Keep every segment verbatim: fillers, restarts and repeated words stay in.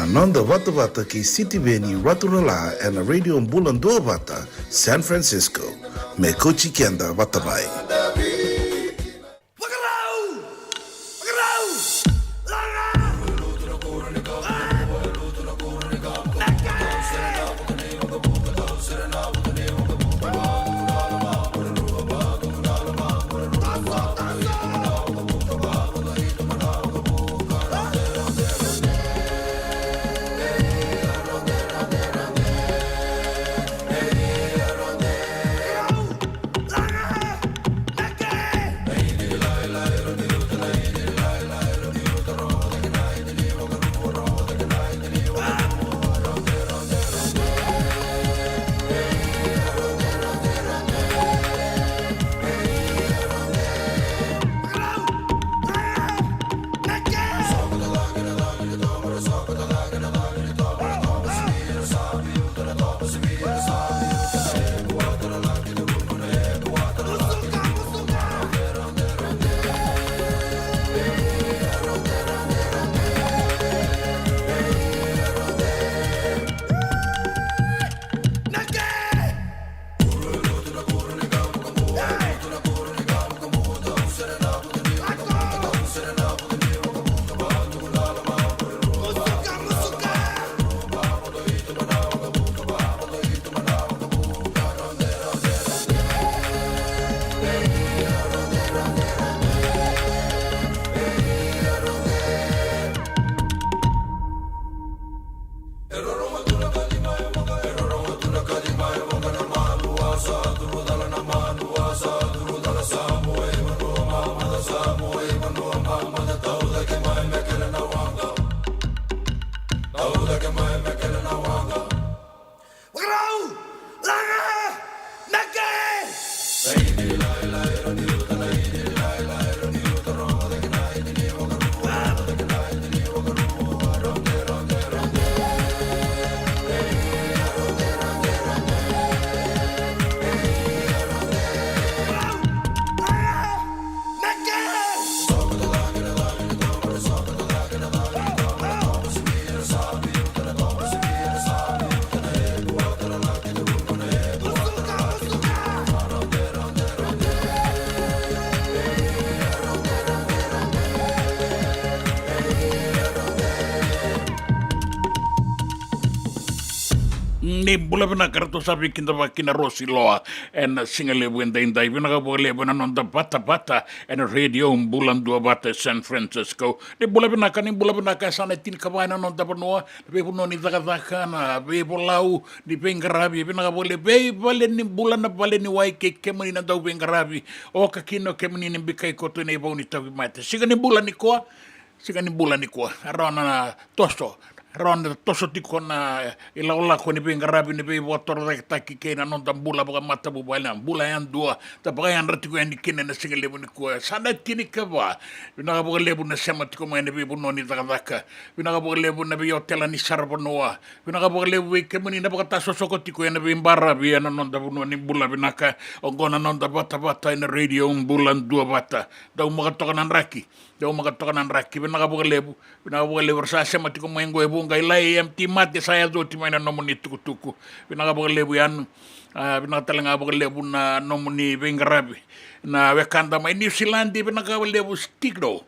Noda vatavata kei Sitiveni Raturala ena Radio Bula Duavata, San Francisco. Me kauti keda vata mai. Ni bula vinaka, ratou sa veikidavaki na Rosi Loa ena sigalevu edaidai. Vinaka vakalevu ena noda vatavata ena Radio Bula Duavata e San Francisco. Ni bula vinaka, ni bula vinaka, e sa na tinikava ena noda vanua, na veivanua ni cakacaka, na veivolau, ni veiqaravi. Vinaka vakalevu, veivale ni bula, na vale ni wai kei kemuni na dauveiqaravi. Oka kina o kemuni ni bikai koto ena ivau ni tauvimate. Siga ni bula nikua, siga ni bula nikua. E rawa na toso, e rawa na toso tiko na ilakolako ni veiqaravi, ni veivakatorocaketaki kei na noda bula vakamatavuvale, na bula yadua da vakayadra tiko yani kina ena sigalevu nikua. Sa na tinikava. Vinaka vakalevu na sema tiko mai na veivanua ni cakacaka. Vinaka vakalevu na veiotela ni saravanua. Vinaka vakalevu vei kemuni na vakatasosoko tiko ena veibaravi ena noda vanua. Ni bula vinaka. Oqo na noda vatavata ena Radio Bula Duavata. Dau maka toka na draki. Dau maka toka na draki. Vinaka vakalevu. Vinaka vakalevu era sa sema tiko mai qo e vuqa. Ilai, e empty mate, sa yaco oti mai na nomuni tukutuku. Vinaka vakalevu yani. A, vinaka tale ga vakalevu na nomuni veiqaravi. Na wekada mai Niusiladi, vinaka vakalevu Stigno.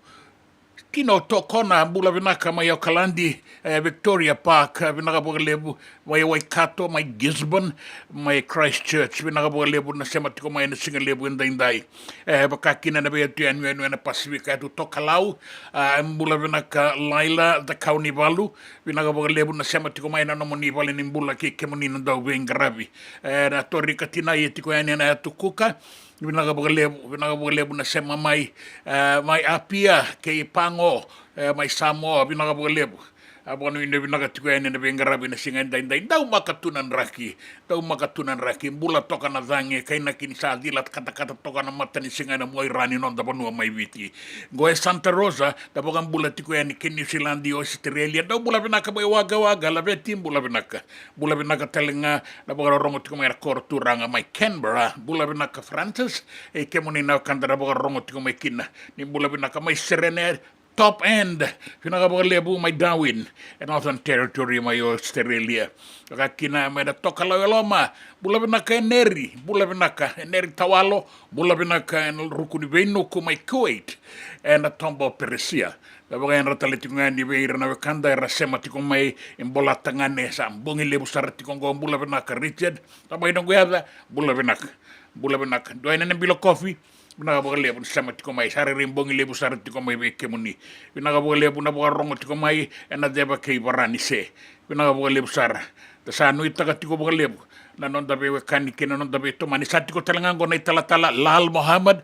Tino Tokona, bula vinaka mai Okaladi, e, Victoria Park, e, vinaka vakalevu, mai Waikato, mai Gisborne, mai Christchurch, vinaka vakalevu na sema tiko mai ena sigalevu edaidai. E, vaka kina na veiyatu yanuyanu ena Pasifika, yatu tokalau, a, bula vinaka Laila, Cakaunivalu, vinaka vakalevu na sema tiko mai ena nomuni vale ni bula kei kemuni na dauveiqaravi. E, na Torika Tinai e tiko yani ena yatu Kuka, vinaka vakalevu, vinaka vakalevu na sema mai, e, mai Apia kei Pago, e, mai Samoa, vinaka vakalevu. A, vakanuinui vinaka tiko yani ena veiqaravi ena siga edaidai. Dau maka tu na draki, dau maka tu na draki. Bula toka na cagi, kainaki ni sa cila katakata toka na matanisiga ena muaira ni noda vanua mai Viti. Qo e Santa Rosa, da vakabula tiko yani kei Niusiladi, Ositerelia. Dau bula vinaka mai Wagga Wagga, laveti, bula vinaka. Bula vinaka tale ga na vakarorogo tiko mai na koro turaga mai Canberra. Bula vinaka Francis, e kemuni na wekada na vakarorogo tiko mai kina. Ni bula vinaka mai Serene, Top End. Vinaka vakalevu mai Darwin e Northern Territory mai Australia. Vaka kina mai na Tokalau e Loma, bula vinaka Eneri, bula vinaka Eneri Tawalo, bula vinaka ena ruku ni veinuku mai Kuwait ena toba o Peresia. Da vakayadra tale tiko ga yani vei ira na wekada era sema tiko mai e Bolatagane, sa bogi levu sara tiko oqo, bula vinaka Richard. Tamai noqu yaca, bula vinaka. Bula vinaka. Dua ena na bilo kofi, vinaka vakalevu ni sema tiko mai, sa rairai bogi levu sara tiko mai vei kemuni. Vinaka vakalevu na vakarogo tiko mai ena ceva kei Varanise. Vinaka vakalevu sara. Da sa nuitaka tiko vakalevu na noda veiwekani kei na noda veitomani. Sa tiko tale ga oqo na italatala Lal Mohammed,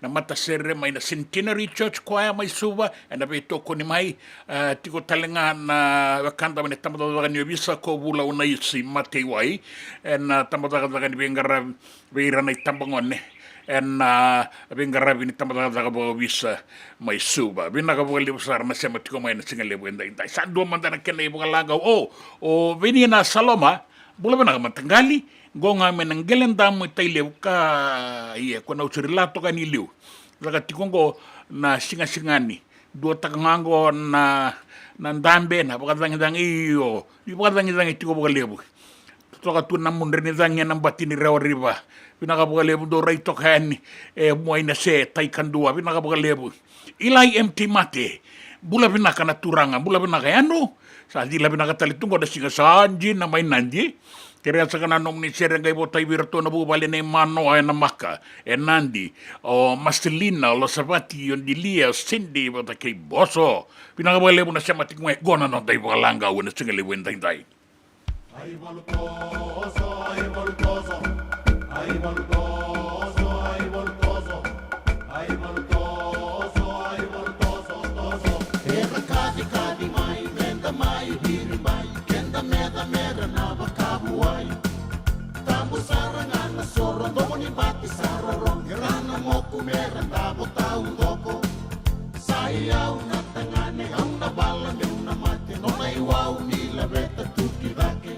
na matasere mai na Centenary Church Choir mai Suva, ena veitokoni mai. E, tiko tale ga na wekada mai na tabacakacaka ni ovisa ko Vula Unaisi Mateiwai, ena tabacakacaka ni veiqaravi vei ira na itabagone ena veiqaravi ni tabacakacaka vakaovisa mai Suva. Vinaka vakalevu sara na sema tiko mai na siga levu edaidai. Sa dua mada na kena ivakalagau. O, o Veni na Saloma, bula vinaka mataqali. Qo ga mai na Qeledamu e Tailevu ka, ia, ko na usiri la toka ni liu. Caka tiko qo na sigasigani. Duataka ga qo na, na dabe, na vakacagicagi, io, ni vakacagicagi tiko vakalevu. Toka tu na mudre ni cagi ena bati ni Rewa River. Vinaka vakalevu, dou rai toka yani e Muainase, tai kadua, vinaka vakalevu. Ilai M T Mate, bula vinaka na turaga, bula vinaka yadru. Sa cila vinaka tale tu qo na siga sa dina mai Nadi. Kerea saka na nomuni sere qai votai vei iratou na vuvale nei Manoa ena Maka e Nadi. O Marcelina, o Lasavati, o Dilia, o Cindy vata kei Boso. Vinaka vakalevu na sema tiko mai, qo na noda ivakalagau ena siga levu edaidai. Ai valu toso, ai valu toso, ai valu toso, ai valu toso, ai valu toso, ai valu toso, toso. Era kacikaci mai, meda mai viri mai, keda meca mera na vakavuai. Tabu sara ga na soro, domo ni bati sa roro, era na moku mera davo taucoko. Sa i au na tagane, au na vala meu na mate, nona iwau ni laveta tu ki cake.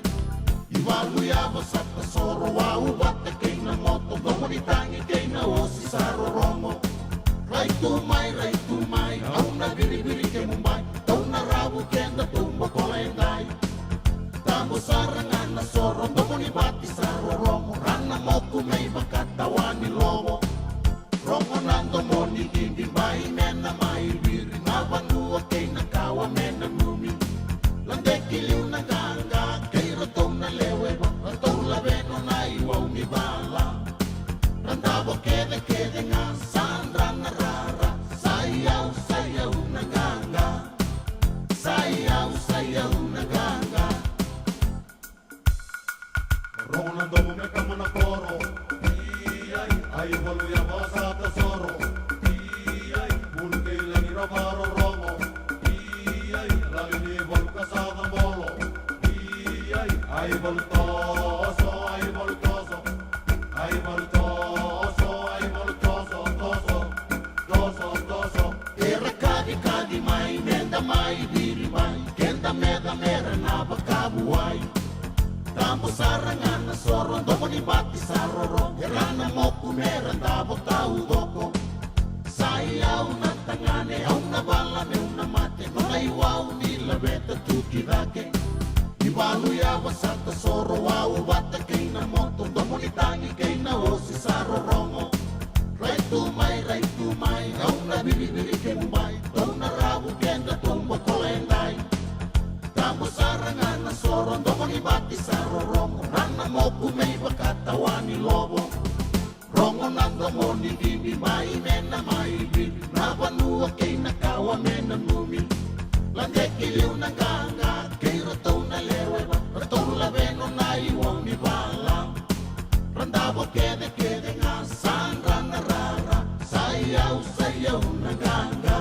Ivalu yava sa tasoro, wau vata kei na moto, domo ni tagi kei na osi sa rorogo. Rai tu mai, rai tu mai, au na viriviri kemu bai, tou na ravu keda tou bokola edai. Tabu sara ga na soro, domo ni vati sa rorogo, ra na moku me i vakatawa ni lovo. Rogo na domo ni cici bai me na mai viri, na vanua kei na kawa me na numi. Ladeki liu na qaqa kei ratou na lewe va, ratou laveno na iwau ni vala. Ra davo kecekece ga sa dra na rara, sa i au, sa i au na qaqa. Sa i au, sa i au na qaqa. Rogo na domo me kama na koro. Iai, ai valu yava sa tasoro. Iai, bulu kei lagi ra varorogo. Iai, lali ni valu ka sa cabolo. Iai, ai valu toso, ai valu toso. Ai valu toso, ai valu toso, toso, toso, toso. Era kacikaci mai, meda mai viri mai, keda meca mera na vakavuai. Tabu sara ga na soro, domo ni bati sa roro, era na moku mera davo taucoko. Sa i au na tagane, au na vala meu na mate, nona iwau ni laveta tu ki cake. Ivalu yava sa tasoro, wau vata kei na moto, domo ni tagi kei na osi sa rorogo. Rai tu mai, rai tu mai, au na viriviri kemu bai, tou na ravu keda tou bokola edai. Tabu sara ga na soro, domo ni bati sa rorogo, ra na moku me i vakatawa ni lovo. Rogo na domo ni cici mai me na mai viri, na vanua kei na kawa me na numi. Ladeki liu na qaqa kei ratou na lewe va, ratou laveno na iwau ni vala. Ra davo kecekece ga sa dra na rara, sa i au, sa i au na qaqa.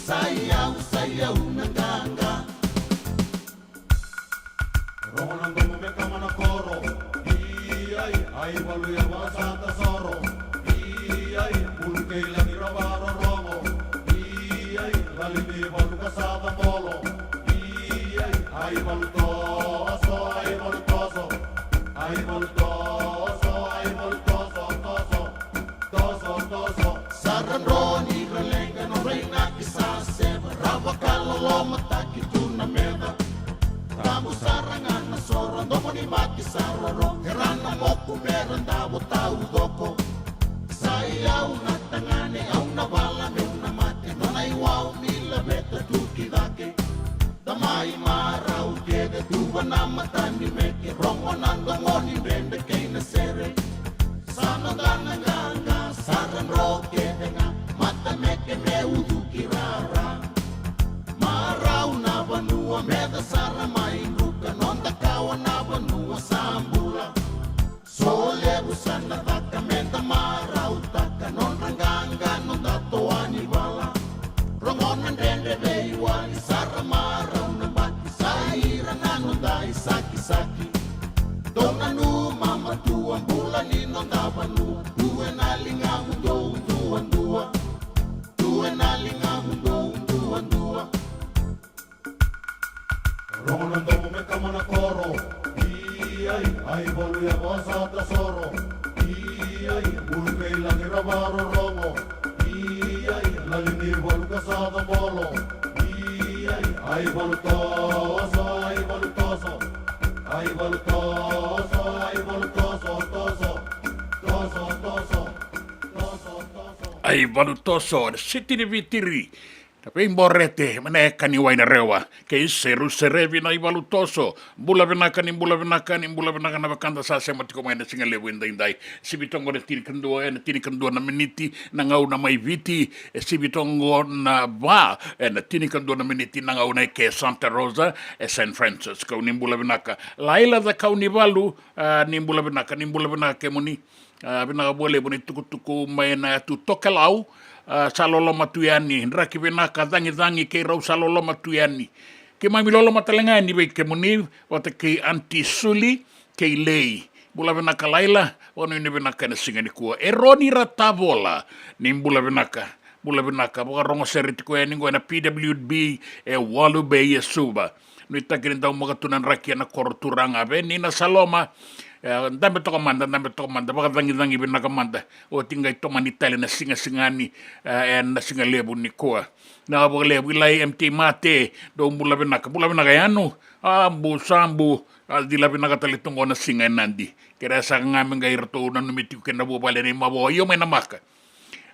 Sa i au, sa i au na qaqa. Rogo na domo me kama na koro. Iai, ai valu yava sa tasoro. Iai, bulu kei lagi ra varorogo. Iai, lali ni valu ka sa cabolo. Iai, ai valu toso, ai valu toso. Ai valu toso, ai valu toso, toso. Toso, toso. Sa ra dro ni ra leqa, nodra inaki sa se Lomataki tu na meca. Tabu sara ga na soro, domo ni vati sa roro. Era na moku me ra davo taucoko. Sa i au na tagane, au na vala meu na mate. Nona iwau ni laveta tu ki cake. Da mai marau kece, tuva na mata ni meke. Rogo na domo ni dredre kei na sere. Sa noda na qaqa, sa ra dro kece ga. Mata meke me ucuki rara. Marau na vanua, meca sara mai druka. Noda kawa na vanua sa bula. So levu sa na caka, me da marautaka. Nodra qaqa, noda toa ni vala. Rogo na dredre veiwali, sa ra marau na bati. Sa ira na noda isakisaki. Dou nanuma matua, bula ni noda vanua. Tu ena ligamu dou duadua. Tu ena ligamu dou duadua. Rogo na domo me kama na koro. Iai, ai valu ya vosa ta soro. Iai, bulu kei lagi ra varorogo. Iai, lali ni valu ka sa cabolo. Iai, ai valu toso, ai valu toso. Ai valu toso, ai valu toso, toso. Toso, toso. Toso, toso. Ai valu toso, na siti ni Viti ri. Na veiborete mai na yaka ni Wainarewa kei Seru Serevi na ivalu toso. Bula vinaka, ni bula vinaka, ni bula vinaka na wekada sa sema tiko mai na siga levu edaidai. Sivi toka na tinikadua, ena tinikadua na miniti na gauna mai Viti. E sivi toka na va, ena tinikadua na miniti na gauna e ke Santa Rosa, e San Francisco. Ni bula vinaka. Laila Cakaunivalu, a, ni bula vinaka, ni bula vinaka kemuni. A, vinaka vakalevu na itukutuku mai na yatu Tokelau. A, sa loloma tu yani, draki vinaka, cagicagi kei rau sa loloma tu yani. Keimami loloma tale ga yani vei kemuni vata kei Aunty Suli kei Lei. Bula vinaka Laila, vakanuinui vinaka ena siga nikua. Eroni Ratavola, ni bula vinaka. Bula vinaka, vakarogo sere tiko yani qo ena P W B e Walu Bay e Suva. Nuitaki ni dau maka tu na draki ena koro turaga. Vei Nina Saloma, e, dabe toka mada, dabe toka mada, vakacagicagi vinaka mada. Oti qai tomani tale na sigasigani, e, ena siga levu nikua. Na vakalevu i lai M T Mate, dou bula vinaka, bula vinaka Yanu. A, bu sa bu, a, cila vinaka tale tu qo na siga e Nadi. Kerea saka ga me qai ratou nanumi tiko kei na vuvale nei Mavoa, io mai Namaka.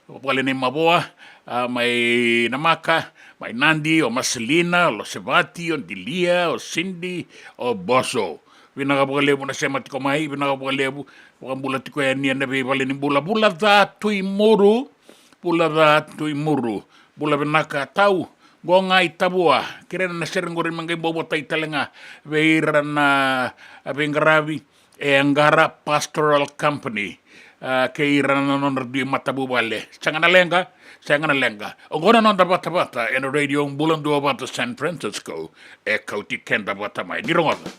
Vale nei Mavoa, a, mai Namaka, mai Nadi, o Marcelina, o Losevati, o Dilia, o Cindy, o Boso. Vinaka vakalevu na sema tiko mai, vinaka vakalevu, vakabula tiko yani ena veivale ni bula. Bula ca Tuimuru, bula ca Tuimuru. Bula vinaka Tau, qo ga i Tavua, kerea na sere qori me qai bobotai tale ga vei ira na veiqaravi, e Qara Pastoral Company, a, kei ira na nodra dui matavuvale. Sega na leqa, sega na leqa. Oqo na noda vatavata ena Radio Bula Duavata San Francisco, e kauti keda vata mai. Ni rogoca.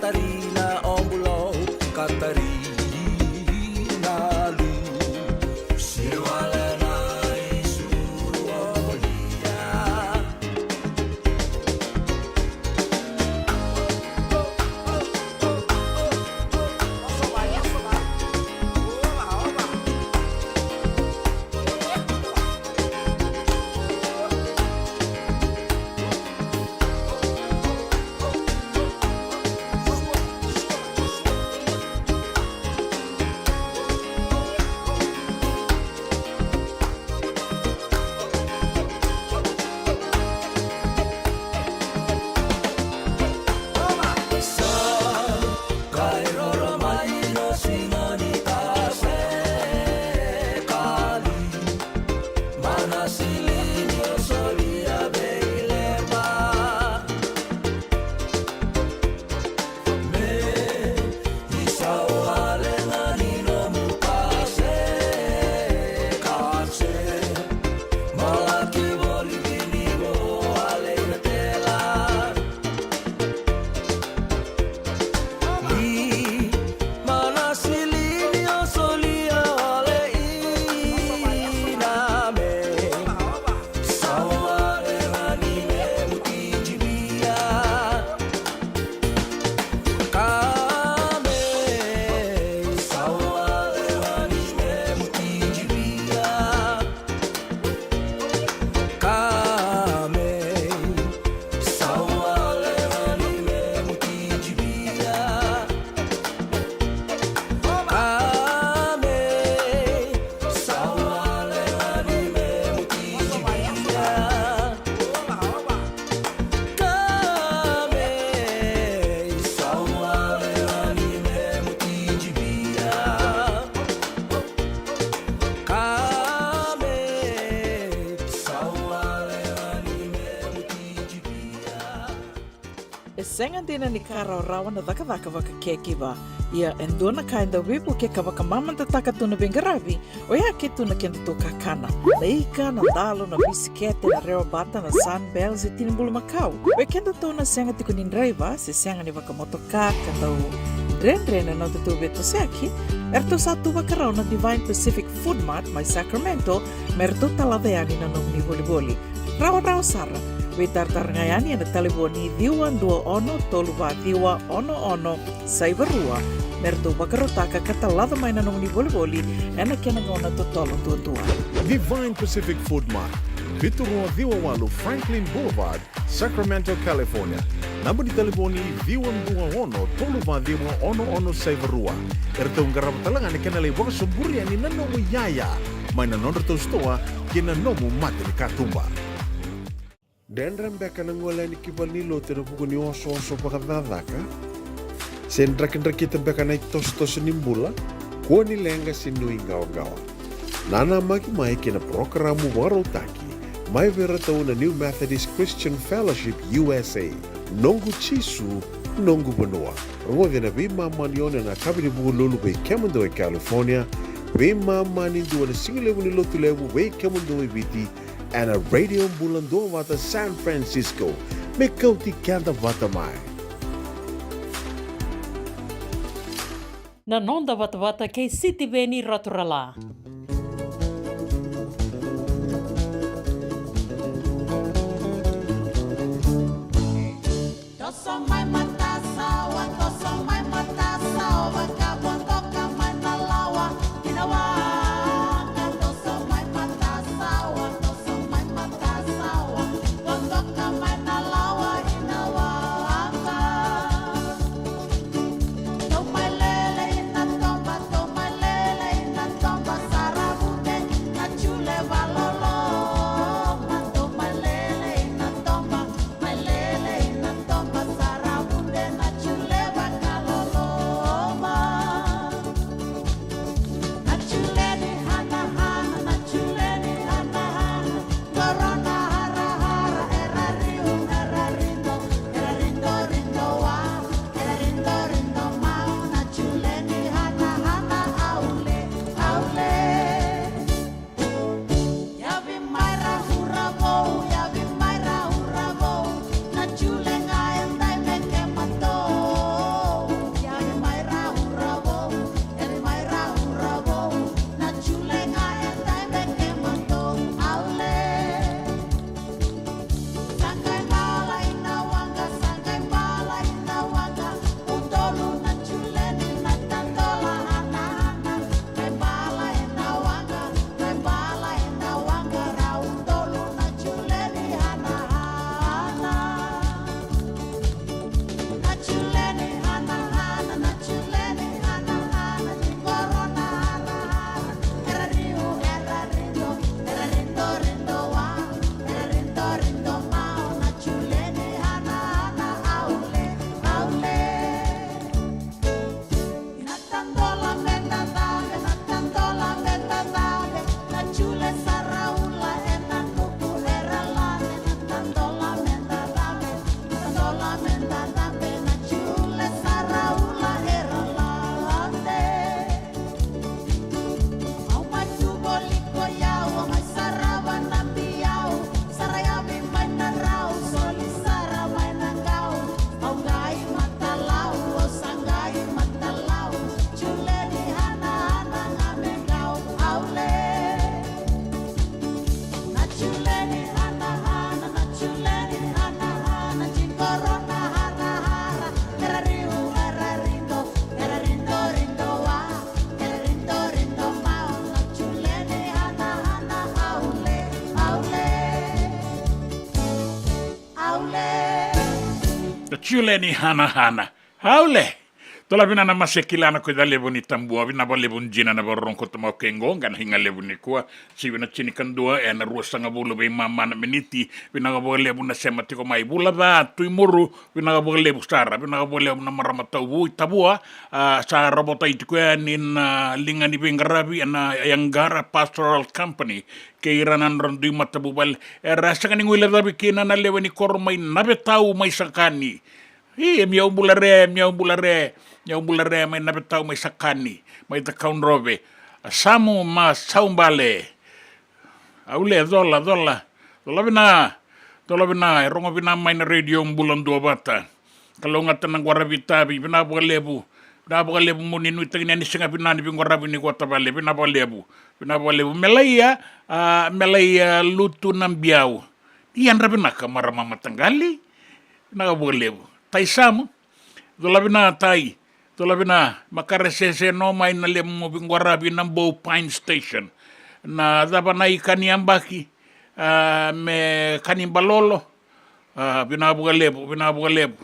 Katarina o Bulou, Katarina Lu. Sirwalena i suru o Lia. E sega dina ni ka rawarawa na cakacaka vakacaregiver. Ia e dua na ka e dau veivuke ka vakamamadataka tu na veiqaravi, oya ke tu na kedatou kakana. Na ika, na dalo, na bisikete, na rewabata, na Sunbell se tini bulumakau. Vei kedatou na sega tiko ni draiva se sega ni vakamotoka ka dau dredre na nodatou veitosoyaki, eratou sa tu vakarau na Divine Pacific Food Mart mai Sacramento me ratou talaca yani na nomuni volivoli. Rawarawa sara. Veitaratara ga yani ena talevoni ciwa dua ono tolu va ciwa ono ono saiva rua me ratou vakarautaka ka talaca mai na nomuni volivoli ena kena gauna totolo duadua. Divine Pacific Food Mart, vitu rua ciwa walu Franklin Boulevard, Sacramento, California. Naba ni talevoni ciwa dua ono tolu va ciwa ono ono saiva rua. Eratou qarava tale ga na kena lai vakasoburi yani na nomu iyaya mai na nodratou sitoa kei na nomu mata ni katuba. Dredre beka na gole yani ki valenilotu ena vuku ni osooso vakacakacaka? Se drakidrakita beka na itosotoso ni bula? Kua ni leqa se nuiqawaqawa. Nanamaki mai kei na parokaramu vakarautaki mai vei iratou na New Methodist Christian Fellowship U S A, Noqu Jisu, Noqu Vanua. Rogoci ena veimama ni ono ena yakavi ni Vukelulu vei kemudou e California, veimama ni dua ena sigalevu ni Lotulevu vei kemudou e Viti, ena Radio Bula Duavata San Francisco, me kauti keda vata mai. Na noda vatavata kei Sitiveni Raturala. Toso mai matasawa, toso mai matasawa, ka vodoka mai na lawa, kina wa, ka toso mai matasawa, toso mai matasawa, vodoka mai na lawa, ina wa, ka. Tou mai lele ina toba, tou mai lele ina toba, sa Juleni hanahana. Aule. Tola vina na mase kila na koica levu ni tabua, vina vakalevu jina na varorogo koto mai ke qo, qai na higa levu ni kua, sivi na jini kadua, ena ruasagavulu veimama na miniti, vinaka vakalevu na sema tiko mai. Vula ca, Tui Muru, vinaka vakalevu sara, vinaka vakalevu na marama tauvu i Tavua, a, sa ravotaki tiko yani na liga ni veiqaravi, ena Yangara Pastoral Company, kei ira na nodra dui matavuvale, era sega ni guilecavi kina na lewe ni koro mai Navetau mai Sakani. I, e miau bula re, miau bula re, miau bula re, mai Navetau, mai Sakani, mai Cakaudrove. A Samu ma Saubale. Aule, cola, cola. Cola vina, cola vina, e rogo vina mai na radio Bula Duavata. Kalougata na qwaravi tavi, vina vakalevu. Vina vakalevu mo ni nuitaki ni a ni siga vina ni veiqwaravi ni kua tavale, vina vakalevu. Vina vakalevu. Melaia, a, Melaia Lutu na Biau. Ni yadra vinaka marama mataqali. Vinaka vakalevu. Tai Samu. Cola vina Tai. Cola vina, makare sese no mai na lemu veiqwaravi na Bou Pine Station. Na cava na ika ni yabaki, a, me ka ni balolo. A, vinaka vakalevu, vinaka vakalevu.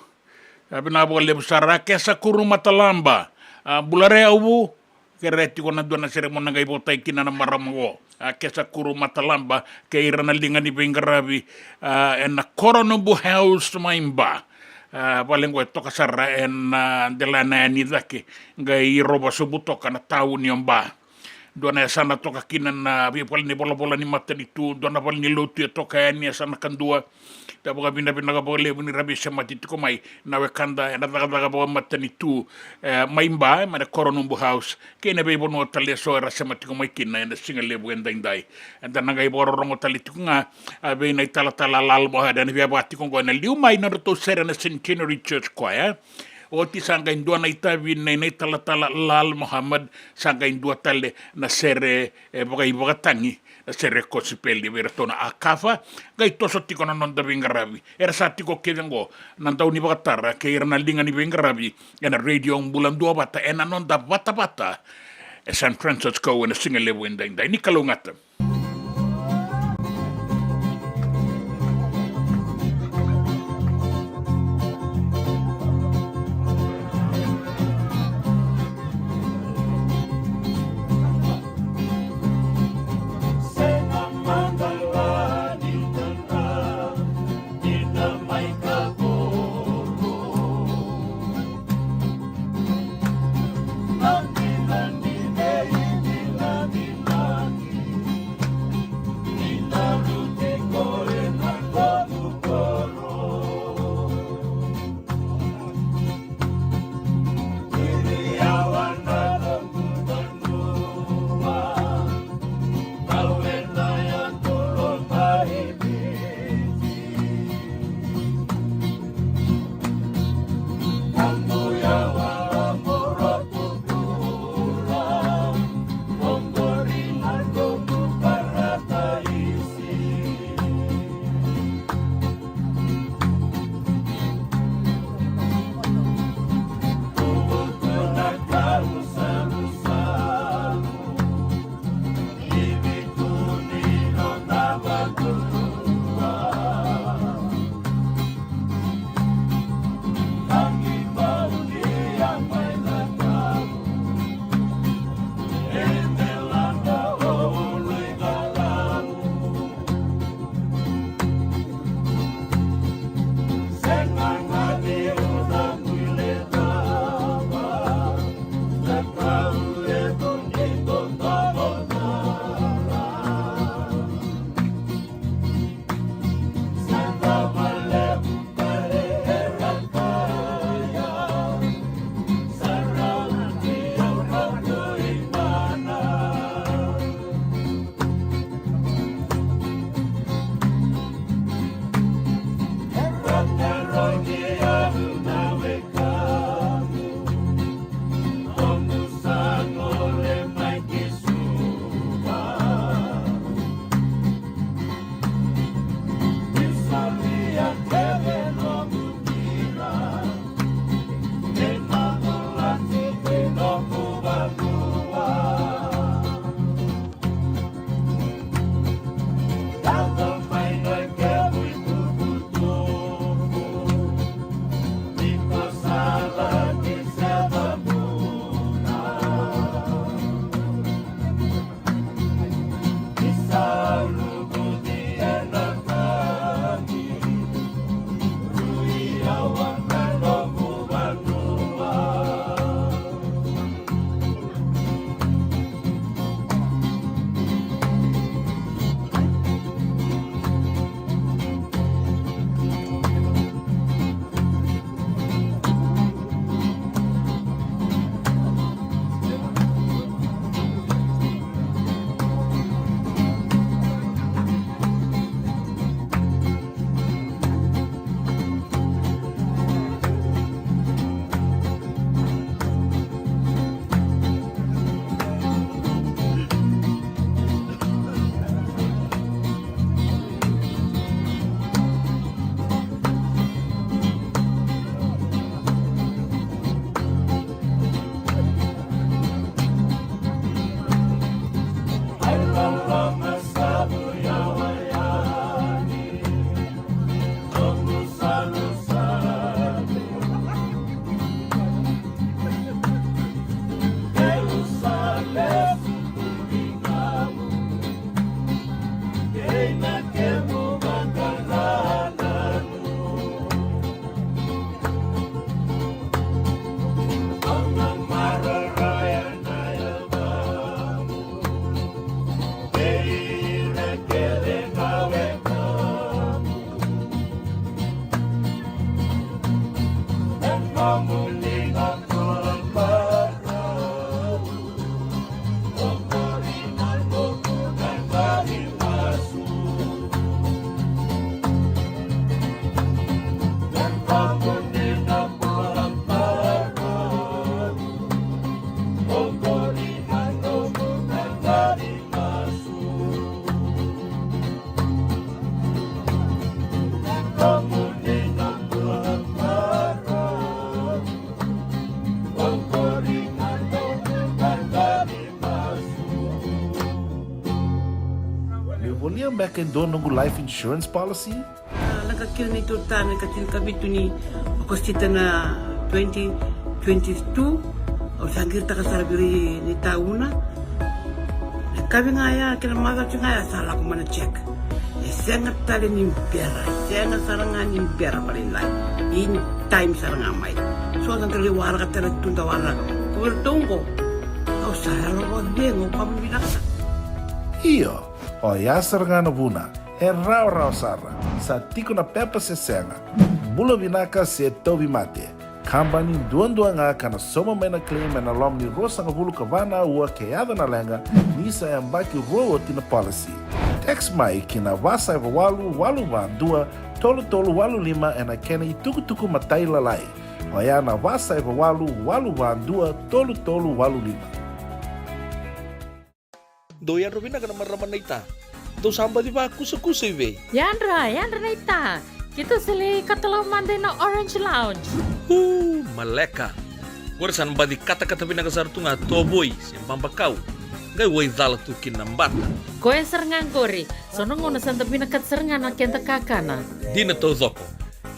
A, vinaka vakalevu sara. A Kesa Kuru Matalaba. A, bula re au. Kere tiko na dua na sere mo na qai votai kina na marama qo. A Kesa Kuru Matalaba, kei ira na liga ni veiqaravi, a, ena Koronubu House mai Ba. A, vale qo e toka sara ena, a, dela na yani cake, qai rova sobu toka na tauni o Ba. Dua na yasana toka kina na veivale ni volavola ni matanitu, dua na vale ni lotu e toka yani, yasana kadua. Da vakavinavinaka vakalevu ni ra veisemati tiko mai na wekada ena cakacaka vakamatanitu, e, mai Ba, mai na Koronubu House, kei na veivanua tale eso era sema tiko mai kina ena siga levu edaidai. Eda na qai vakarorogo tale tiko ga, a, vei na italatala Lal Mohammed, ena via vaka tiko qo ena liu mai na nodratou sere na Centenary Church Choir. Oti sa qai dua na itavi nei na italatala Lal Mohammed, sa qai dua tale na sere, e, vakaivakatagi, na sere kosipeli vei iratou na Akafa, qai toso tiko na noda veiqaravi. Era sa tiko kece qo na dau ni vakatara kei ira na liga ni veiqaravi ena Radio Bula Duavata, ena noda vatavata e San Francisco ena siga levu edaidai. Ni kalougata. Beka e dua noqu life insurance policy? A, lako kina na neitou tane ka tinikavitu ni Okosita na twenty twenty-two. Au sa qiritaka sara vei ira ni tauna. Na kavi ga ya kei na macawa ga ya sa lako mai na check. E sega tale ni bera, e sega sara ga ni bera, valelailai. In time sara ga mai. So da qai waraka tale tu da waraka. Ko iratou qo, au sa yalo vakacegu, au vakavinavinaka sara. Io, oya sara ga na vuna. E rawarawa sara, sa tiko na pepa se sega, bula vinaka se tauvimate. Kabani duadua ga ka na sauma mai na claim ena loma ni ruasagavulu ka va na aua ke yaco na leqa, ni sa yabaki rua oti na policy. Text mai ki na va saiva walu walu va dua tolu tolu walu lima ena kena itukutuku matailalai. Oya na va saiva walu walu va dua tolu tolu walu lima. Dou yadra vinaka na marama naita. Dou sa baci vakusakusa i vei? Yadra, yadra naita. Keitou sa lai katalau mada ina Orange Lounge. Uu, maleka. Qori sa na baci katakata vinaka sara tu ga tovoi se babakau. Qai waicala tu kina na bata. Koya sara ga qori. So na gauna sa da vinakata sara ga na keda kakana. Dina taucoko.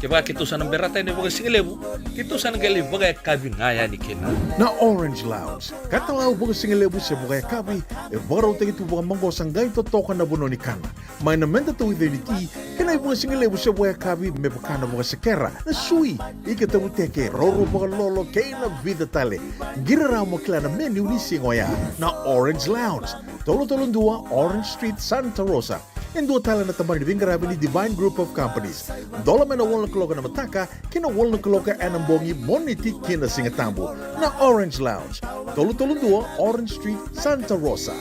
Kevaka keitou sa na berata yani vakasigalevu, keitou sa na qai lai vakayakavi ga yani kina. Na Orange Lounge, katalau vakasigalevu se vakayakavi, e vakarautaki tu vakamaqosa qai totoka na vanua ni kana. Mai na meda tauica ni ti, kei na ivakasigalevu se vakayakavi me vaka na vakasekera, na sui, ika tavuteke, roro vakalolo, kei na vica tale. Qiri rawa mo kila na menu ni siga oya. Na Orange Lounge, tolu tolu dua Orange Street, Santa Rosa. E dua tale na tabana ni veiqaravi ni Divine Group of Companies. Dola mai na walu na kaloko ena mataka ki na walu na kaloko ena bogi, Moniti ki na Sigatabu. Na Orange Lounge, tolu tolu dua Orange Street, Santa Rosa.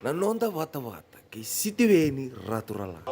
Na noda vatavata kei Sitiveni Raturala.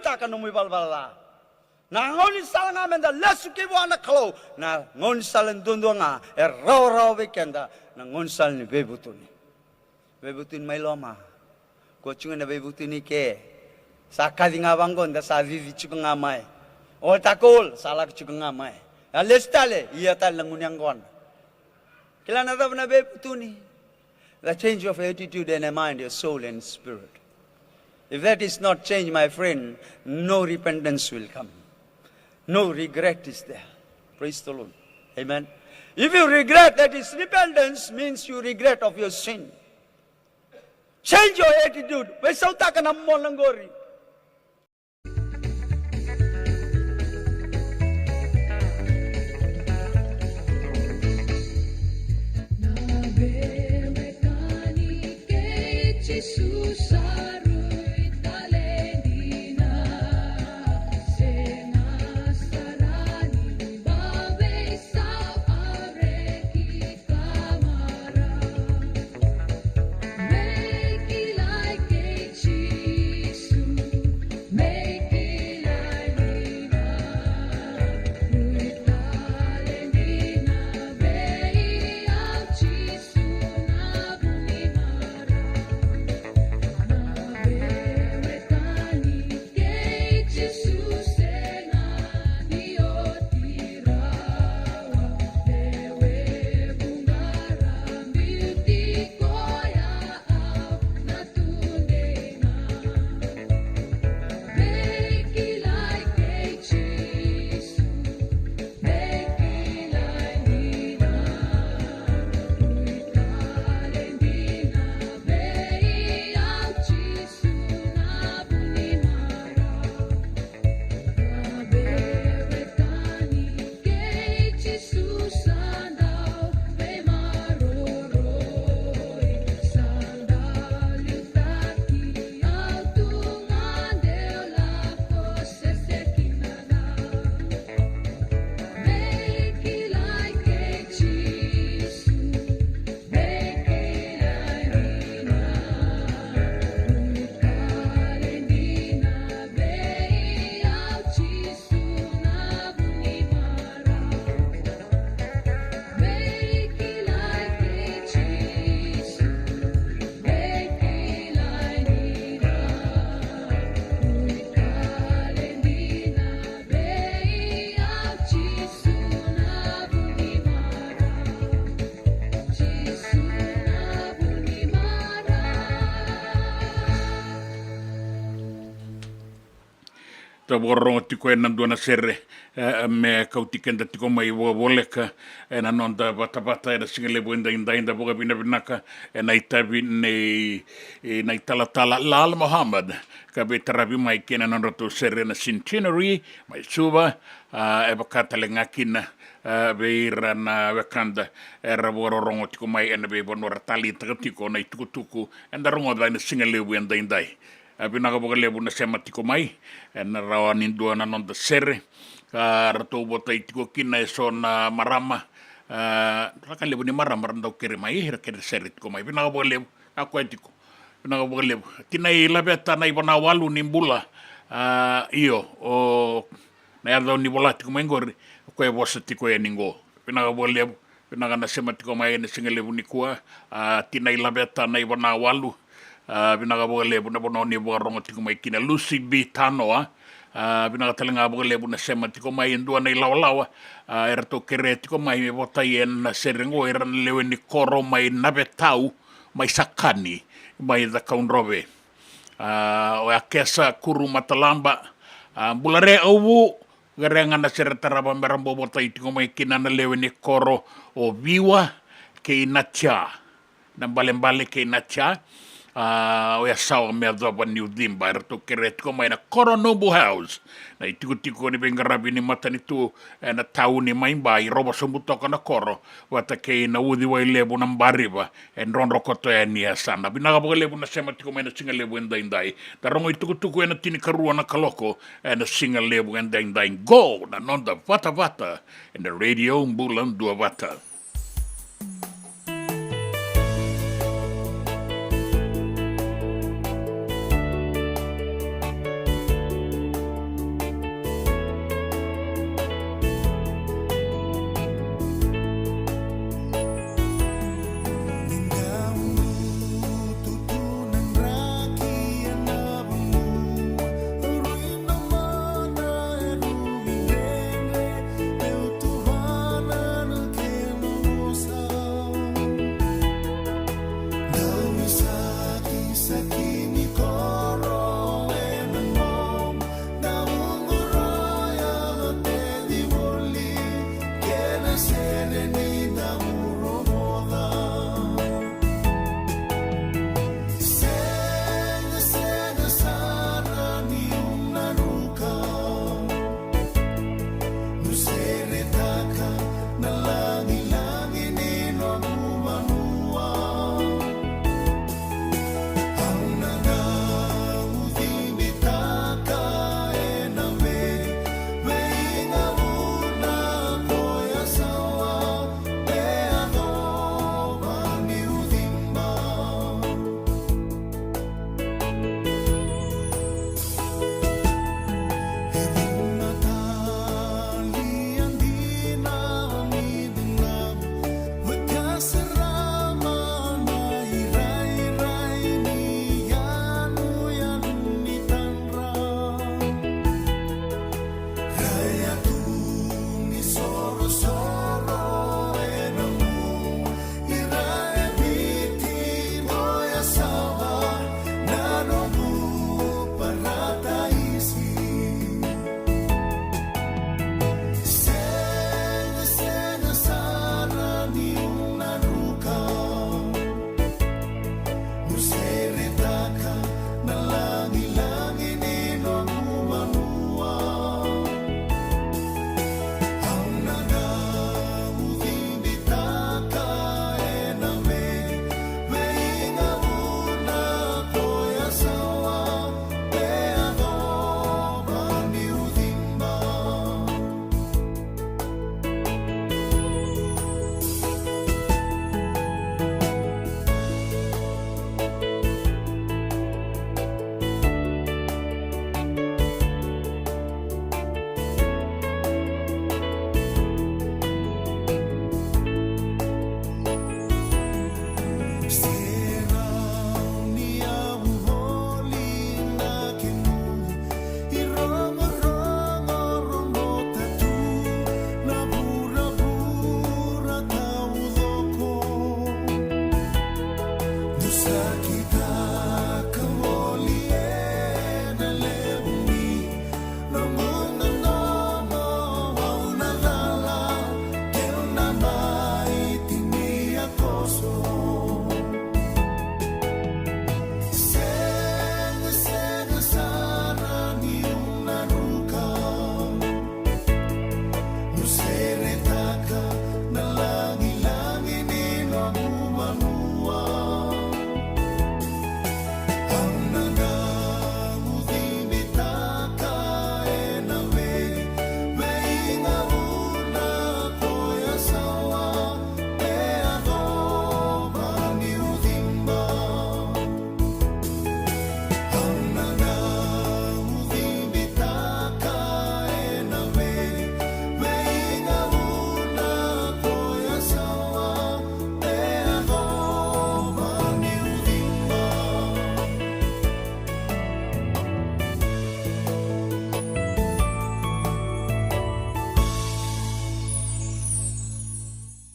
Taka nomu ivalavala ca. Na gaunisala ga meda lesu ki vua na Kalou, na gaunisala duadua ga e rawarawa vei keda, na gaunisala ni veivutuni. Veivutuni mai loma. Ko tiko na veivutuni ke. Sa kaci ga vaqo da sa cici tiko ga mai. Ol takol sa lako tiko ga mai. A lesu tale, ia tale na gunu yaqona. Kila na cava na veivutuni? The change of attitude and a mind, your soul and spirit. If that is not changed, my friend, no repentance will come. No regret is there. Praise the Lord. Amen. If you regret, that is repentance, means you regret of your sin. Change your attitude. Veisautaka na mona qori. Da vakarorogo tiko ena dua na sere, e, me kauti keda tiko mai vakavoleka ena noda vatavata ena siga levu edaidai. Da vakavinavinaka ena itavi nei, e, na italatala Lal Mohammed ka veitaravi mai kina nodratou sere na Centenary mai Suva, a, e vaka tale ga kina, a, vei ira na wekada era vakarorogo tiko mai ena veivanua ra taleitaka tiko na itukutuku eda rogoca ena siga levu edaidai. A, vinaka vakalevu na sema tiko mai ena rawa ni dua na noda sere. Ka ratou votai tiko kina eso na marama. A, ra ka levu ni marama ra dau kere mai, ra kere sere tiko mai. Vinaka vakalevu, a koya tiko. Vinaka vakalevu. Tinai Laveta na ivanawalu ni bula. A, io, o na yaca ni vola tiko mai qori, o koya e vosa tiko yani qo. Vinaka vakalevu. Vinaka na sema tiko mai ena siga levu nikua, a, Tinai Laveta na ivanawalu, a, vinaka vakalevu na vanua ni vakarogo tiko mai kina. Lucy B Tanoa, a, vinaka tale ga vakalevu na sema tiko mai. E dua na ilawalawa, a, eratou kerea tiko mai me votai ena sere qo, ira na lewe ni koro mai Navetau, mai Sakani, mai Cakaudrove. A, o Akesa Kuru Matalaba, a, Bulare Auvu, qai ra ga na sere tarava me ra bau votai tiko mai kina na lewe ni koro o Viwa kei Natia. Nabalebale kei Natia, a, o Yasawa me yacova niu ciba, eratou kerea tiko mai na Koro Nobu House, na itikotiko ni veiqaravi ni matanitu ena tauni mai Ba, i Rovosobutoka na koro, vata kei na Uciwai Levu na Bariva, e drodro koto yani e yasana. Vinaka vakalevu na sema tiko mai na siga levu edaidai. Da rogo itukutuku ena tinikarua na kaloko ena siga levu edaidai. Qo na noda vatavata ena Radio Bula Duavata. Sa kitaka voli ena levu ni noqu domo, au na cala keu na mai tinia koso. Sega, sega sara niu na ruka. Au seretaka na lagilagi ni noqu vanua. Au na, na gucibitaka ena vei, veigauna ko Yasawa, me yacova niu ciba.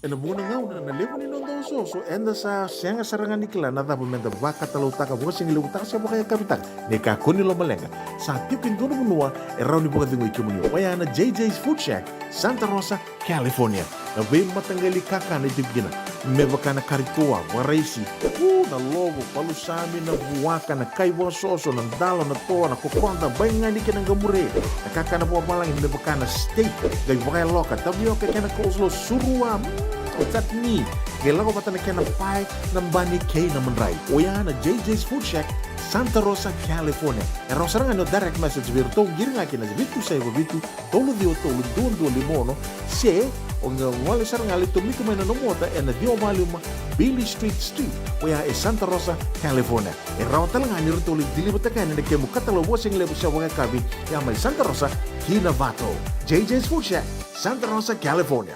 Ena vuqa na gauna na levu ni noda osooso, eda sa sega sara ga ni kila na cava meda vakatalautaka, vakasigalevu taka se vakayakavi taka. Ni kakua ni lomaleqa, sa tiko e dua na vanua e rawa ni vakacegui kemuni, oya na J J's Food Shack, Santa Rosa, California. Na veimataqali kakana e tiko kina, me vaka na kari toa, vakaraisi, u, na lovo, palusami, na vuaka, na kai vakasoso, na dalo, na toa, na kokoda, baigani kei na qamure, na kakana vakavalagi me vaka na steak, qai vakayaloka, tavioka kei na coleslaw, surua, mm, o chutney, qai lako vata na kena pae, na bani kei na madrai. Oya na J J's Food Shack, Santa Rosa, California. E rawa sara ga ni o direct message vei iratou, qiri ga kina vitu saiva vitu, tolu ciwa tolu, dua dua lima ono, se o qai gole sara ga, lai tomika mai na nomu ota ena ciwa walu lima Beale Street Suite, oya e Santa Rosa, California. E rawa tale ga ni ratou lai deliver-taka yani na kemu katalau vakasigalevu se vakayakavi, ya mai Santa Rosa ki Novato. J J's Food Shack, Santa Rosa, California.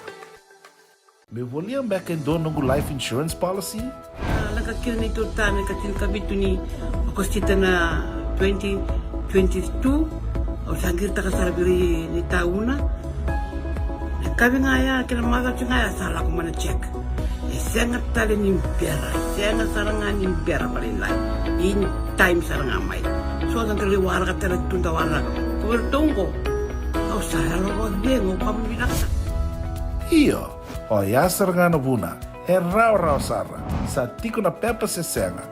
Meu volia beka e dua noqu life insurance policy? A, lako kina neitou ta me ka tinikavitu ni Okosita na twenty twenty-two. Au sa qiritaka sara vei ira ni tauna. Na yakavi ga ya kei na macawa ga ya sa lako mai na check. E sega tale ni bera, sega sara ga ni bera vakalailai. In time sara ga mai. So da qai waraka tale tu da waraka. Ko iratou qo, au sa yalo vakacegu, au vakavinavinaka sara. Io. Oya sara ga na vuna, e rawarawa sara, sa tiko na pepa se sega.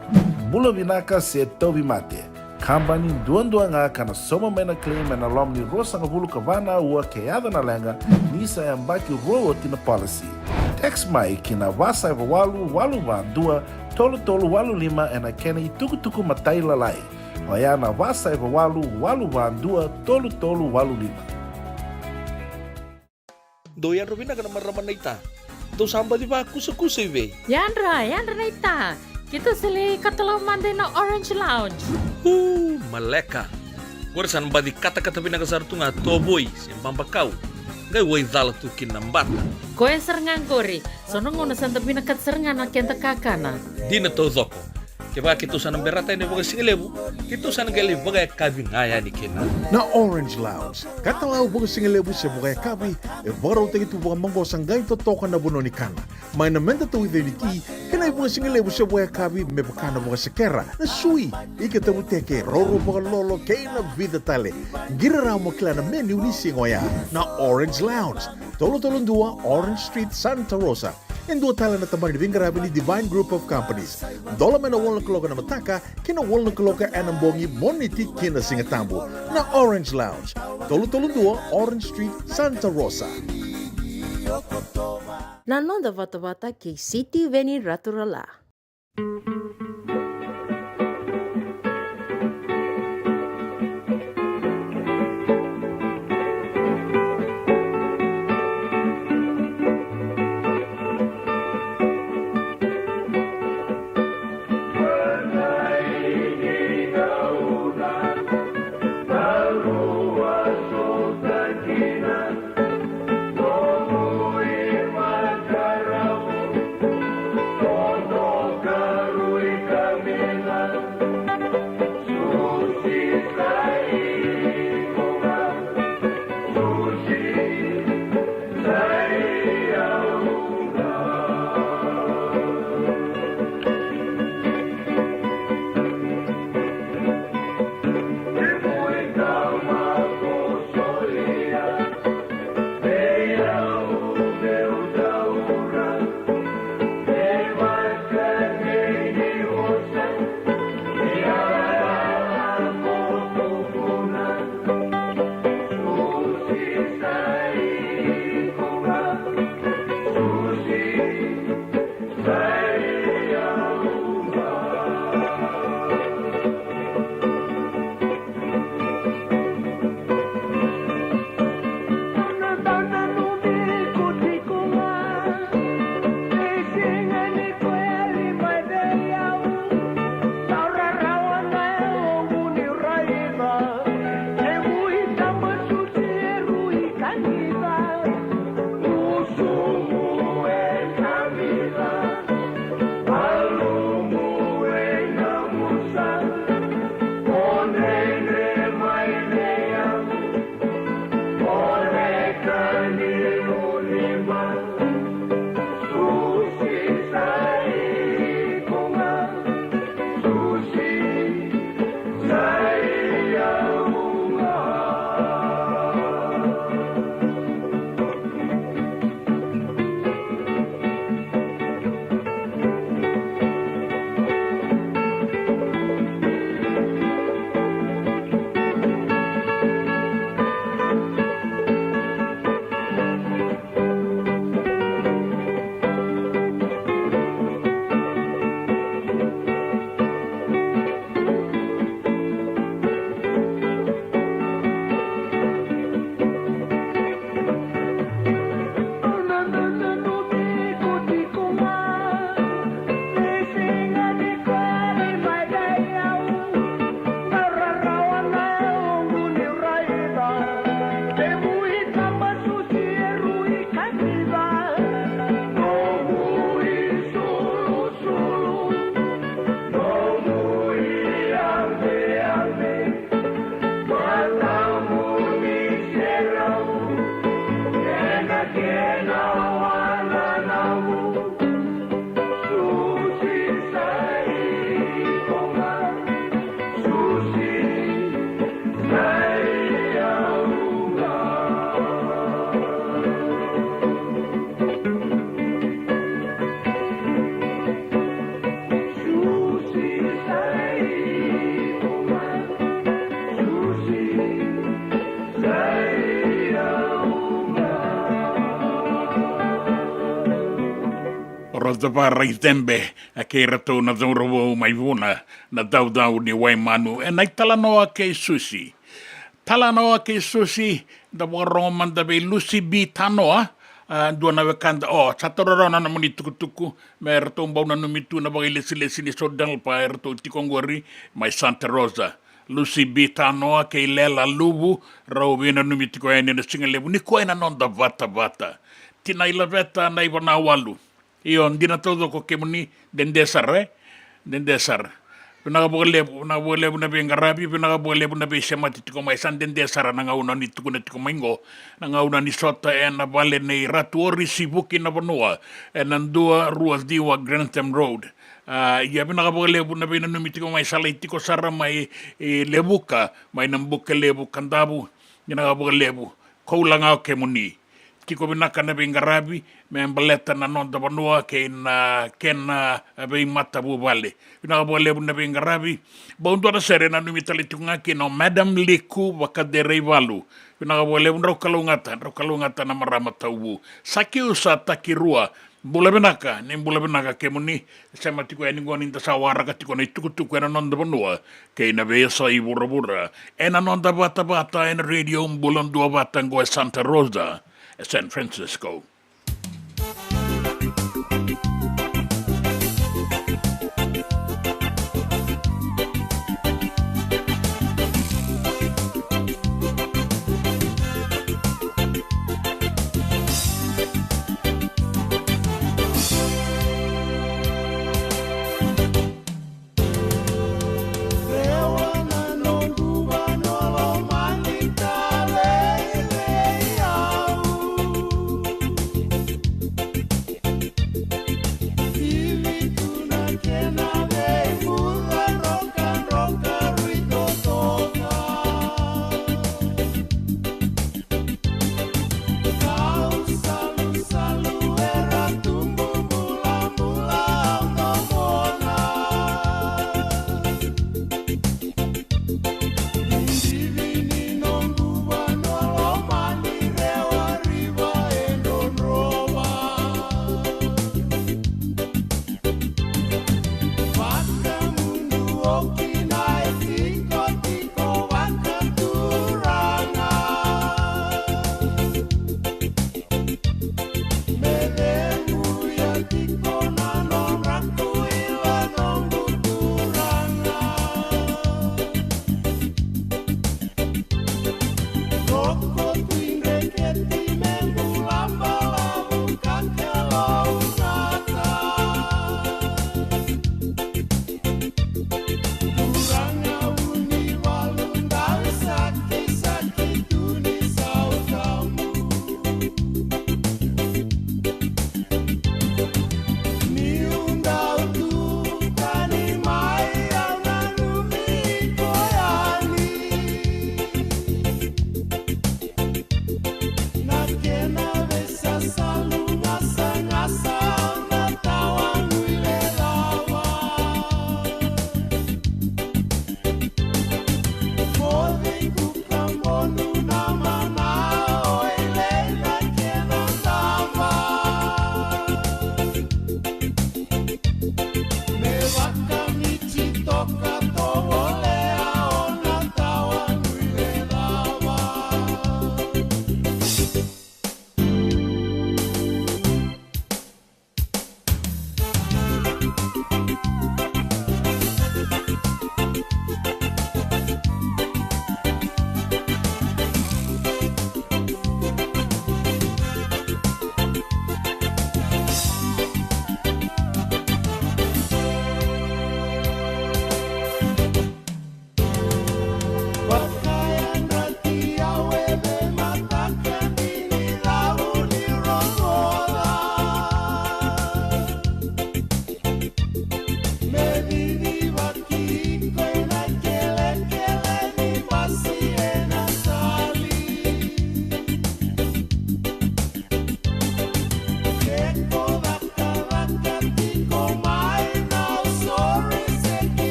Bula vinaka se tauvimate. Kabani duadua ga ka na sauma mai na claim ena loma ni ruasagavulu ka va na aua ke yaco na leqa, ni sa yabaki rua oti na policy. Text mai ki na va saiva walu walu va dua tolu tolu walu lima ena kena itukutuku matailalai. Oya na va saiva walu walu va dua tolu tolu walu lima. Dou yadra vinaka na marama naita. Dou sa baci vakusakusa i vei? Yadra, yadra naita. Keitou sa lai katalau mada ina Orange Lounge. Uu, maleka. Qori sa na baci katakata vinaka sara tu ga tovoi se babakau. Qai waicala tu kina na bata. Koya sara ga qori. So na gauna sa da vinakata sara ga na keda kakana. Dina taucoko. Kevaka keitou sa na berata yani vakasigalevu, keitou sa na qai lai vakayakavi ga yani kina. Na Orange Lounge, katalau vakasigalevu se vakayakavi, e vakarautaki tu vakamaqosa qai totoka na vanua ni kana. Mai na meda tauica ni ti, kei na ivakasigalevu se vakayakavi me vaka na vakasekera, na sui, ika tavuteke, rourou vakalolo, kei na vica tale. Qiri rawa mo kila na menu ni siga oya. Na Orange Lounge, tolu tolu dua Orange Street, Santa Rosa. E dua tale na tabana ni veiqaravi ni Divine Group of Companies. Dola mai na walu na kaloko ena mataka ki na walu na kaloko ena bogi, Moniti ki na Sigatabu. Na Orange Lounge, tolu tolu dua Orange Street, Santa Rosa. Na noda vatavata kei Sitiveni Raturala. Rosa Varaicebe, a kei iratou na cauravou mai Vuna, na caucau ni Waimanu, e na italanoa kei Susi. Talanoa kei Susi, da vakarogo mada vei Lucy B Tanoa, a, dua na wekada, o, sa taura rawa na nomuni tukutuku, me ratou bau nanumi tu na vakailesilesi ni Sodalpa, e ratou tiko oqori, mai Santa Rosa. Lucy B Tanoa kei Lela Luvu, rau veinanumi tiko yani ena siga levu nikua ena noda vatavata. Tinai Laveta na ivanawalu. Io, dina taucoko kemuni, dede sara, e? Dede sara. Vinaka vakalevu, vinaka vakalevu na veiqaravi, vinaka vakalevu na veisemati tiko mai, sa dede sara na gauna ni tukuna tiko mai qo. Na gauna ni sota ena vale nei Ratu Orisi Vuki na vanua, ena dua rua ciwa Grantham Road. A, ia vinaka vakalevu na veinanumi tiko mai, sa lai tiko sara mai, e, Levuka, mai na Buka Levu Kadavu, vinaka vakalevu. Koula ga o kemuni. Tiko vinaka na veiqaravi, me baleta na noda vanua kei na kena veimatavuvale. Vinaka vakalevu na veiqaravi. Bau dua na sere nanumi tale tiko ga kina o Madam Liku Vakaderaivalu. Vinaka vakalevu, drau kalougata, drau kalougata na marama tauvu. Sakiusa Takirua, bula vinaka, ni bula vinaka kemuni. Sema tiko yani qo ni da sa waraka tiko na itukutuku ena noda vanua kei na veiyasai vuravura. Ena noda vatavata ena Radio Bula Duavata qo e Santa Rosa, e San Francisco.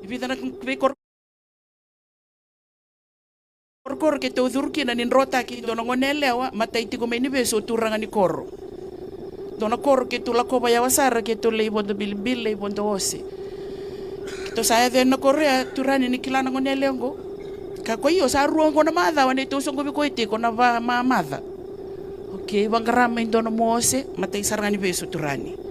vica na veikoro korokoro keitou curu kina ni drotaki e dua na gone yalewa, matai tiko mai ni vesu, o turaga ni koro. Dua na koro keitou lakova yawa sara, keitou lai vodo bilibili, lai vodo ose. Keitou sa yaco yani na koro ya, turaga ni kila na gone yalewa oqo. Ka ko io, sa rua oqo na macawa neitou soqovi koya tiko na va mamaca. Okei, vaqara mai dua nomu ose, matai sara ga ni vesu, turaga.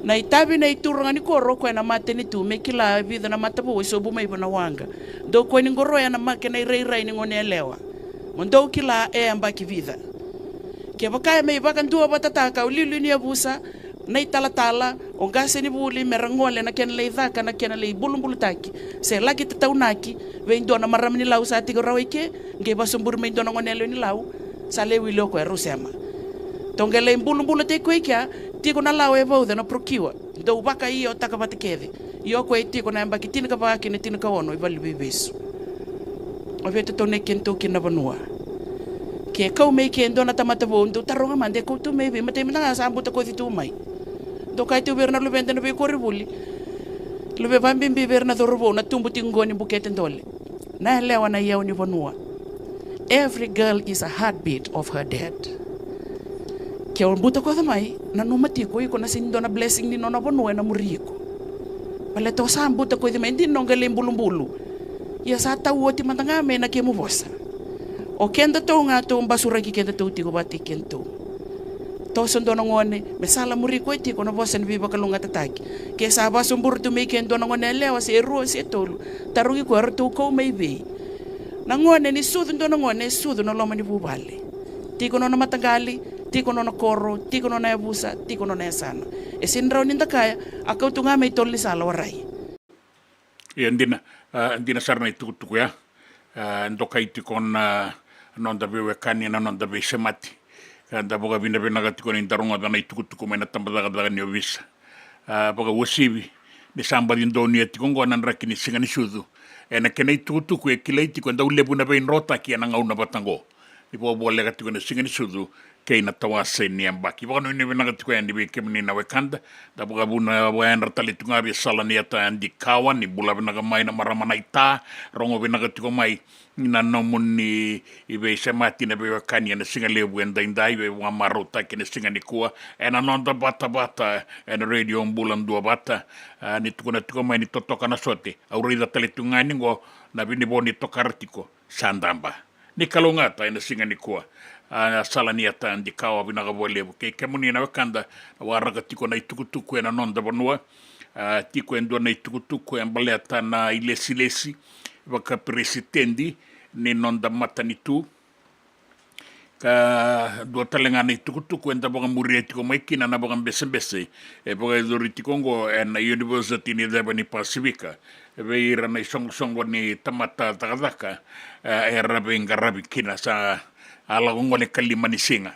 Na itavi nei turaga ni koro, o koya na matanitu, me kila e vica na matavou e sobu mai vua na waqa. Dou kua ni qoroya na ma kena irairai ni gone yalewa. Mo dou kila e yabaki vica. Kevaka e mai vakaduavatataka o liuliu ni yavusa, na italatala, o qasenivuli, me ra gole na kena lai caka, na kena lai bulubulutaki, se laki tataunaki vei dua na marama ni Lau sa tiko rawa i ke, qai vasoburi mai dua na gone yalewa ni Lau, sa lai wili o koya, rau sema. Tou qai lai bulubulutaki koya i kea, tiko na lawa e vauca, na procure. Dou vakaiotaka vata kece. Ia o koya e tiko na yabaki tinikava kei na tinikaono e valeniveivesu. O vei tou na kena tou kina na vanua? Ke kau mai ke dua na tamata vou, dou taroga mada, e kau tu mai vei, matai mada ga sa butakoci tu mai. Dou kaya tu vei ira na luveda na veikoronivuli, luve vabibi vei ira na cauravou, na tubu tiko qo ni bukete dole. Na yalewa na iyau ni vanua. Every girl is a heartbeat of her dad. Ke o butakoca mai, nanuma tiko iko na sega ni dua na blessing ni nona vanua ena muri iko. Baleta o sa butakoci mai, dina o qai lai bulubulu. Ia sa tau oti mada ga mai na kemu vosa. O kedatou ga tou basuraki kedatou tiko vata kei kedatou. Toso dua na gone me salamuri koya tiko na vosa ni veivakalougatataki. Ke sa vasoburi tu mai ke dua na gone yalewa se rua se tolu, tarogi koya, eratou kau mai vei? Na gone ni sucu dua na gone, e sucu na loma ni vuvale. Tiko nona mataqali, tiko nona koro, tiko nona yavusa, tiko nona yasana. E sega ni rawa ni da kaya, a kau tu ga mai tolo ni sala, warai. Ia dina, a, dina sara na itukutuku ya. A, dokai tiko na noda veiwekani, na noda veisemati. Ka da vakavinavinaka tiko ni da rogoca na itukutuku mai na tabacakacaka ni ovisa. A, vakauasivi ni sa baci donuya tiko oqo na draki ni Siga ni Sucu. Ena kena itukutuku e kilai tiko e dau levu na veidrotaki ena gauna vata oqo. Ni vakavoleka tiko na Siga ni Sucu kei na tawase ni yabaki. Vakanuinui vinaka tiko yani vei kemuni na wekada. Da vakavuna vakayadra tale tu ga vei Sala ni Yata Dikawa, ni bula vinaka mai na marama na ita, rogo vinaka tiko mai na nomuni veisemati na veiwekani ena siga levu edaidai, veivakamarautaki ena siga nikua, ena noda vatavata ena Radio Bula Duavata. A, ni tukuna tiko mai ni totoka na sote, au raica tale tu ga ni qo na vinivo ni tokara tiko sa daba. Ni kalougata ena siga nikua. A, Sala ni Yata Dikawa, vinaka vakalevu. Kei kemuni na wekada, na waraka tiko na itukutuku ena noda vanua. A, tiko e dua na itukutuku e baleta na ilesilesi vakaperesitedi ni noda matanitu. Ka dua tale ga na itukutuku eda vakamuria tiko mai kina na vakabesebese e vakayacori tiko oqo ena University ni Ceva ni Pasifika. Vei ira na isoqosoqo ni tamata cakacaka, e, era veiqaravi kina, sa a lako gole ka lima ni siga.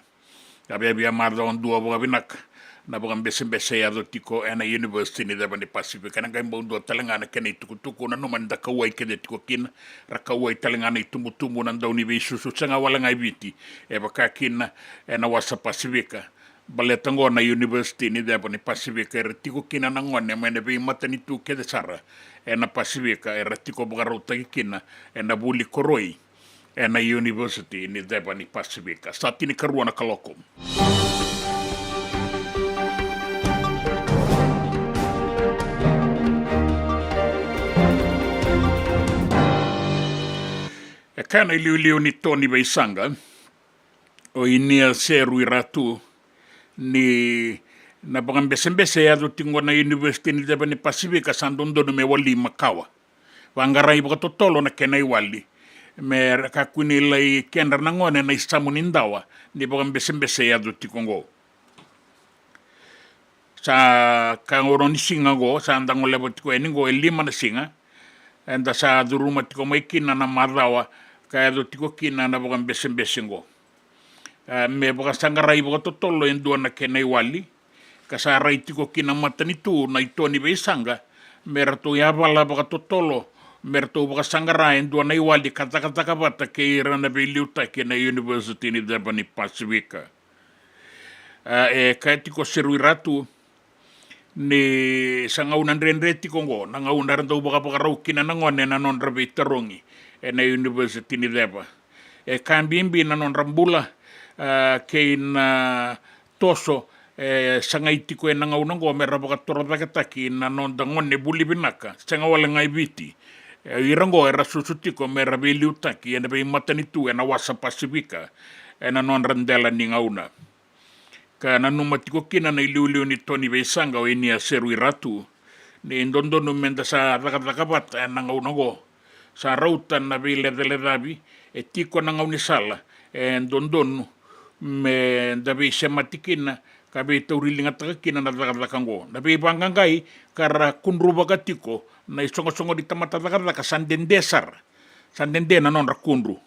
Ka viavia macawa dua vakavinaka na vakabesebese e yaco tiko ena University ni Ceva ni Pasifika. Ena qai bau dua tale ga na kena itukutuku, nanuma ni da kauwai kece tiko kina, ra kauwai tale ga na itubutubu, na dauniveisusu, sega wale ga i Viti, e vaka kina ena wasa Pasifika. Baleta oqo na University ni Ceva ni Pasifika, era tiko kina na gone mai na veimatanitu kece sara ena Pasifika, era tiko vakarautaki kina ena vuli koroi ena University ni Ceva ni Pasifika. Sa tinikarua na kaloko. E kaya na iliuliu ni To ni Veisaqa, o Inia Seruiratu, ni na vakabesebese e yaco tiko na University ni Ceva ni Pasifika sa dodonu me wali makawa. Vaqarai vakatotolo na kena iwali, me ra kakua ni lai kedra na gone na isamu ni dawa ni vakabesebese e yaco tiko oqo. Sa ka qo ni siga oqo, sa da goleva tiko yani oqo e lima na siga. Eda sa curuma tiko mai kina na macawa ka yaco tiko kina na vakabesebese oqo. E, me vakasaqarai vakatotolo e dua na kena iwali, ka sa rai tiko ki na matanitu na i To ni Veisaqa, me ratou yavala vakatotolo, me ratou vakasaqara e dua na iwali ka cakacaka vata kei ira na veiliutaki ena University ni Ceva ni Pasifika. E, e kaya tiko o Seruiratu, Ni sa gauna dredre tiko oqo, na gauna era dau vakavakarau kina na gone na nodra veitarogi ena University ni Ceva. E ka bibi na nodra bula, a, kei na toso e sagai tiko ena gauna oqo me ra vakatorocaketaki na noda gone vuli vinaka, sega wale ga i Viti. E, ira oqo era susu tiko me ra veiliutaki ena veimatanitu ena wasa Pasifika ena nodra dela ni gauna. Ka nanuma tiko kina na iliuliu ni Tony Veisaqa o Inia Seruiratu ni dodonu me da sa cakacaka vata ena gauna oqo. Sa rauta na veilecalecavi, e tiko na gaunisala, e dodonu me da veisemati kina ka veitauriligataka kina na cakacaka oqo. Na veivaqaqai ka ra kudruvaka tiko na isoqosoqo ni tamata cakacaka sa dede sara. Sa dede na nodra kudru.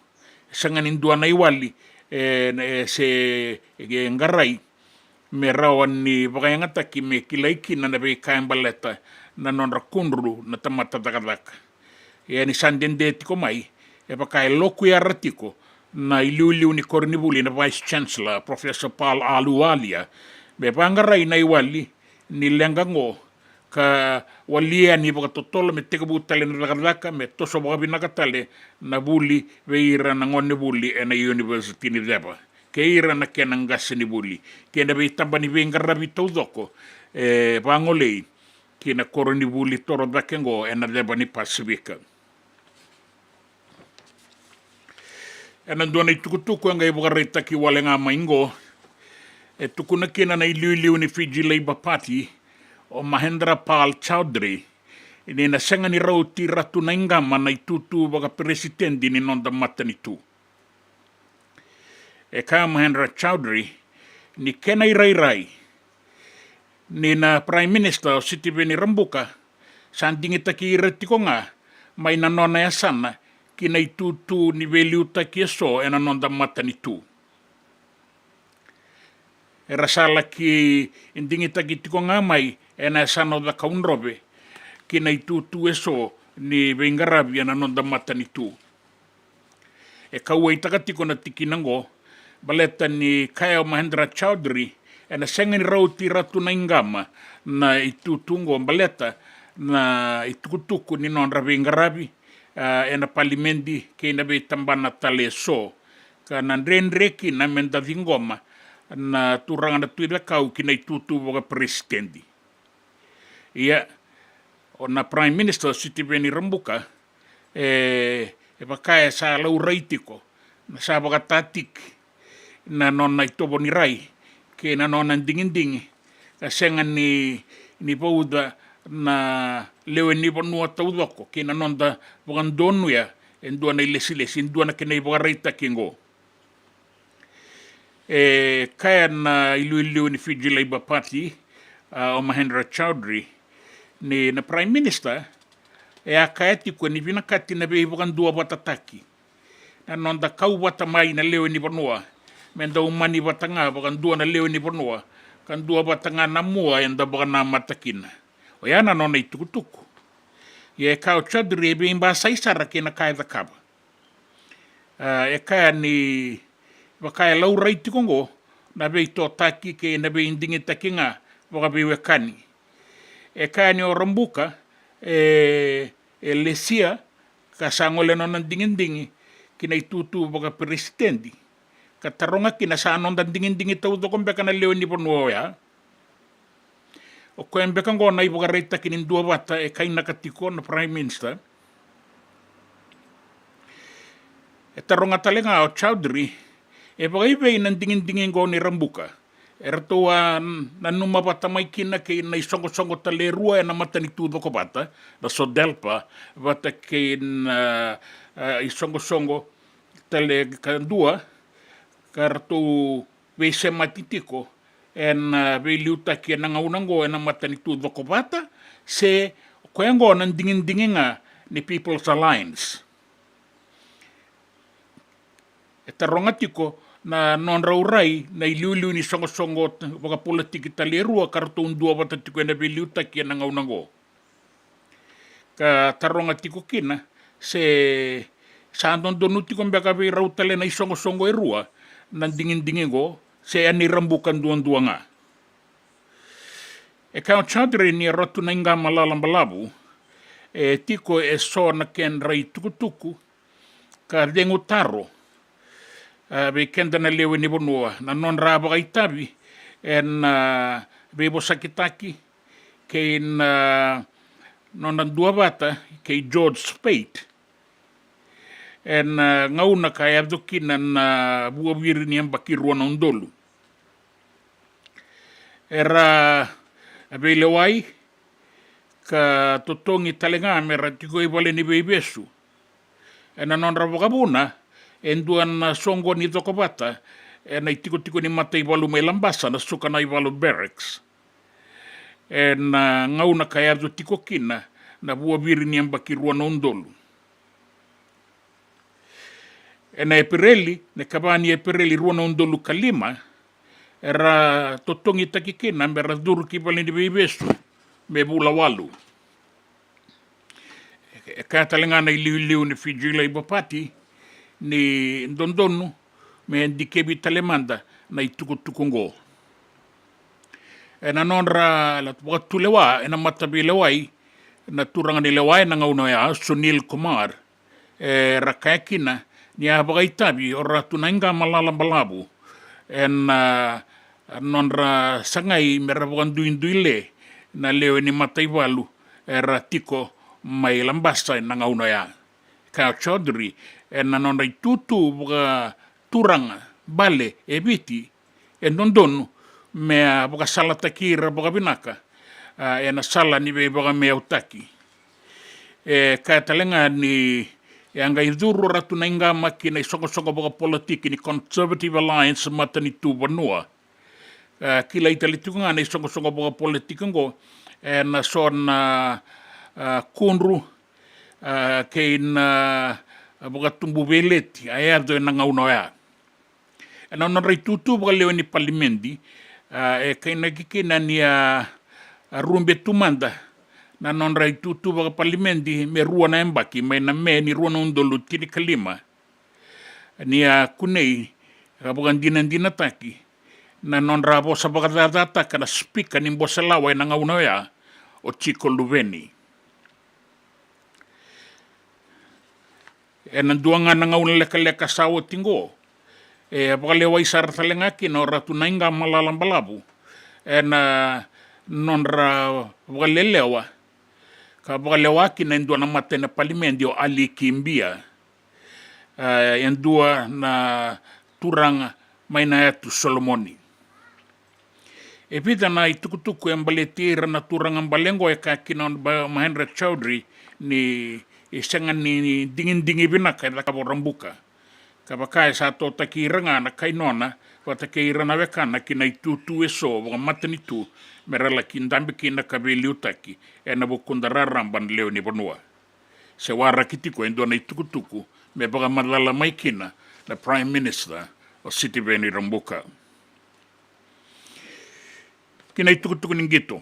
Sega ni dua na iwali e, e se e qarai me rawa ni vakayagataki me kilai kina na veika e baleta na nodra kudru na tamata cakacaka. Ia ni sa dede tiko mai, e vaka e lokuyara tiko na iliuliu ni koronivuli na Vice Chancellor, Professor Paul Ahluwalia, me vaqarai na iwali ni leqa oqo ka walia ni vakatotolo me tekivu tale na cakacaka me toso vakavinaka tale na vuli vei ira na gone vuli ena University ni Ceva kei ira na kena qase ni vuli kei na veitaba ni veiqaravi taucoko e vagolei ki na koronivuli torocake oqo ena Ceva ni Pasifika. Ena dua na itukutuku e qai vakaraitaki wale ga mai oqo, e tukuna kina na iliuliu ni Fiji Labour Party o Mahendra Pal Chaudhry ni na sega ni rauti Ratu Naiqama na itutu vakaperesitedi ni noda matanitu. E kaya o Mahendra Chaudhry ni kena irairai ni na Prime Minister o Sitiveni Rabuka sa digitaki ira tiko ga mai na nona yasana ki na itutu ni veiliutaki eso ena noda matanitu. Era sa laki digitaki tiko ga mai ena yasana o Cakaudrove ki na itutu eso ni veiqaravi ena noda matanitu. E kauwaitaka tiko na tikina oqo baleta ni kaya o Mahendra Chaudhry ena sega ni rauti Ratu Naiqama na itutu oqo baleta na itukutuku ni nodra veiqaravi, a, ena palimedi kei na veitabana tale eso ka na dredre kina me da ciqoma na turaga na Tui Cakau ki na itutu vakaperesitedi. Ia, o na Prime Minister o Sitiveni Rabuka e, e vaka e sa laurai tiko na sa vakatatiki na nona itovo ni rai kei na nona digidigi ka sega ni, ni vauca na lewe ni vanua taucoko kei na noda vakadonuya e dua na ilesilesi, e dua na kena ivakaraitaki oqo. E kaya na iliuliu ni Fiji Labour Party, a, o Mahendra Chaudhry, ni na Prime Minister e a kaya tiko ni vinakati na veivakaduavatataki na noda kau vata mai na lewe ni vanua me da umani vata ga vakadua na lewe ni vanua ka dua vata ga na mua eda vakanamata kina. Oya na nona itukutuku. Ia e kaya o Chaudhry e veibasai sara kei na ka e cakava. A, e kaya ni vaka e laurai tiko oqo na veitotaki kei na veidigitaki ga vakaveiwekani. E kaya ni o Rabuka e, e lesia ka sa gole nona digidigi ki na itutu vakaperesitedi ka taroga kina sa noda digidigi taucoko beka na lewe ni vanua oya. O koya beka oqo na ivakaraitaki ni duavata e kainaka tiko na Prime Minister. E taroga tale ga o Chaudhry e vakaivei na digidigi oqo ni Rabuka. E ratou a nanuma vata mai kina kei na isoqosoqo tale e rua ena matanitu cokovata, na SODELPA vata kei na, a, isoqosoqo tale kadua ka ratou veisemati tiko ena, a, veiliutaki ena gauna oqo ena matanitu cokovata, se o koya oqo na digidigi ga ni People's Alliance. E taroga tiko na nodrau rai na iliuliu ni soqosoqo vakapolitiki tale e rua ka ratou duavata tiko ena veiliutaki ena gauna oqo. Ka taroga tiko kina se sa dodonu tiko beka vei rau tale na isoqosoqo e rua na digidigi oqo, se e ni Rabuka duadua ga. E kaya o Chaudhry ni Ratu Naiqama Lalabalavu e tiko e so na kedra itukutuku ka cegu taro, a, vei keda na lewe ni vanua, na nodra vakaitavi ena, a, veivosakitaki kei na, a, nodra duavata kei George Speight ena, a, gauna ka yaco kina na vuaviri ni yabaki rua na udolu. Era veilewai ka totogi tale ga mera tiko i vale ni veivesu. Ena nodra vakavuna, e dua na soqo ni cokovata ena itikotiko ni mataivalu mai Labasa, na Sukanaivalu Barracks, ena, a, gauna ka yaco tiko kina na vuaviri ni yabaki rua na udolu. Ena Epereli, na ikava ni Epereli rua na udolu ka lima, era totogitaki kina mera curu ki vale ni veivesu me vula walu. E kaya tale ga na iliuliu ni Fiji Labour Party ni dodonu me dikevi tale mada na itukutuku oqo. Ena nodra vakatulewa ena mataveilewai na turaga ni lewa ena gauna oya, Sunil Kumar, era kaya kina ni a vakaitavi o Ratu Naiqama Lalabalavu ena, a, nodra sagai mera vakaduiduile na lewe ni mataivalu era tiko mai Labasa ena gauna oya. Kaya o Chaudhry, ena nodra itutu vakaturaga, bale e Viti, e dodonu me a vakasalataki ira vakavinaka, a, ena sala ni veivakameautaki. E kaya tale ga ni e a qai curu o Ratu Naiqama ki na isoqosoqo vakapolitiki ni Conservative Alliance matanitu vanua. A, kilai tale tiko ga na isoqosoqo vakapolitiki oqo ena so na, a, kudru, a, kei na, a, vakatubu veileti a yaco ena gauna oya. Ena nodra itutu vakalewe ni palimedi, a, e kainaki kina ni a, a rube tu mada na nodra itutu vakapalimedi me rua na yabaki mai na Me ni rua na udolu tinikalima. Ni a kunei ka vakadinadinataki na nodra vosa vakacacataka na sipika ni bose lawa ena gauna oya, o Jiko Luveni. Ena dua ga na gauna lekaleka sa oti oqo, e vakalewai sara tale ga kina o Ratu Naiqama Lalabalavu ena nodra vakalelewa ka vakalewa kina e dua na mata ena palimedi, o Ali Kibia, a, e dua na turaga mai na Yatu Solomoni. E vica na itukutuku e baleti ira na turaga bale oqo, e kaya kina o Mahendra Chaudhry ni e sega ni digidigi vinaka e cakava o Rabuka. Ka vaka e sa totaki ira ga na kai nona vata kei ira na wekana ki na itutu eso vakamatanitu mera laki dabe kina ka veiliutaki ena vukuda raraba na lewe ni vanua. Se waraki tiko e dua na itukutuku me vakamacala mai kina na Prime Minister, o Sitiveni Rabuka. Ki na itukutuku ni qito.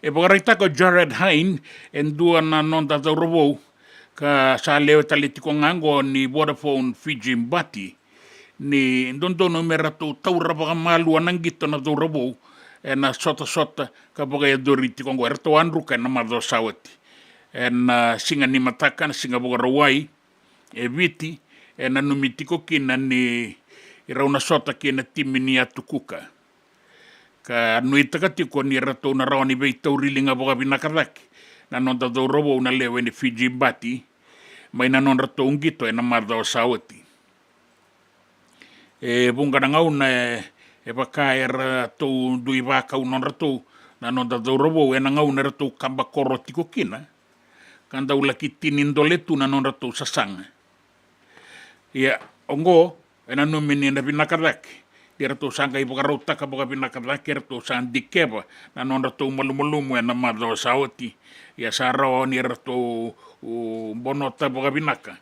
E vakaraitaka o Jared Hein, e dua na noda cauravou ka sa lewe tale tiko ga oqo ni Vodafone Fiji Bati, ni dodonu me ratou taura vakamalua na qito na cauravou ena sotasota ka vakayacori tiko oqo, eratou a druka ena macawa sa oti. Ena, a, siga ni mataka, na Siga Vakarauwai e Viti, e nanumi tiko kina ni rau na sota kei na timi ni Yatu Kuka. Ka nuitaka tiko ni ratou na rawa ni veitauriliga vakavinaka cake na noda cauravou na lewe ni Fiji Bati mai na nodratou qito ena macawa sa oti. E vuqa na gauna e, e vaka eratou dui vakau nodratou na noda cauravou ena gauna eratou kaba koro tiko kina ka dau laki tini dole tu na nodratou sasaga. Ia, oqo e nanumi ni na vinaka cake ni ratou sa qai vakarautaka vakavinaka cake, eratou sa dikeva na nodratou malumalumu ena macawa sa oti. Ia, sa rawa ni ratou, u, bonota vakavinaka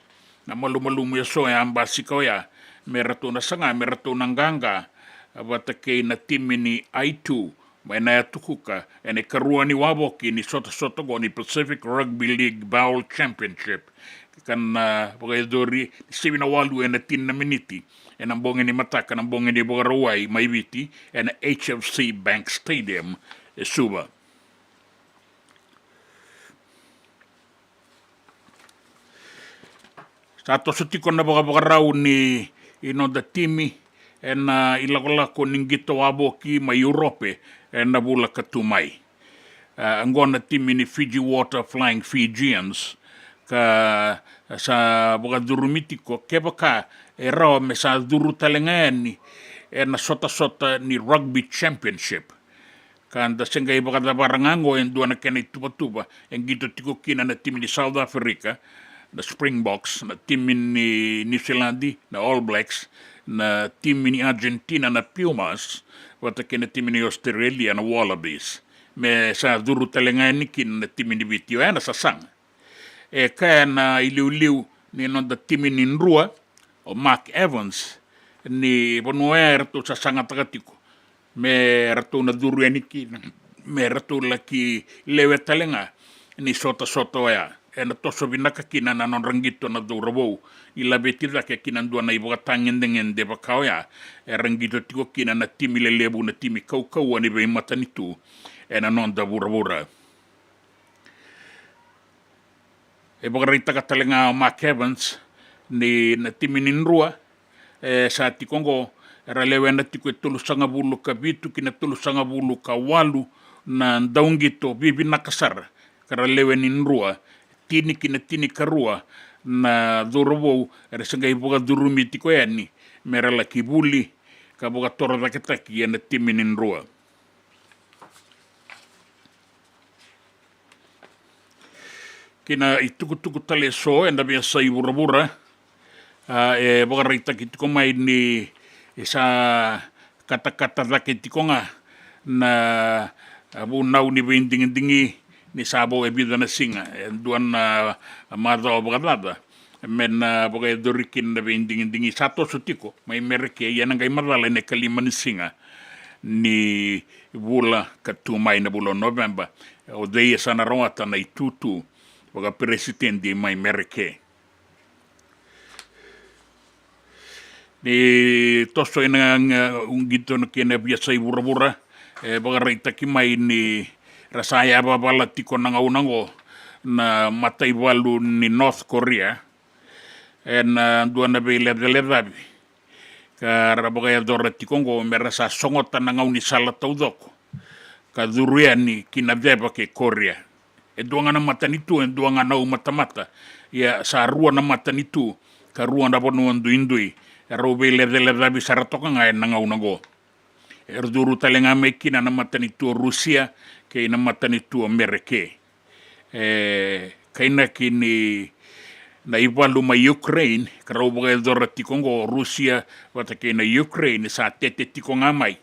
na malumalumu eso e a basika oya me ratou na saga, me ratou na qaqa vata kei na timi ni I two mai na Yatu Kuka ena ikarua ni wavoki ni sotasota oqo ni Pacific Rugby League Bowl Championship, ka na vakayacori ni sivi na walu ena tini na miniti ena bogi ni mataka na bogi ni Vakarauwai mai Viti ena H F C Bank Stadium e Suva. Sa toso tiko na vakavakarau ni noda timi ena ilakolako ni qito wavoki mai Urope ena vula ka tu mai. A, oqo na timi ni Fiji Water Flying Fijians, ka sa vakacurumi tiko kevaka e rawa me sa curu tale ga yani ena sotasota ni Rugby Championship. Ka da se qai vakacavara ga oqo e dua na kena ituvatuva e qito tiko kina na timi ni South Africa, na Springboks, na timi ni Niusiladi, na All Blacks, na timi ni Argentina, na Pumas, vata kei na timi ni Australia, na Wallabies. Me sa curu tale ga yani kina na timi ni Viti. Oya na sasaga. E kaya na iliuliu ni noda timi ni Drua, o Mark Evans, ni vanua oya eratou sasagataka tiko me ratou na curu yani kina, me ratou laki lewe tale ga ni sotasota oya. Ena toso vinaka kina na nodra qito na cauravou ni laveti cake kina dua na ivakatagedegede vaka oya era qito tiko kina na timi lelevu, na timi kaukauwa ni veimatanitu ena noda vuravura. E vakaraitaka tale ga o Mark Evans ni na timi ni Drua e sa tiko oqo, era lewena tiko e tolusagavulu ka vitu ki na tolusagavulu ka walu na dauqito vivinaka sara, ka ra lewe ni Drua. Tini ki na tinikarua na cauravou era se qai vakacurumi tiko yani me ra laki vuli ka vakatorocaketaki ena timi ni Drua. Ki na itukutuku tale eso ena veiyasai vuravura, a, e vakaraitaki tiko mai ni sa katakata cake tiko ga na, a, vunau ni veidigidigi ni sa vo e vica na siga, e dua na macawa vakacaca me na vakayacori kina na veidigidigi. Sa toso tiko mai Mereke, ia na qai macala ena ikalima ni siga ni vula ka tu mai, na vula o Noveba, o cei e sa na rawata na itutu vakaperesitedi mai Mereke. Ni toso ena, a, qito na kena veiyasai vuravura, e vakaraitaki mai ni ra sa yavavala tiko na gauna oqo na mataivalu ni North Korea ena dua na veilecalecavi ka ra vakayacora tiko oqo me ra sa sogota na gaunisala taucoko ka curu yani ki na Ceva kei Korea. E dua ga na matanitu, e dua ga na umatamata, ia sa rua na matanitu ka rua na vanua duidui. E rau veilecalecavi sara toka ga ena gauna oqo. E ra curu tale ga mai kina na matanitu o Rusia kei na matanitu o Mereke. E kainaki ni na ivalu mai Ukraine ka rau vakayacora tiko oqo o Rusia vata kei na Ukraine, sa tete tiko ga mai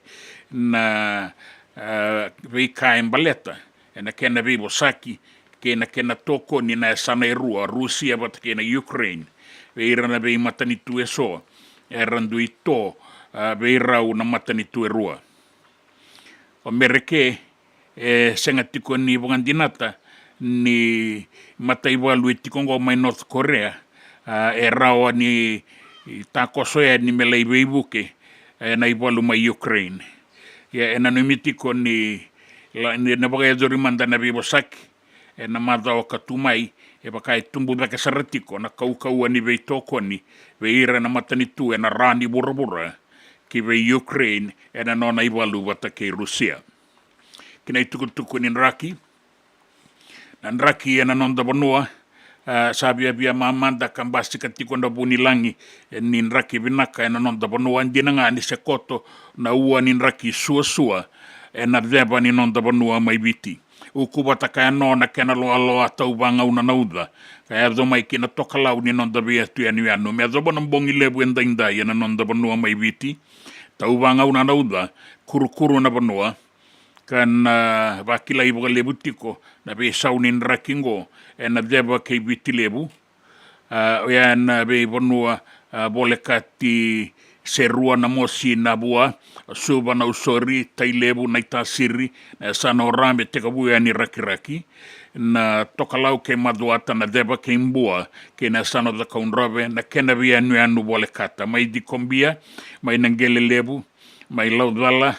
na, a, veika e baleta ena kena veivosaki kei na kena tokoni na yasana e rua, Rusia vata kei na Ukraine, vei ira na veimatanitu eso era dui to, a, vei rau na matanitu e rua. O Mereke e sega tiko ni vakadinata ni mataivalu e tiko oqo mai North Korea, a, e rawa ni takoso yani me lai veivuke ena ivalu mai Ukraine. Ia e nanumi tiko ni la, ni na vakayacori mada na veivosaki ena macawa ka tu mai, e vaka e tubu cake sara tiko na kaukauwa ni veitokoni vei ira na matanitu ena ra ni vuravura ki vei Ukraine ena nona ivalu vata kei Rusia. Ki na itukutuku ni draki, na draki ena noda vanua, a, sa viavia mamada ka basika tiko na vunilagi, e, ni draki vinaka ena noda vanua. Dina ga ni se koto na ua ni draki suasua ena Ceva ni noda vanua mai Viti. Uku vata ka yano na kena loaloa tauvagauna na uca ka yaco mai ki na tokalau ni noda veiyatu yanuyanu. Me yacova na bogi levu edaidai ena noda vanua mai Viti, tauvagauna na uca, kurukuru na vanua, ka na vakilai vakalevu tiko na veisau ni draki oqo ena Ceva kei Viti Levu. A, oya na veivanua, a, volekati Serua, Namosi, Navua, Suva, Nausori, Tailevu, Naitasiri, na yasana o Ra me tekivu yani Rakiraki, na Tokalau kei Macuata, na Ceva kei Bua, kei na yasana o Cakaudrove, na kena veiyanuyanu volekata mai Cikobia, mai Naqelelevu, mai Laucala,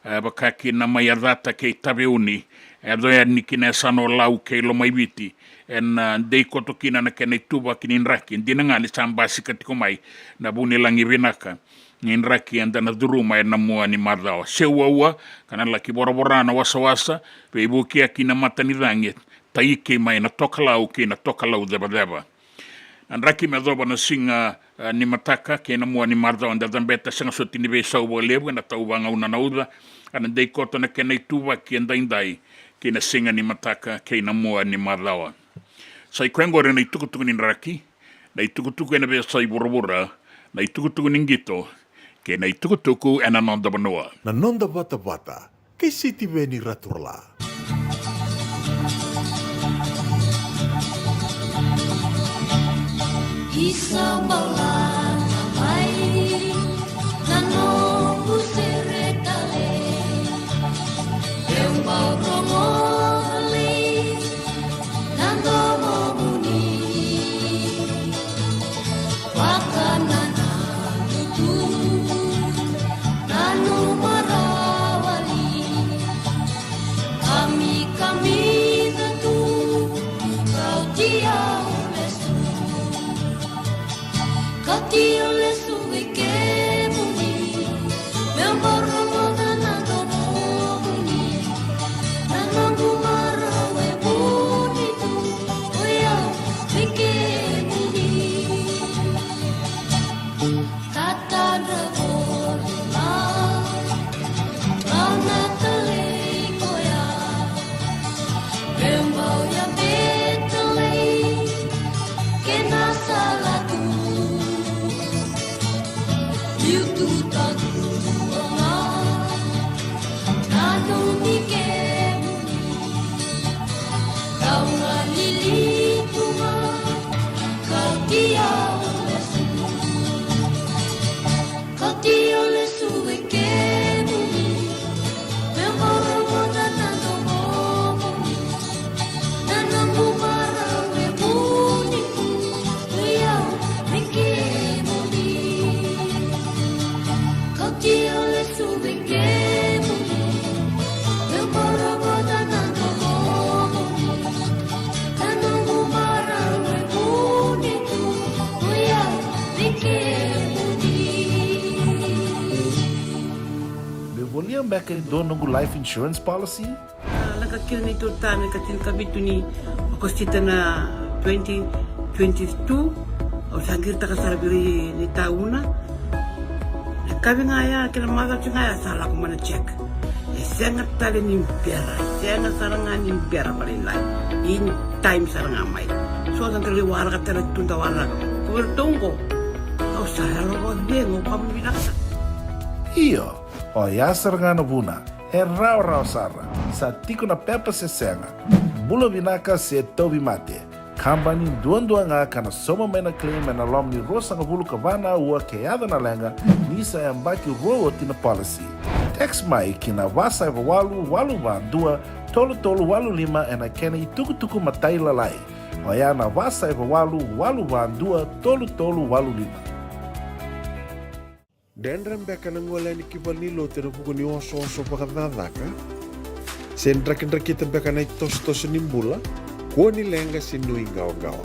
e vaka kina mai Yacata kei Taveuni, e yaco yani ki na yasana o Lau kei Lomaiviti, ena, a, dei koto kina na kena ituvaki ni draki, dina ga ni sa basika tiko mai na vunilagi vinaka ni draki eda na curuma ena mua ni macawa. Seu aua, ka na laki voravora na wasawasa, veivukiyaki na matanicagi, taiki mai na tokalau kei na tokalau cevaceva. Na draki me yacova na siga, e, ni mataka kei na mua ni macawa eda cabeta, sega soti ni veisau vakalevu, ena tau vagauna na uca, ka na dei koto na kena ituvaki edaidai ki na siga ni mataka kei na mua ni macawa. Sa i koya oqori na itukutuku ni draki, na itukutuku ena veiyasai vuravura, na itukutuku ni qito, kei na itukutuku ena noda vanua. Na noda vatavata kei Sitiveni Raturala. Isa bala na mai na noqu sere tale, e bau rogo tale na domomuni. Vakanananu tu, nanuma rawa li. Kamikamica tu, kauti au lesu. Kauti au lesu vei kemuni. Meu bau rogoca na domomuni. Na noqu marau e vuni tu, o yau vei kemuni. Katadra voli mai, au na talei koya. Meu bau yabe talei kei na sala tu. Liu tu tadua ga, nanumi kemuni. Kau galili tu ga, kauti au lesu. Kauti au lesu vei kemuni. Meu bau rogoca na domomuni. Na noqu marau e vuni tu, o yau vei kemuni. Kauti au lesu vei kemuni. Meu bau rogoca na domomuni. Na noqu marau e vuni tu, o yau vei kemuni. Meu volia beka e dua noqu life insurance policy? A, lako kina na neitou tane ka tinikavitu ni Okosita na twenty twenty-two. Au sa qiritaka sara vei ira na itauna. Na yakavi ga ya kei na macawa ga ya sa lako mai na check. E sega tale ni bera, e sega sara ga ni bera vakalailai. In time sara ga mai. So da dau waraka tale tu da waraka. Ko vei iratou oqo, au sa yalo vakacegu, au vakavinavinaka. Io. Oya sara ga na vuna, e rawarawa sara, sa tiko na pepa se sega, bula vinaka se tauvimate. Kabani duadua ga ka na sauma mai na claim ena loma ni ruasagavulu ka va na aua ke yaco na leqa, ni sa yabaki rua oti na policy. Text mai ki na va saiva walu walu va dua tolu tolu walu lima ena kena itukutuku matailalai. Oya na va saiva walu walu va dua tolu tolu walu lima. Dredre beka na gole yani ki valenilotu ena vuku ni osooso vakacakacaka? Se drakidrakita beka na itosotoso ni bula? Kua ni leqa se nuiqawaqawa.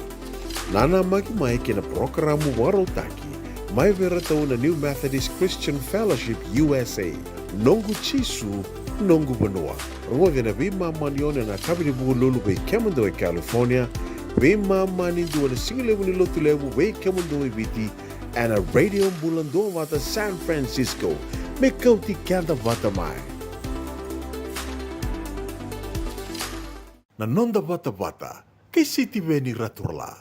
Nanamaki mai kei na parokaramu vakarautaki mai vei iratou na New Methodist Christian Fellowship U S A, Noqu Jisu, Noqu Vanua. Rogoci ena veimama ni ono ena yakavi ni Vukelulu vei kemudou e California, veimama ni dua ena sigalevu ni Lotulevu vei kemudou e Viti, ena Radio Bula Duavata San Francisco. Me kauti keda vata mai. Na noda vatavata kei Sitiveni Raturala.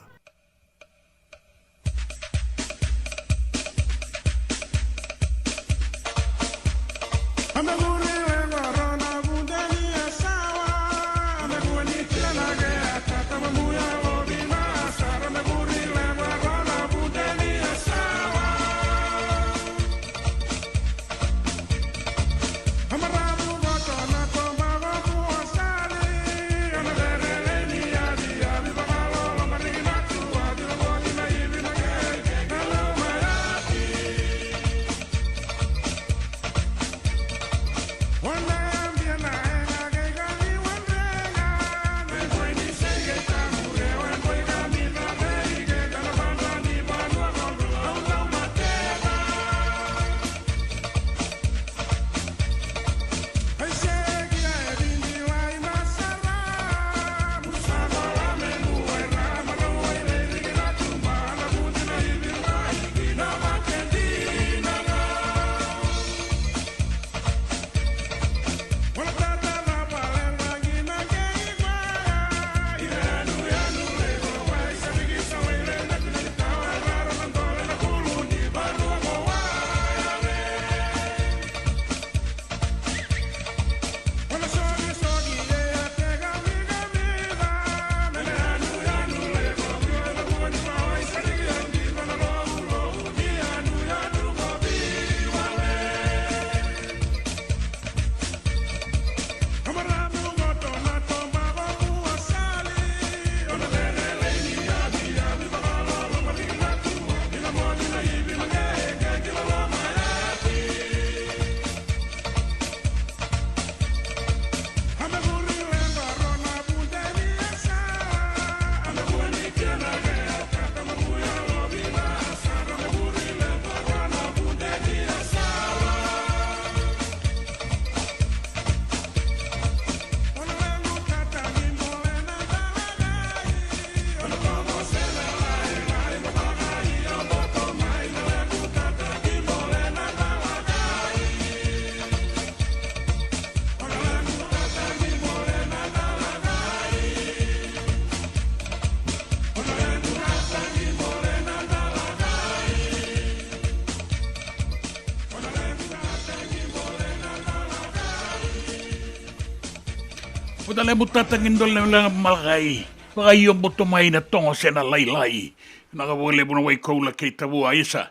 Buta levu tata, qai dua na lewe leqa Malakai. Vakaio buto mai na togo se na lailai. Vinaka vakalevu na Waikoula kei Tavua, isa.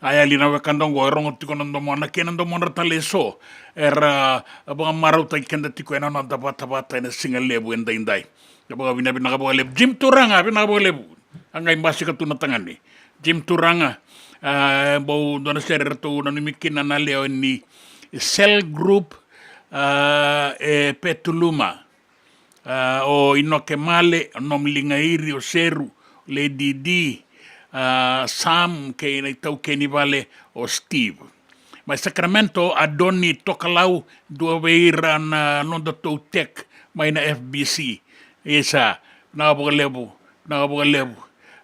A yali na wekada oqo, e rogo tiko na domona kei na domodra tale eso. Era vakamarautaki keda tiko ena noda vatavata ena siga levu edaidai. Na vakavinavinaka vakalevu Jim Turaga, vinaka vakalevu. A qai basika tu na tagane. Jim Turaga, a, bau dua na sere ratou nanumi kina na lewe ni Cell Group, a, e Petuluma. A, o Inoke Male, o Nom Ligairi, o Seru, Lady D, a, Sam, kei na itaukei ni vale, o Steve. Mai Sacramento, a Doni Tokalau, dua vei ira na nodatou tech mai na F B C. Isa, vinaka vakalevu, vinaka vakalevu.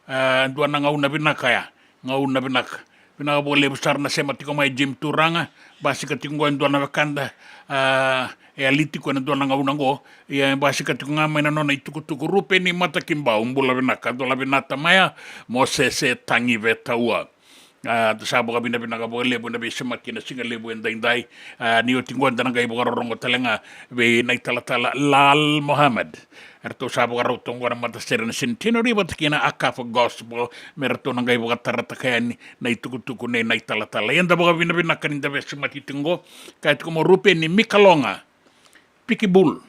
A, dua na gauna vinaka ya, gauna vinaka. Vinaka vakalevu sara na sema tiko mai Jim Turaga, basika tiko qo e dua na wekada, a, e yali tiko ena dua na gauna qo, ia e basika tiko ga mai na nona itukutuku Rupeni Matakibau, bula vinaka, Dolavi Natamaya, Mosese Tagi Vetaua. A, sa vakavinavinaka vakalevu na veisemati ena siga levu edaidai. A, ni oti qo da na qai vakarorogo tale ga vei na italatala Lal Mohammed. Eratou sa vakarau toka qo na matasere na Centenary vata kei na Akafa Gospel me ratou na qai vakatarataka yani na itukutuku nei na italatala. Ia da vakavinavinaka ni da veisemati tiko qo. Kaya tiko mai o Rupeni Mikaloga. Pikibul.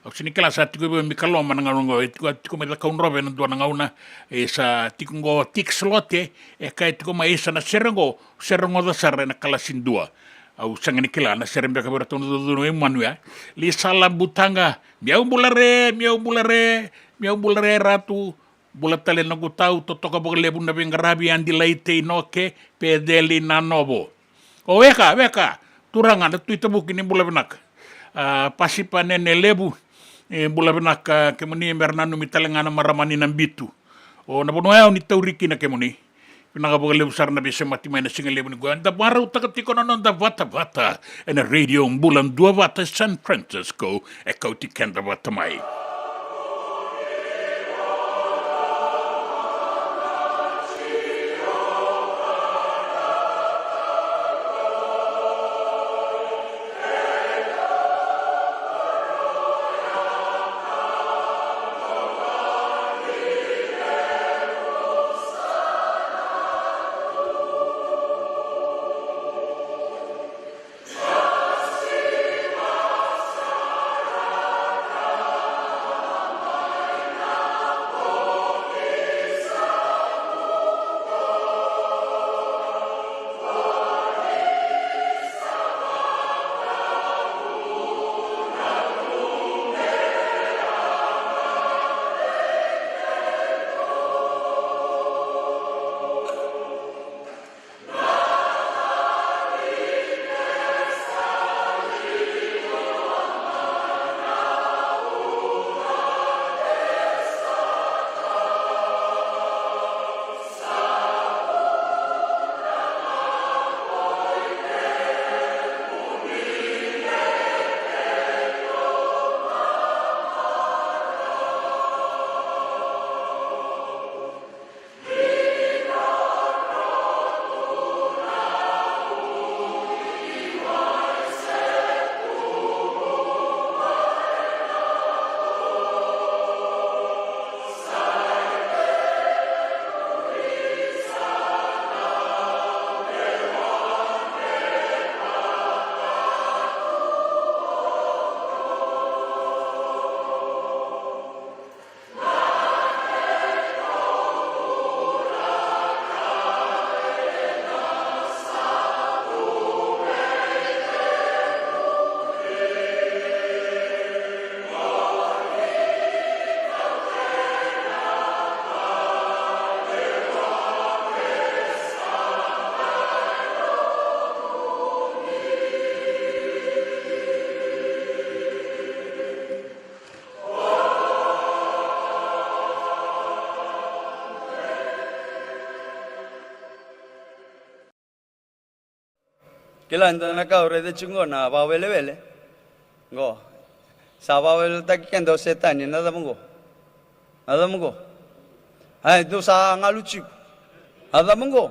Au sega ni kila sa tiko vei Mikaloma na gauna qo, e tiko, tiko mai Cakaudrove ena dua na gauna, e sa tiko qo Tix Lote, e kaya tiko mai isa na sere qo, se rogoca sara ena kalasi dua. Au sega ni kila na sere beka vei ratou na cucunu e Manuya. Lisala Butaga, miau bula re, miau bula re, miau bula re Ratu, bula tale na gutau, totoka vakalevu na veiqaravi, Adi Laite Inoke, Peceli na Novo. O weka, weka, turaga na Tui Tavuki ni bula vinaka. A, Pasipa Nene Levu, e, bula vinaka kemuni, me ra nanumi tale ga na marama ni Nabitu. O na vanua yau ni tauri kina kemuni. Vinaka vakalevu sara na veisemati mai na siga levu ni qo. Da marautaka tiko na noda vatavata ena Radio Bula Duavata San Francisco, e kauti keda vata mai. Kila e dua na ka au raica tiko qo na vakawelewele. Qo. Sa vakaweleweletaki keda o Setani, na cava qo? Na cava qo? Ai, dou sa galu tiko. Na cava qo?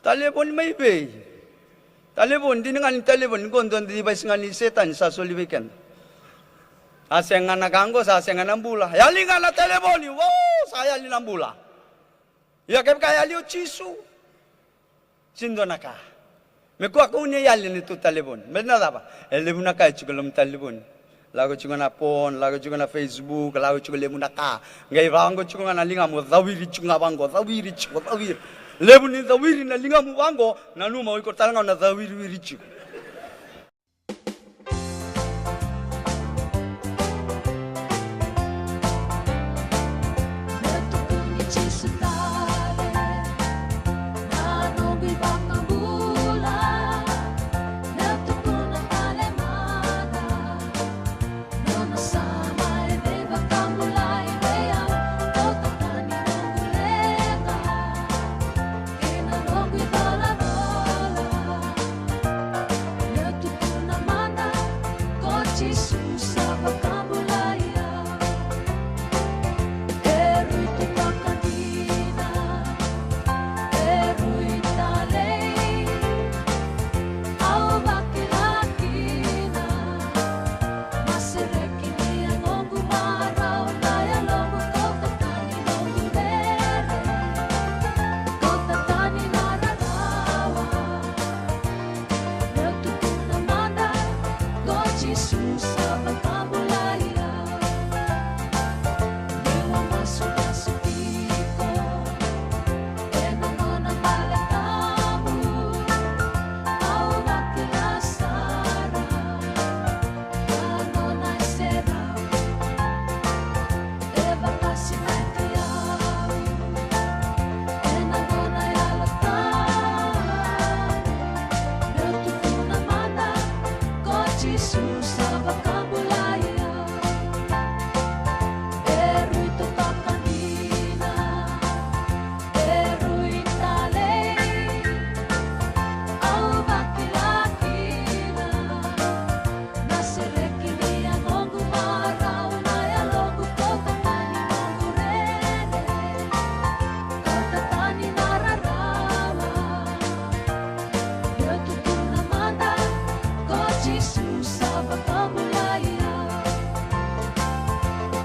Talevoni mai vei? Talevoni, dina ga ni talevoni, qo dua na device ga ni Setani sa soli vei keda. A sega na ka oqo, sa sega na bula. Yali ga na talevoni, wow, sa yali na bula. Ia kevaka e yali o Jisu, sega ni dua na ka. Me kua kau ni yali ni tu talevoni. Me na cava? E levu na ka e tiko e loma ni talevoni. Lako tiko na phone, lako tiko na Facebook, lako tiko levu na ka. Qai vaqo tiko ga na ligamu, cawiri tiko ga vaqo, cawiri tiko, cawiri. Levu ni cawiri na ligamu vaqo, nanuma o iko tale ga o na cawiriwiri tiko. Ena noqu icolacola, meu tukuna mada, ko Jisu sa vakabulai au. E rui totoka dina, e rui talei, au vakila kina. Na sereki ni yagoqu marau, na yaloqu kauta tani noqu rere, kauta tani na rarawa. Meu tukuna mada, ko Jisu sa vakabulai au. Meu a masumasu tiko ena nona vale tabu, au vakila sara. Na sereki ni yagoqu marau, na yaloqu kauta tani noqu rere, kauta tani na rarawa. Meu tukuna mada, ko Jisu sa vakabulai au.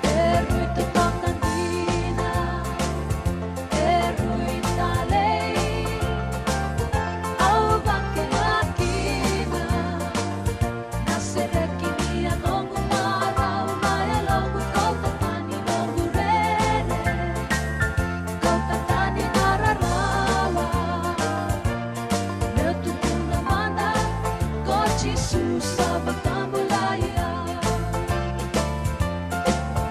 E rui totoka dina, e rui talei, au vakila kina. Na sereki ni yagoqu marau, na yaloqu kauta tani noqu rere, kauta tani na rarawa. Meu tukuna mada, ko Jisu sa vakabulai au.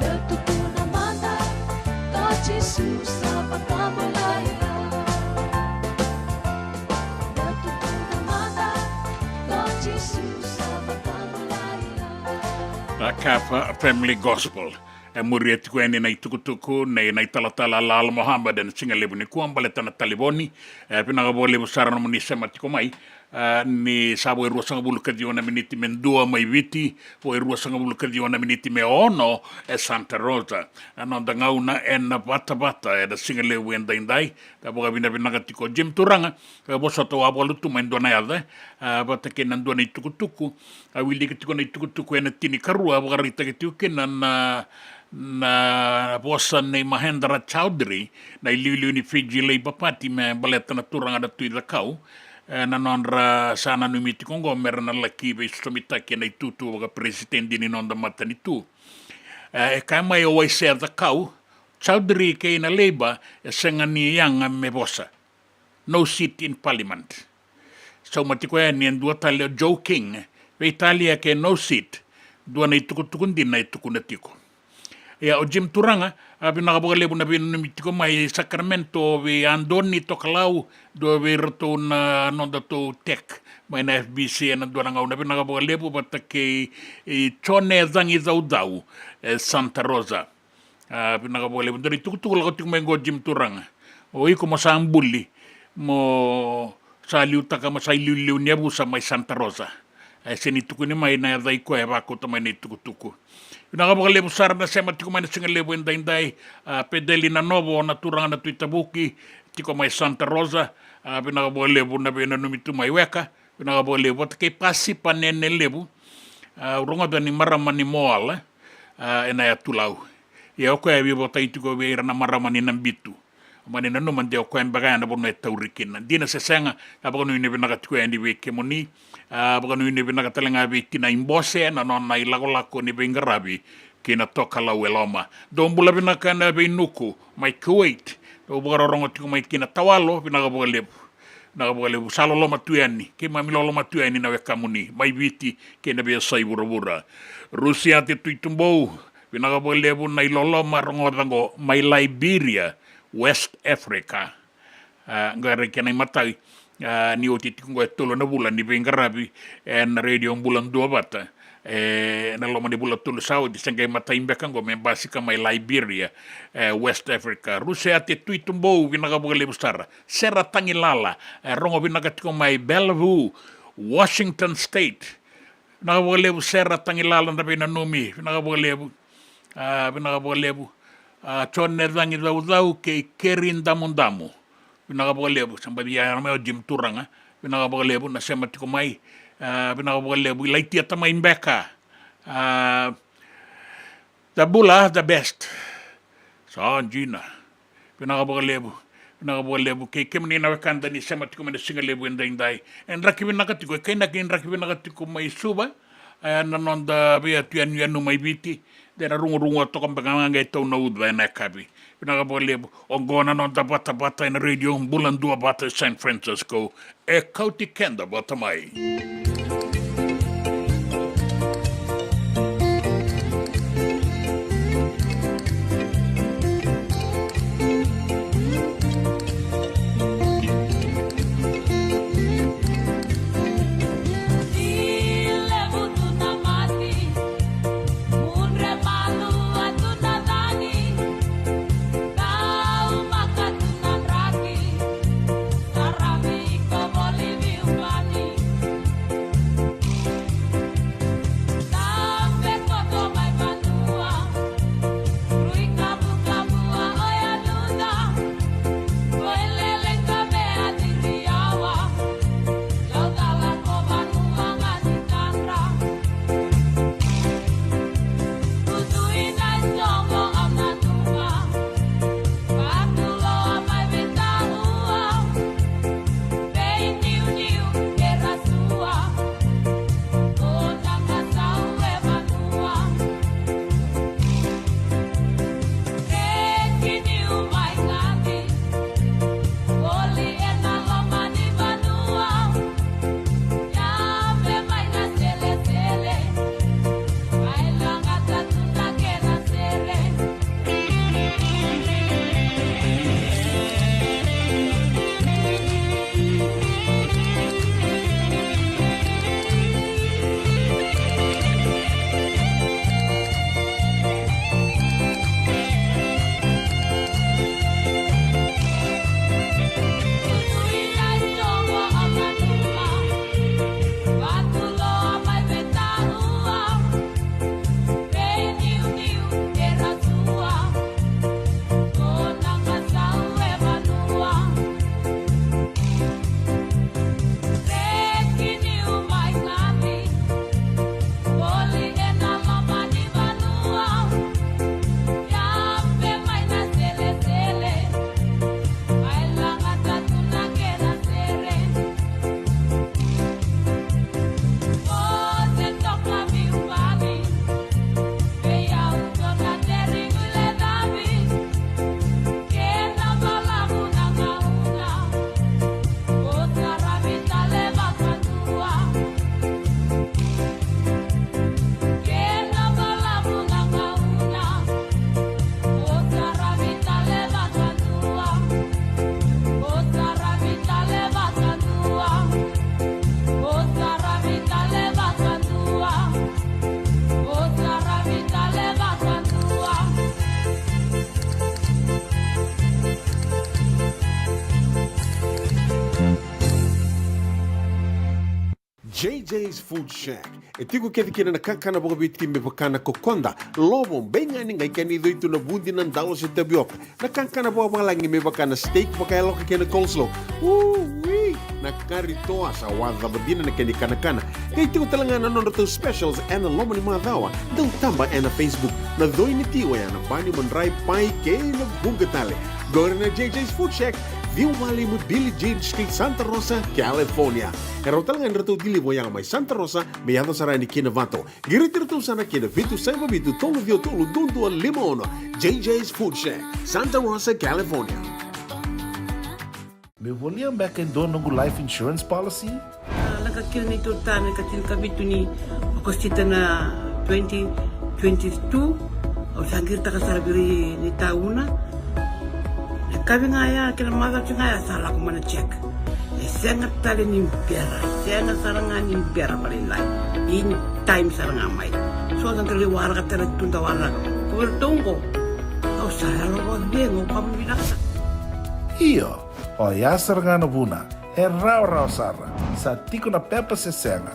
Meu tukuna mada, ko Jisu sa vakabulai au. Meu tukuna mada, ko Jisu sa vakabulai au. Na Kafa Family Gospel. E muria tiko yani na itukutuku nei na italatala Lal Mohammed ena siga levu nikua baleta na talevoni. E vinaka vakalevu sara nomuni sema tiko mai. A, ni sa vo e ruasagavulu ka ciwa na miniti me dua mai Viti, vo e ruasagavulu ka ciwa na miniti me ono e Santa Rosa. A, noda gauna ena vatavata ena siga levu edaidai. Da vakavinavinaka tiko Jim Turaga. E vosota au a vakalutuma e dua na yaca, a, vata kei na dua na itukutuku. A wilika tiko na itukutuku ena tinikarua, a vakaraitaki tiko kina na, na vosa nei Mahendra Chaudhry, na iliuliu ni Fiji Labour Party me baleta na turaga na Tui Cakau. E, na nodra sa nanumi tiko oqo me ra na laki veisosomitaki ena itutu vakaperesitedi ni noda matanitu. E, e kaya mai o Waisea Cakau, Chaudhry kei na Labour e sega ni yaga me vosa. No seat in parliament. Sauma tiko yani e dua tale o Joe King, veitalia ke no seat, dua na itukutuku dina e tukuna tiko. Ia o Jim Turaga, a vinaka vakalevu na veinanumi tiko mai Sacramento, vei Adoni Tokalau, dua vei iratou na nodatou tech mai na F B C ena dua na gauna, vinaka vakalevu vata kei, e, Jone Cagicaucau, e, Santa Rosa. A, vinaka vakalevu. Dua na itukutuku lako tiko mai qo Jim Turaga. O iko mo sa buli, mo sa liutaka, mo sa iliuliu ni yavusa mai Santa Rosa. E sega ni tukuni mai na yaca i koya e vakauta mai na itukutuku. Vinaka vakalevu sara na sema tiko mai na siga levu edaidai. A, Pedeli Nanovo, na turaga na Tui Tavuki, tiko mai Santa Rosa. A, vinaka vakalevu na veinanumi tu mai weka. Vinaka vakalevu vata kei Pasipa Nene Levu. A, au rogoca ni marama ni Moala. a, ena yatu Lau. Ia o koya e veivotaki tiko vei ira na marama ni Nabitu. Mani nanuma de o koya beka ya na vanua e tauri kina. Dina se sega, na vakanuinui vinaka tiko yani vei kemuni. A, vakanuinui vinaka tale ga vei Tina Ibose, na nona ilakolako ni veiqaravi ki na tokalau e loma. Dou bula vinaka na veinuku mai Kuwait. Dou vakarorogo tiko mai ki na Tawalo, vinaka vakalevu. Vinaka vakalevu, sa loloma tu yani, keimami loloma tu yani na wekamuni mai Viti kei na veiyasai vuravura. Rusia te Tuitubou, vinaka vakalevu na iloloma rogoca qo mai Liberia, West Africa. A, qo e raica na imatai, a, ni oti tiko qo e tolu na vula ni veiqaravi ena Radio Bula Duavata. E, na loma ni vula tolu sa oti, se qai matai beka qo me basika mai Liberia, e, West Africa. Rusia te Tuitubou, vinaka vakalevu sara. Sera Tagilala, e, rogo vinaka tiko mai Bellevue, Washington State. Vinaka vakalevu Sera Tagilala, da veinanumi, vinaka vakalevu. A, vinaka vakalevu. A, John Necagi Caucau kei Keri Damudamu. Vinaka vakalevu, sa baci ya mai o Jim Turaga. Vinaka vakalevu na sema tiko mai. A, vinaka vakalevu, Ilaitia Tamai Beka. A, the bula, the best. Sa dina. Vinaka vakalevu. Vinaka vakalevu. Kei kemuni na wekada ni sema tiko mai na siga levu edaidai. E draki vinaka tiko, e kainaki draki vinaka tiko mai Suva. E, na noda veiyatu yanuyanu mai Viti. De na rugurugu toka beka ga qai tau na uca ena yakavi. Vinaka vakalevu. Oqo na noda vatavata ena Radio Bula Duavata San Francisco. E kauti keda vata mai. J J's Food Shack. E tiko kece kina na kakana vakaviti me vaka na kokoda, lovo, beigani, qai kena icoi tu na vudi, na dalo se tavioka. Na kakana vakavalagi me vaka na steak vakayaloka kei na coleslaw. Ui! Na kari toa sa wacava dina na kena ikanakana. Qai tiko tale ga na nodratou specials ena loma ni macawa. Dau taba ena Facebook. Na coi ni ti oya na bani, madrai, pai kei na vuqa tale. Qori na J J's Food Shack, ciwa walu lima Billie Jean Street, Santa Rosa, California. E rawa tale ga ni ratou deliver oya mai Santa Rosa me yaco sara yani ki Navato. Qiriti iratou sara ki na vitu saiva vitu tolu ciwa tolu dua dua lima ono. J J's Food Shack, Santa Rosa, California. Meu volia beka e dua noqu life insurance policy? A, lako kina neitou ta na ika tinikavitu ni Okosita na twenty twenty-two. Au sa qiritaka sara vei ira ni tauna. Na kavi ga ya kei na macawa ga ya sa lako mai na check. E sega tale ni bera, sega sara ga ni bera vakalailai. In time sara ga mai. So sa qai waraka tale tu da waraka. Ko vei iratou qo. Au sa yalo vakacegu, au vakavinavinaka sara. Io. Oya sara ga na vuna, e rawarawa sara, sa tiko na pepa se sega,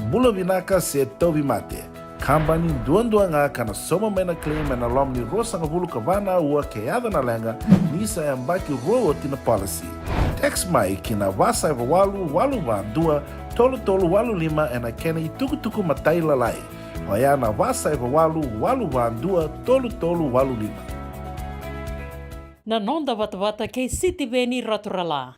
bula vinaka se tauvimate. Kabani duadua ga ka na sauma mai na claim ena loma ni ruasagavulu ka va na aua ke yaco na leqa, ni sa yabaki rua oti na policy. Text mai ki na va saiva walu walu va dua tolu tolu walu lima ena kena itukutuku matailalai. Oya na va saiva walu walu va dua tolu tolu walu lima. Na noda vatavata kei Sitiveni Raturala.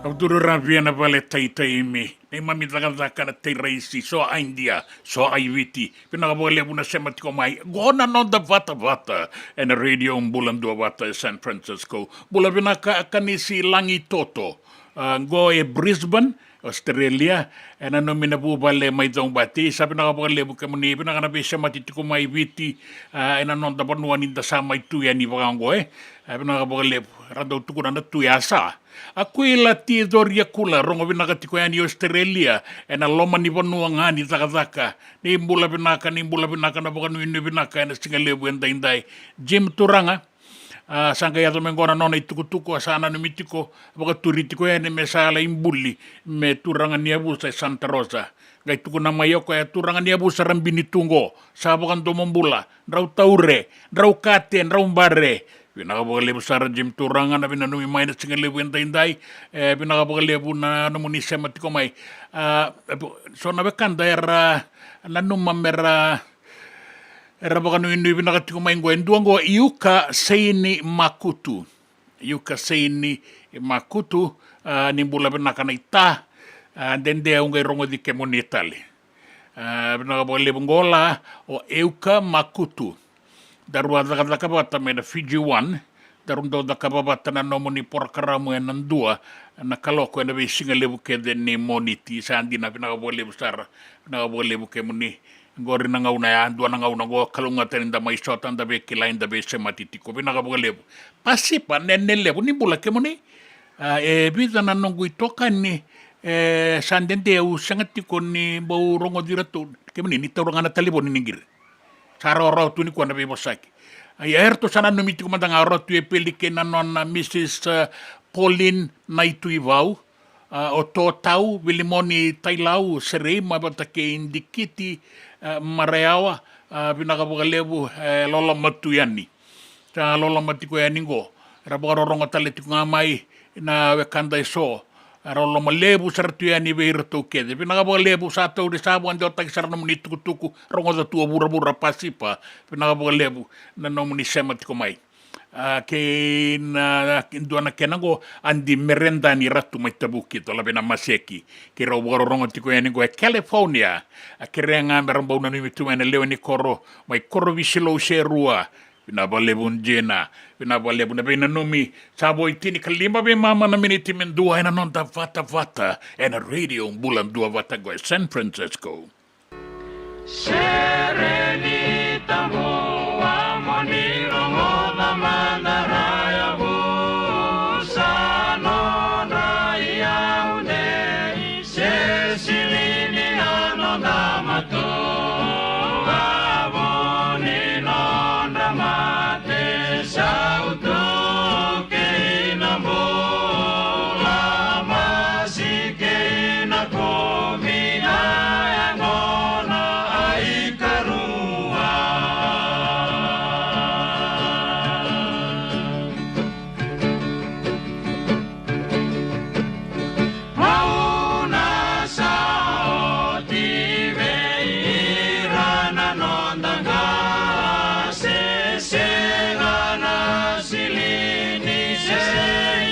Au turu ravia na vale taitaimi. Neimami cakacaka na teiraisi, so a Idia, so a i Viti. Vinaka vakalevu na sema tiko mai. Qo na noda vatavata ena Radio Bula Duavata e San Francisco. Bula vinaka Kanisi Lagitoto. A, qo e Brisbane, Australia. E nanumi na vuvale mai Caubati. Sa vinaka vakalevu kemuni, vinaka na veisemati tiko mai Viti. A, ena noda vanua ni da sa mai tu yani vaka oqo, e. A, vinaka vakalevu. Ra dau tukuna na tu ya sa. Akuila Ti Coriakula, rogo vinaka tiko yani i Australia, ena loma ni vanua ga ni cakacaka. Ni bula vinaka, ni bula vinaka na vakanuinui vinaka ena siga levu edaidai. Jim Turaga, a, sa qai yaco mai qo na nona itukutuku, a sa nanumi tiko, vakaturi tiko yani me sa lai buli, me turaga ni yavusa e Santa Rosa. Qai tukuna mai o koya, turaga ni yavusa Rabini tu qo, sa vakadomobula, drau taure, drau kate, drau bare. Vinaka vakalevu sara Jim Turaga na veinanumi mai na siga levu edaidai. E, vinaka vakalevu na nomuni sema tiko mai. A, e, so na wekada era nanuma mera Era vakanuinui vinaka tiko mai qo e dua qo, Iuka Seini Makutu. Iuka Seini Makutu, a, ni bula vinaka na ita, a, dede au qai rogoci kemuni tale. A, vinaka vakalevu qo la o Iuka Makutu. Daru a cakacaka vata mai na Fiji One, daru dau cakava vata na nomuni porokaramu ena dua na kaloko ena veisiga levu kece ni Moniti. Sa dina, vinaka vakalevu sara, vinaka vakalevu kemuni. Qori na gauna ya, dua na gauna qo kalougata ni da mai sota, da veikilai, da veisemati tiko. Vinaka vakalevu. Pasipa Nene Levu, ni bula kemuni. A, e vica na noqu itokani, e, sa dede au sega tiko ni bau rogoci iratou. Kemuni ni taura ga na talevoni ni qiri. Sa rawarawa tu nikua na veivosaki. Ia, eratou sa nanumi tiko mada ga o Ratu Epeli kei na nona Mrs, a, Pauline Naituivau, a, o Totau Vilimoni Tailau Serei, mai vata kei Dikiti, a, Marayawa, a, vinaka vakalevu, e, loloma tu yani. Sa loloma tiko yani qo. Era vakarorogo tale tiko ga mai na wekada eso. Era loloma levu sara tu yani vei iratou kece. Vinaka vakalevu, sa tauri, sa vakadewataki sara nomuni tukutuku. Rogoca tu o vuravura, Pasipa. Vinaka vakalevu na nomuni sema tiko mai. A, kei na dua na kena qo, Adi Meredani Ratu mai Tavuki, Tolavena Maseki. Keirau vakarorogo tiko yani qo e California. A, kerea ga me ra bau nanumi tu mai na lewe ni koro mai Korovisilou Serua. Vinaka vakalevu Jina, vinaka vakalevu na veinanumi. Sa vo e tinikalima veimama na miniti me dua ena noda vatavata ena Radio Bula Duavata qo e San Francisco. Sere ni tabu, a, mo ni rogoca mada, ra yavusa nodra iyau nei se silini na noda matua, vo ni nodra mate, sautu kei na bula, masi kei na kumi, na yagona a ikarua. Gauna sa oti vei ira na noda qase, sega na silini se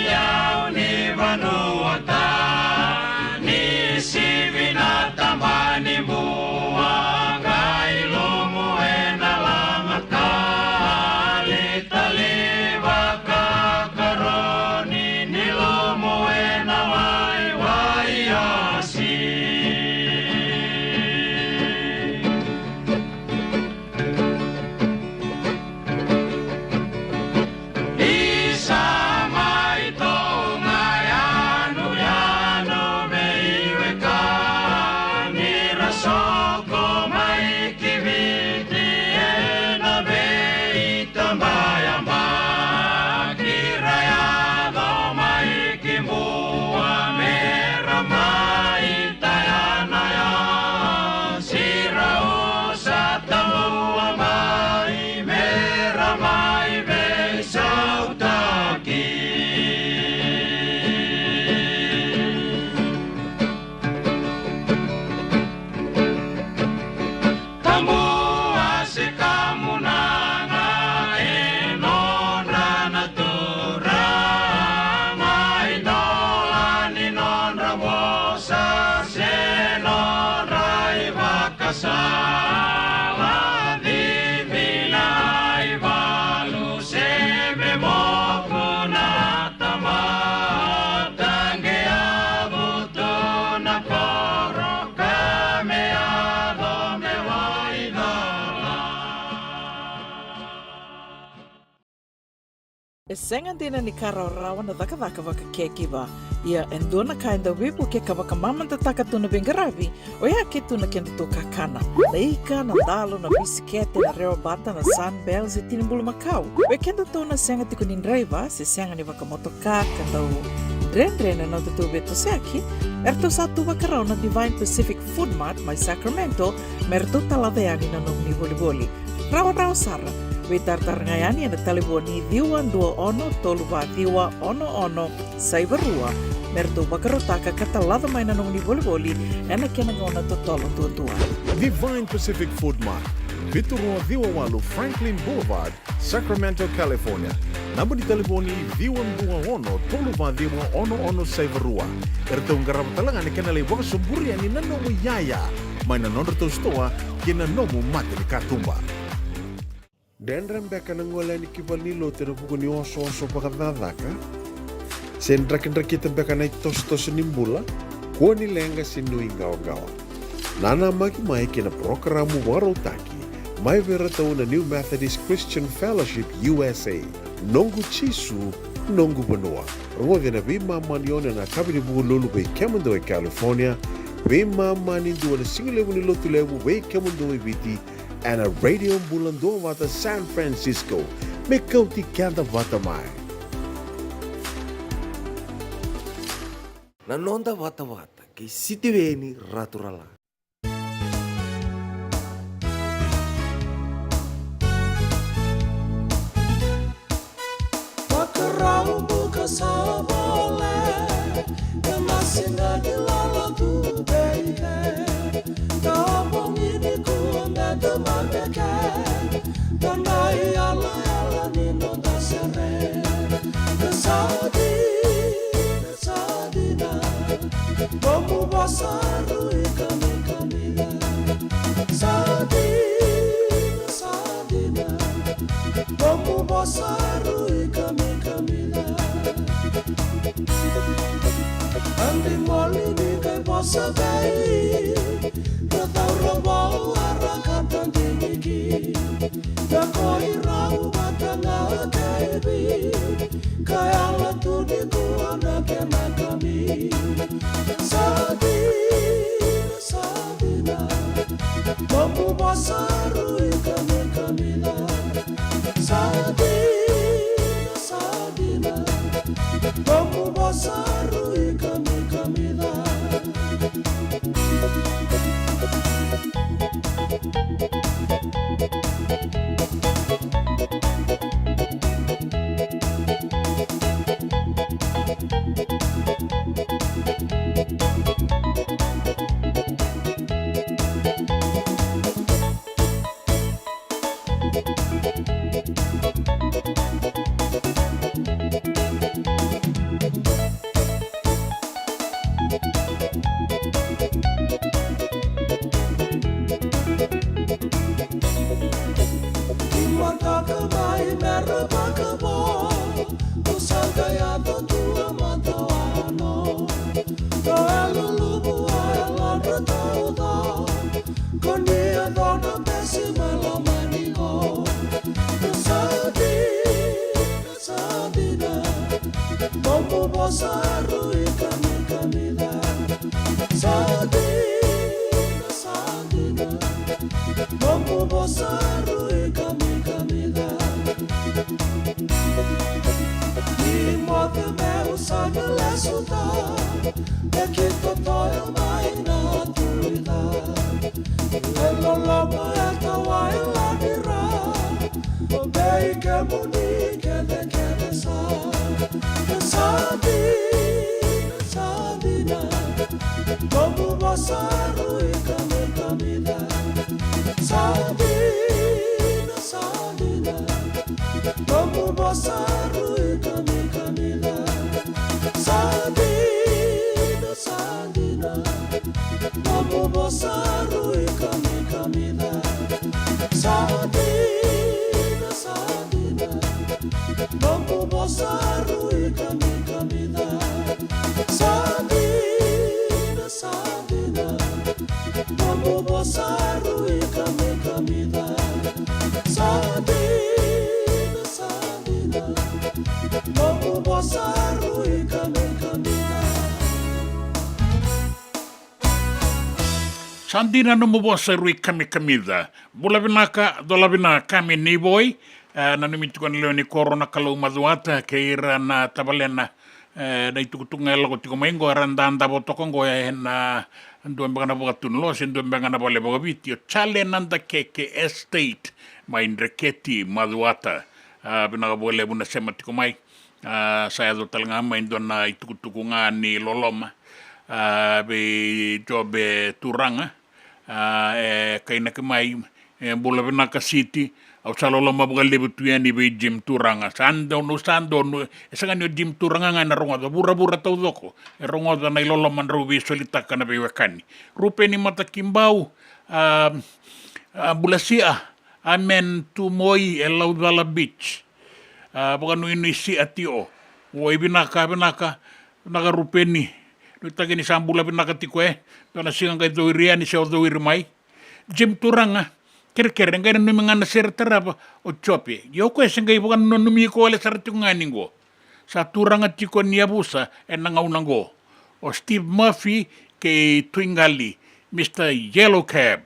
iyau ni vanua tani, sivi na taba ni bua, qai lumu ena lama, talitali vakakaroni, ni lumu ena waiwai asi. Isa mai Tonga, yanuyanu veiwekani, ra soko mai ki Viti ena veitabayabaki, ra yaco mai ki Bua me ra mai taya na yasi, ra usa tabua mai me ra mai veisautaki. Tabua se kamunaga e nodra na turaga, idola ni nodra vosa se nodra ivakasala, civi na ivalu se me moku na tamata, qai yavu tu na koro ka me yaco me wai cala. E sega dina ni ka rawarawa na cakacaka vakacaregiver. Ia e dua na ka e dau veivuke ka vakamamadataka tu na veiqaravi, oya ke tu na kedatou kakana. Na ika, na dalo, na bisikete, na rewa bata, na Sunbell se tini bulumakau. Vei kedatou na sega tiko ni draiva se sega ni vakamotoka ka dau dredre na nodatou veitosoyaki, eratou sa tu vakarau na Divine Pacific Food Mart mai Sacramento me ratou talaca yani na nomuni volivoli. Rawarawa sara. Veitaratara ga yani ena talevoni ciwa dua ono tolu va ciwa ono ono saiva rua me ratou vakarautaka ka talaca mai na nomuni volivoli ena kena gauna totolo duadua. Divine Pacific Food Mart, Vitu rua ciwa walu Franklin Boulevard, Sacramento, California. Naba ni talevoni ciwa dua ono tolu va ciwa ono ono saiva rua. Eratou qarava tale ga na kena lai vakasoburia ni na nomu iyaya mai na nodratou sitoa kei na nomu mata ni katuba. Dredre beka na gole yani ki valenilotu ena vuku ni osooso vakacakacaka? Se drakidrakita beka na itosotoso ni bula? Kua ni leqa se nuiqawaqawa. Nanamaki mai kei na parokaramu vakarautaki mai vei iratou na New Methodist Christian Fellowship U S A. Noqu Jisu, noqu vanua. Rogoci ena veimama ni ono ena yakavi ni Vukelulu vei kemudou e California, veimama ni dua na sigalevu ni Lotulevu vei kemudou e Viti, ena Radio Bula Duavata San Francisco. Me kauti keda vata mai. Na noda vatavata kei Sitiveni Raturala. Vakarau buka sa vole, e masiga ni lala tu vei ke. Na bogi nikua me da mameke, na qai yalayala ni noda sere. Ka sa dina, sa dina, nomu vosa rui kamikamica. Sa dina, sa dina, nomu vosa rui kamikamica. Adi moli ni qai vosa vei, na cauravou a ra ka tadiniki. Na koi rau vata ga kei vi, ka yala tu nikua na kena kami. Sa dina, sa dina, nomu vosa rui kamikamica. Sa dina, sa dina, nomu vosa rui kamikamica. Ni mataka mai me ra vakavo, ko sa qai yaco tu a mata wano. Ko e luluvu a e ladra tauca, ko ni yaco na besi mai loma ni ko. Ko sa dina, sa dina, nomu vosa rui kamikamica. Sa dina, sa dina, nomu vosa rui kamikamica. Ni moce meu sa na lesuta, me kito toyo mai na tuica. E loloma e tawai lani ra, o vei kemuni kecekece sa. Sa dina, sa dina, nomu vosa rui kamikamica. Sa dina, sa dina, nomu vosa rui kamikamica. Sa dina, sa dina, nomu vosa rui kamikamica. Sa dina, sa dina, nomu vosa rui kamikamica. Sa dina, sa dina, nomu vosa rui kamikamica. Sa dina, sa dina, nomu vosa rui kamikamica. Sa dina nomu vosa rui kamikamica. Bula vinaka, cola vinaka, me ni voi. E, nanumi tiko na lewe ni koro na Kalou Macuata kei ira na tavalena. E, na itukutuku ga e lako tiko mai qo era dadavo toka qo ena dua beka na vakatunuloa se dua beka na vale vakaviti, o Jale Nadakeke Estate mai Dreketi, Macuata. A, vinaka vakalevu na sema tiko mai. A, sa yaco tale ga mai dua na itukutuku ga ni loloma, a, vei Jobe Turaga. A, e kainaki mai E bula vinaka Siti, au sa loloma vakalevu tu yani vei Jim Turaga. Sa donu, sa donu, e sega ni o Jim Turaga ga ena rogoca, vuravura taucoko e rogoca na iloloma drau veisolitaka na veiwekani. Rupeni Matakibau, a, a, bula Sia, amen tu Moi e Laucala Beach. A, vakanuinui Sia tio. Oi vinaka, vinaka, vinaka Rupeni. Nuitaki ni sa bula vinaka tiko e. Dua na siga qai cowiri yani se o cowiri mai. Jim Turaga, kerekere, qai nanumi ga na sere tarava o Jope. Ia o koya se qai vakananumi iko wale sara tiko ga ni qo. Sa turaga tiko ni yavusa ena gauna qo. O Steve Murphy kei Tuiqali, Mister Yellow Cab.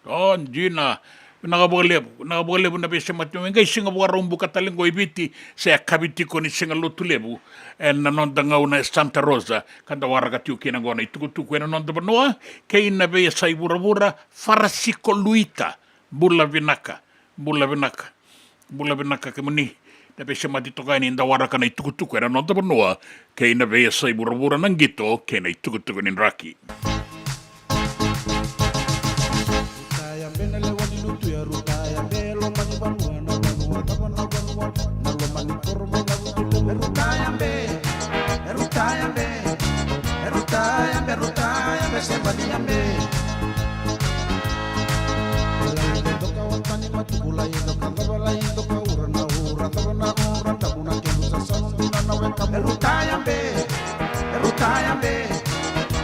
O, dina, vinaka vakalevu, vinaka vakalevu na veisemati. E qai siga Vakaraubuka tale qo i Viti, se yakavi tiko ni siga Lotulevu ena noda gauna e Santa Rosa, ka da waraka tiko kina qo na itukutuku ena noda vanua kei na veiyasai vuravura. Farasiko Luita, bula vinaka, bula vinaka, bula vinaka kemuni na veisemati toka yani, da waraka na itukutuku ena noda vanua kei na veiyasai vuravura, na qito kei na itukutuku ni draki. Rutaya be na lewe ni lutu ya, rutaya be loma ni vanua, na vanua cava na vanua, na loma ni koro mai na vutu levu. Rutaya be, rutaya be, rutaya be, rutaya be, se balia be. Lai doka watani matuku, lai doka cava, lai doka ura na ura, cava na ura, damu na kemu sasalu dina na weka. Rutaya be, rutaya be.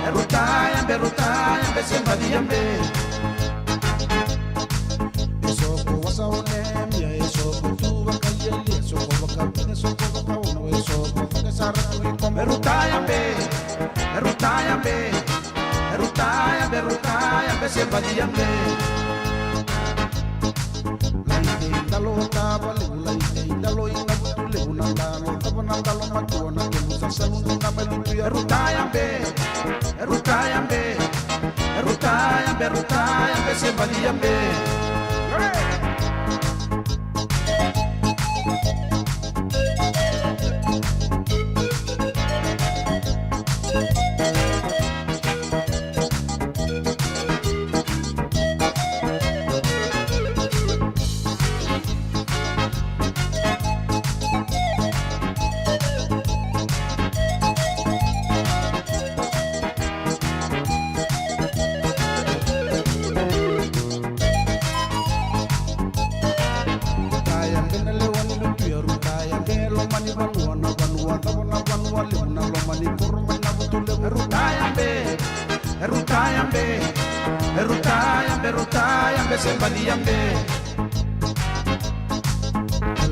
E rutaya be, rutaya be, se balia be. E soko wasa o Nemia, e soko tu vakalialia, soko vakavina, soko vakaono, e soko cake sara tu i komo. E rutaya be, e rutaya be, e rutaya be, rutaya be, se balia be. Lai tei dalo tavalevu, lai tei dalo i na vutu levu, na dalo cava na dalo matua, na kemu sasalu dina mai lutu ya. E rutaya be, e rutaya be, e rutaya be, rutaya be, se balia be. Rutaya be na lewa ni lutu ya, rutaya be loma ni vanua, na vanua cava na vanua levu, na loma ni koro mai na vutu levu. Rutaya be, rutaya be, rutaya be, rutaya be, se balia be.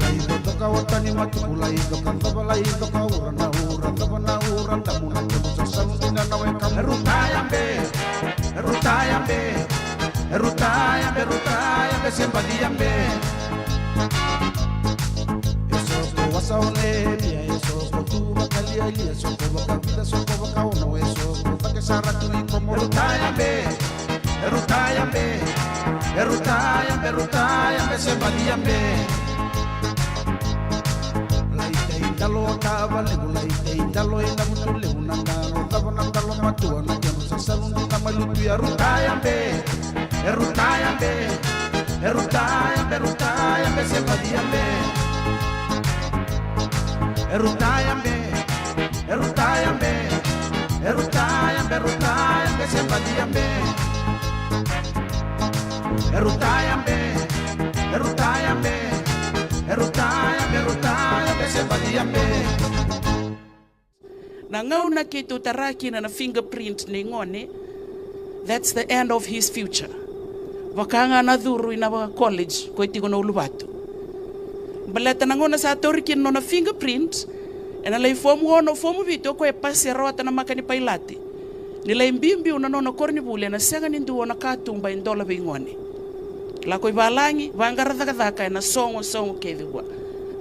Lai doka watani matuku, lai doka cava, lai doka ura na ura, cava na ura, damu na kemu sasalu dina na weka. Rutaya be, rutaya be, rutaya be, rutaya be, se balia be. E soko wasa o Nemia, e soko tu vakalialia, soko vakavina, soko vakaono, e soko cake sara tu i komo. Rutaya be, e rutaya be, e rutaya be, rutaya be, se balia be. Lai tei dalo tavalevu, lai tei dalo i na vutu levu, na dalo cava na dalo matua, na kemu sasalu dina mai lutu ya. Rutaya be, e rutaya be, e rutaya be, rutaya be, se balia be. E rutaya be, e rutaya be, e rutaya be, rutaya be, se balia be. E rutaya be, e rutaya be, e rutaya be, rutaya be, se balia be. Na gauna keitou tara kina na fingerprint nei gone, that's the end of his future. Vaka ga na curu i na vaka college ko e tiko na uluvatu. Baleta na gauna sa tauri kina na nona fingerprint, ena lai fomu ono, fomu vitu, o koya e pasi, e rawata na maka ni pailate. Ni lai biubiu na nona koronivuli, ena sega ni dua na katuba e dola vei gone. Lako i valagi, vaqara cakacaka ena sogo, sogo kece vua.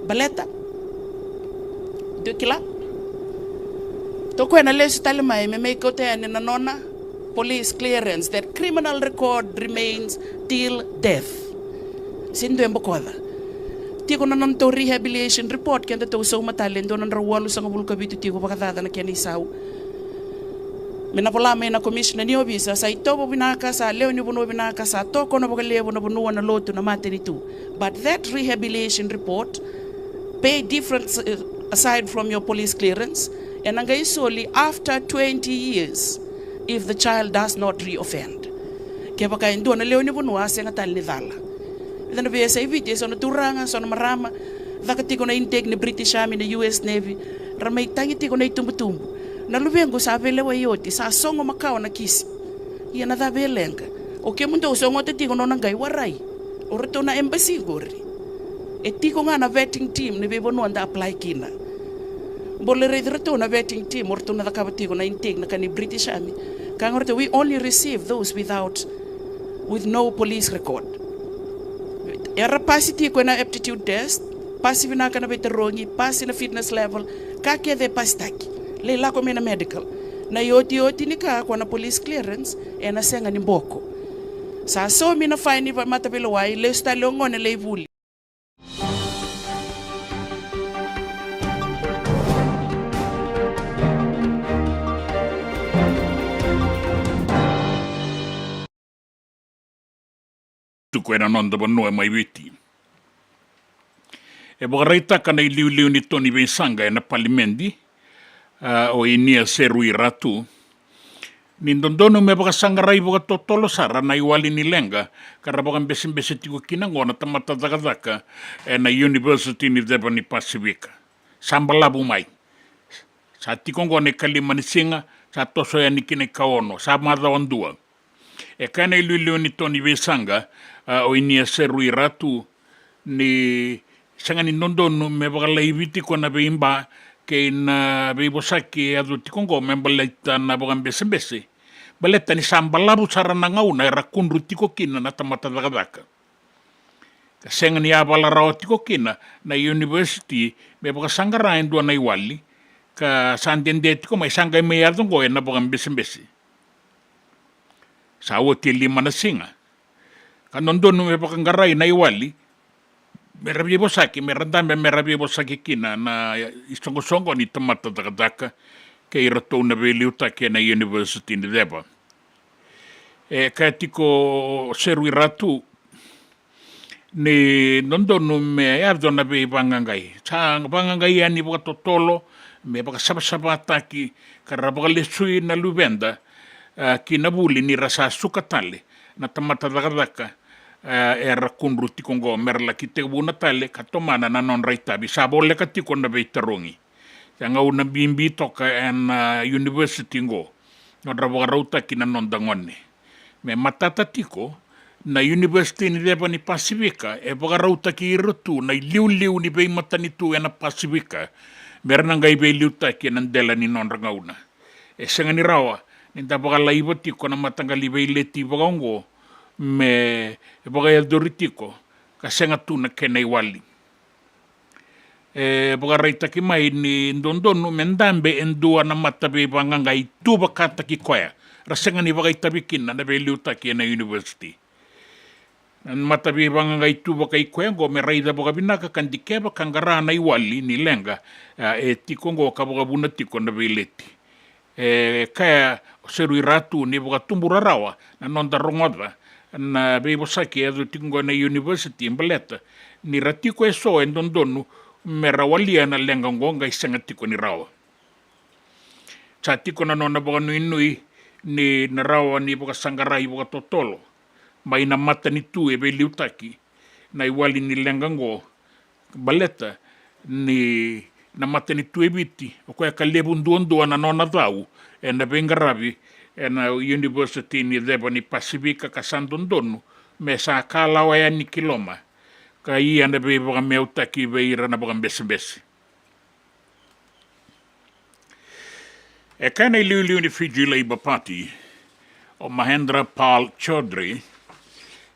Baleta? Dou kila? Toka ena lesu tale mai me mai kauta yani na nona police clearance, that criminal record remains till death. Sega ni dua e bokoca. Tiko na nodatou rehabilitation report, kedatou sauma tale, dua na drau walusagavulu ka vitu tiko vakacaca na kena isau. Me na vola mai na commissioner ni ovisa, sa itovo vinaka, sa lewe ni vanua vinaka, sa tokona vakalevu na vanua, na lotu, na matanitu. But that rehabilitation report, pay difference, uh, aside from your police clearance, ena qai soli after twenty years if the child does not reoffend. Kevaka e dua na lewe ni vanua a sega tale ni cala. Eda na veiyasai Viti, e so na turaga, so na marama, caka tiko na intake ni British Army, na U S Navy, ra mai tagi tiko na itubutubu. Na luvequ sa veilewai oti, sa sogo makawa na kisi. Ia na cava e leqa? O kemudou sogota tiko nona qai warai. O ratou na embassy qori. E tiko ga na vetting team ni veivanua da apply kina. Bole raici ratou na vetting team, o ratou na cakava tiko na intake, na ka ni British Army. Ka ga ratou, we only receive those without, with no police record. Era pasi tiko ena aptitude test, pasi vinaka na veitarogi, pasi na fitness level, ka kece e pasitaki. Lai lako mai na medical. Na iotioti ni ka, ko na police clearance, ena sega ni boko. Sa saumi na fine ni va-, mataveilewai, lesu tale o gone lai vuli. Tiko ena noda vanua mai Viti. E vakaraitaka na iliuliu ni to ni veisaqa ena palimedi, a, o Inia Serui Ratu, ni dodonu me vakasaqarai vakatotolo sara na iwali ni leqa ka ra vakabesebese tiko kina oqo na tamata cakacaka ena University ni Ceva ni Pasifika. Sa balavu mai. Sa tiko oqo na ikalima ni siga, sa toso yani ki na ikaono, sa macawa dua. E kaya na iliuliu ni to ni veisaqa, a, o Inia Serui Ratu, ni sega ni dodonu me vakalaivi tiko na veiba kei na veivosaki e yaco tiko oqo me baleta na vakabesebese. Baleta ni sa balavu sara na gauna era kudru tiko kina na tamata cakacaka. Ka sega ni yavala rawa tiko kina na university me vakasaqara e dua na iwali, ka sa dede tiko mai, sa qai mai yaco oqo ena vakabesebese. Sa oti e lima na siga. Ka dodonu me vakaqarai na iwali, me ra veivosaki, me ra dabe, me ra veivosaki kina na isoqosoqo ni tamata cakacaka, kei iratou na veiliutaki ena University ni Ceva. E kaya tiko o Serui Ratu, ni dodonu me yaco na veivaqaqai. Sa vaqaqai yani vakatotolo, me vakasavasavataki, ka ra vakalesui na luveda, a, ki na vuli ni ra sa suka tale na tamata cakacaka, a, era kudru tiko oqo, me ra laki tekivuna tale ka tomana na nodra itavi. Sa voleka tiko na veitarogi. Sa gauna bibi toka ena university oqo, nodra vakarautaki na noda gone. Me matata tiko, na University ni Ceva ni Pasifika e vakarautaki ira tu na iliuliu ni veimatanitu ena Pasifika, me ra na qai veiliutaki ena dela ni nodra gauna. E sega ni rawa ni da vakalaiva tiko na mataqali veileti vakaoqo me vakayacori tiko ka sega tu na kena iwali. E vakaraitaki mai ni dodonu me dabe e dua na mataveivaqaqai tu vakataki koya, ra sega ni vakaitavi kina na veiliutaki ena university. Na mataveivaqaqai tu vakai koya oqo me raica vakavinaka ka dikeva ka qara na iwali ni leqa, a, e tiko oqo ka vakavuna tiko na veileti. E kaya o Serui Ratu ni vakatubura rawa na noda rogoca na veivosaki e yaco tiko oqo ena university, baleta ni ra tiko e so e dodonu me ra walia na leqa oqo qai sega tiko ni rawa. Sa tiko na nona vakanuinui ni na rawa ni vakasaqarai vakatotolo mai na matanitu e veiliutaki na iwali ni leqa oqo, baleta ni na matanitu e Viti, o koya ka levu duadua na nona cau ena veiqaravi ena University ni Ceva ni Pasifika, ka sa dodonu me sa kalawa yani ki loma ka ia na veivakameautaki vei ira na vakabesebese. E kaya na iliuliu ni Fiji Labour Party, o Mahendra Pal Chaudhry,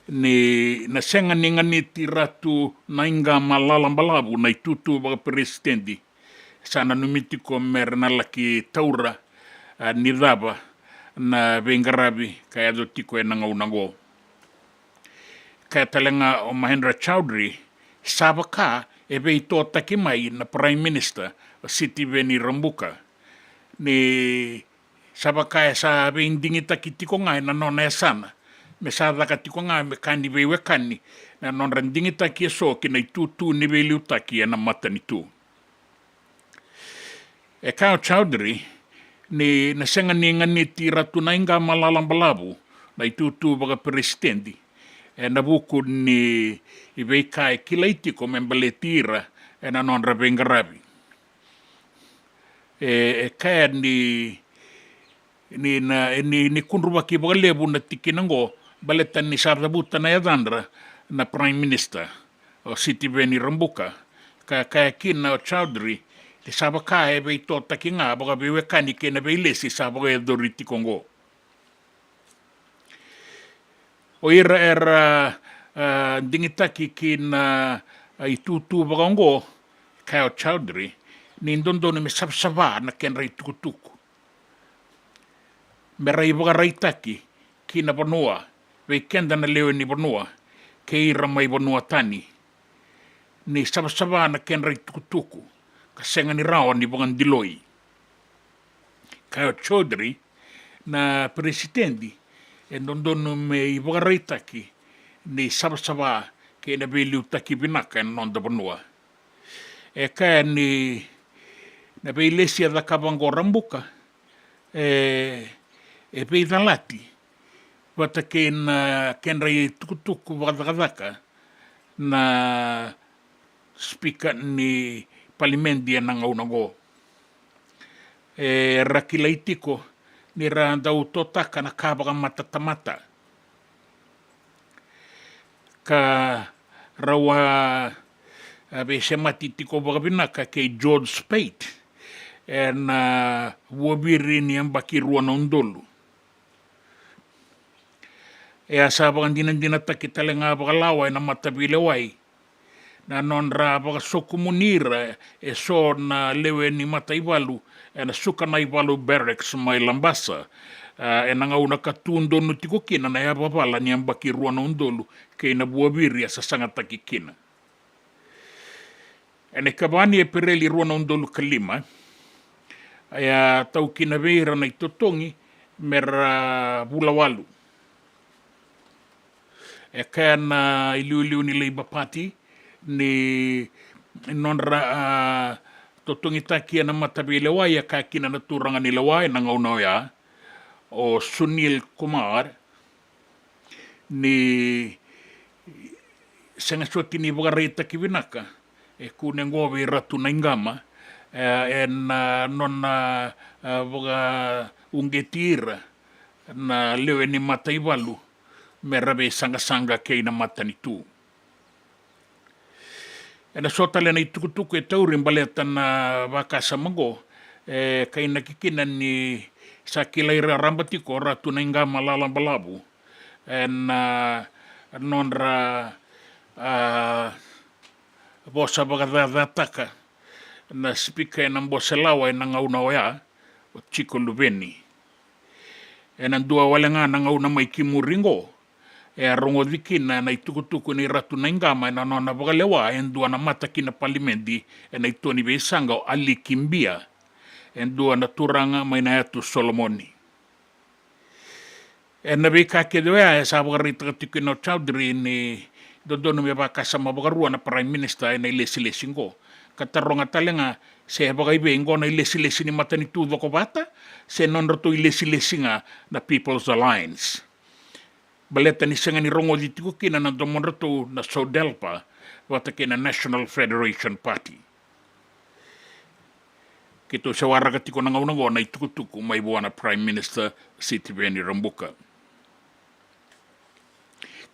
ni na sega ni ganiti Ratu Naiqama Lalabalavu na itutu vakaperesitedi, sa nanumi tiko me ra na laki taura, a, ni cava na veiqaravi ka yaco tiko ena gauna oqo. Kaya tale ga o Mahendra Chaudhry, sa vaka e veitotaki mai na Prime Minister, o Sitiveni Rabuka, ni Sa vaka e sa veidigitaki tiko ga ena nona yasana me sa caka tiko ga me ka ni veiwekani na nodra digitaki eso ki na itutu ni veiliutaki ena matanitu. E kaya o Chaudhry ni na sega ni ganiti Ratu Naiqama Lalabalavu na itutu vakaperesitedi ena vuku ni veika e kilai tiko me baleti ira ena nodra veiqaravi. E, e kaya ni ni na, ni, ni kudruvaki vakalevu na tikina oqo baleta ni sa cavuta na yacadra na Prime Minister, o Sitiveni Rabuka. Ka kaya kina o Chaudhry ni sa vaka e veitotaki ga vakaveiwekani kei na veilesi sa vakayacori tiko oqo. O ira era, a, digitaki ki na, a, itutu vakaoqo, kaya o Chaudhry, ni dodonu me savasava na kedra itukutuku me ra ivakaraitaki ki na vanua vei keda na lewe ni vanua kei ira mai vanua tani. Ni savasava na kedra itukutuku ka sega ni rawa ni vakadiloi. Kaya o Chaudhry, na peresitedi e dodonu me ivakaraitaki ni savasava kei na veiliutaki vinaka ena noda vanua. E kaya ni na veilesi e cakava oqo Rabuka e, e veicalati vata kei na kedra itukutuku vakacakacaka na sipika ni palimedi ena gauna oqo. E ra kilai tiko ni ra dau totaka na ka vakamatatamata ka rau a veisemati tiko vakavinaka kei George Speight ena vuaviri ni yabaki rua na udolu. E a sa vakadinadinataki tale ga vakalawa ena mataveilewai na nodra vakasokumuni ira eso na lewe ni mataivalu ena Sukanaivalu Barracks mai Labasa, a, ena gauna ka tu donu tiko kina na yavavala ni yabaki rua na udolu kei na vuaviri a sasagataki kina. Ena ikava ni Epereli rua na udolu ka lima, e a tau kina vei ira na itotogi me ra vula walu. E kaya na iliuliu ni Labour Party ni nodra, a, totogitaki ena mataveilewai, e kaya kina na turaga ni lewa ena gauna oya, o Sunil Kumar, ni sega soti ni vakaraitaki vinaka e kune oqo vei Ratu Naiqama, e, ena, a, nona, a, vakauqeti ira na lewe ni mataivalu me ra veisaqasaqa kei na matanitu. Ena so tale na itukutuku e tauri baleta na vakasama oqo, e kainaki kina ni sa kilai raraba tiko o Ratu Naiqama Lalabalavu ena, a, nodra, a, vosa vakacacataka na sipika ena bose lawa ena gauna oya, o Jiko Luveni. Ena dua wale ga na gauna mai ki muri oqo, e a rogoci kina na itukutuku nei Ratu Naiqama ena nona vakalewa e dua na mata ki na palimedi ena ito ni veisaqa, o Aliki Bia, e dua na turaga mai na yatu Solomoni. Ena veika kece oya e sa vakaraitaka tiko kina o Chaudhry ni dodonu me vakasama vakarua na Prime Minister ena ilesilesi oqo, ka taroga tale ga se vakaivei oqo, na ilesilesi ni matanitu cokovata se nodratou ilesilesi ga na People's Alliance. Baleta ni sega ni rogoci tiko kina na domodratou na SODELPA vata kei na National Federation Party. Keitou se waraka tiko na gauna oqo na itukutuku mai vua na Prime Minister Sitiveni Rabuka.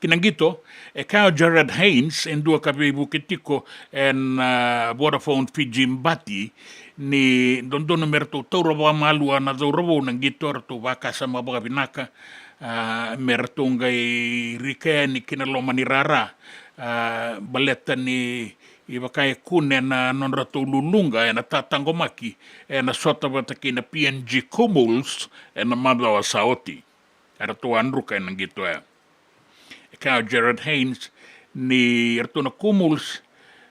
Ki na qito, e kaya o Jarryd Haynes, e dua ka veivuke tiko ena, a, Vodafone Fiji Bati, ni dodonu me ratou taura vakamalua na cauravou na qito, ratou vakasama vakavinaka, a, me ratou qai rika yani ki na loma ni rara, a, baleta ni vaka e kune na nodratou luluqa ena tataqomaki ena sota vata kei na P N G Kummuls ena macawa sa oti. Eratou a druka ena qito oya. E kaya o Jarryd Haynes ni ratou na Kummuls,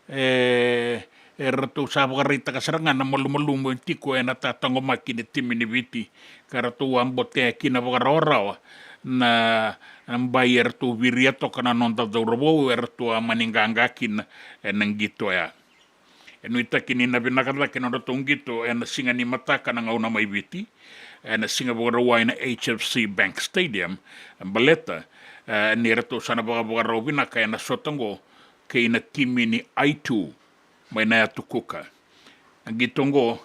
e, eratou sa vakaraitaka sara ga na malumalumu e tiko ena tataqomaki ni timi ni Viti, ka ratou a botea kina vakarawarawa na, na bai eratou viria toka na noda cauravou eratou a mani qaqa kina ena qito oya. E nuitaki ni na vinaka cake na nodratou qito ena siga ni mataka na gauna mai Viti, ena siga Vakarauwai na H F C Bank Stadium, baleta, e, ni ratou sa na vakavakarau vinaka ena sota oqo kei na timi ni I two mai na yatu Kuka. Na qito oqo,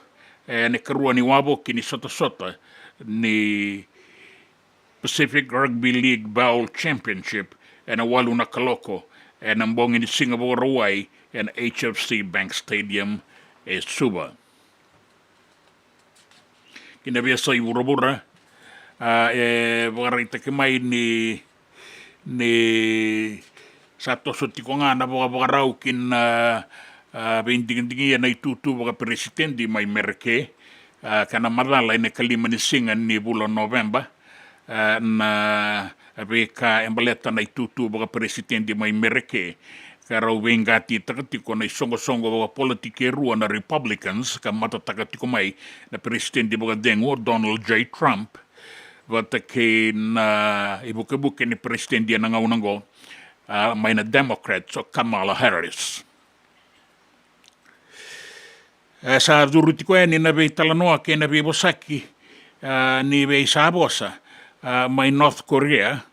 e, na ikarua ni wavoki ni sotasota ni Pacific Rugby League Bowl Championship ena walu na kaloko ena bogi ni siga Vakarauwai ena H F C Bank Stadium e Suva. Ki na veiyasai vuravura, a, e vakaraitaki mai ni, ni sa toso tiko ga na vakavakarau ki na, a, veidigidigia na itutu vakaperesitedi mai Mereke, a, ka na macala ena ikalima ni siga ni vula o Noveba, a, na veika e baleta na itutu vakaperesitedi mai Mereke, ka rau veiqatitaka tiko na isoqosoqo vakapolitiki e rua na Republicans, ka matataka tiko mai na peresitedi vakacegu o Donald J Trump, vata kei na ivukevuke ni peresitedi ena gauna oqo, a, mai na Democrats o Kamala Harris. E sa curu tiko yani na veitalanoa kei na veivosaki, a, ni veisavosa, a, mai North Korea,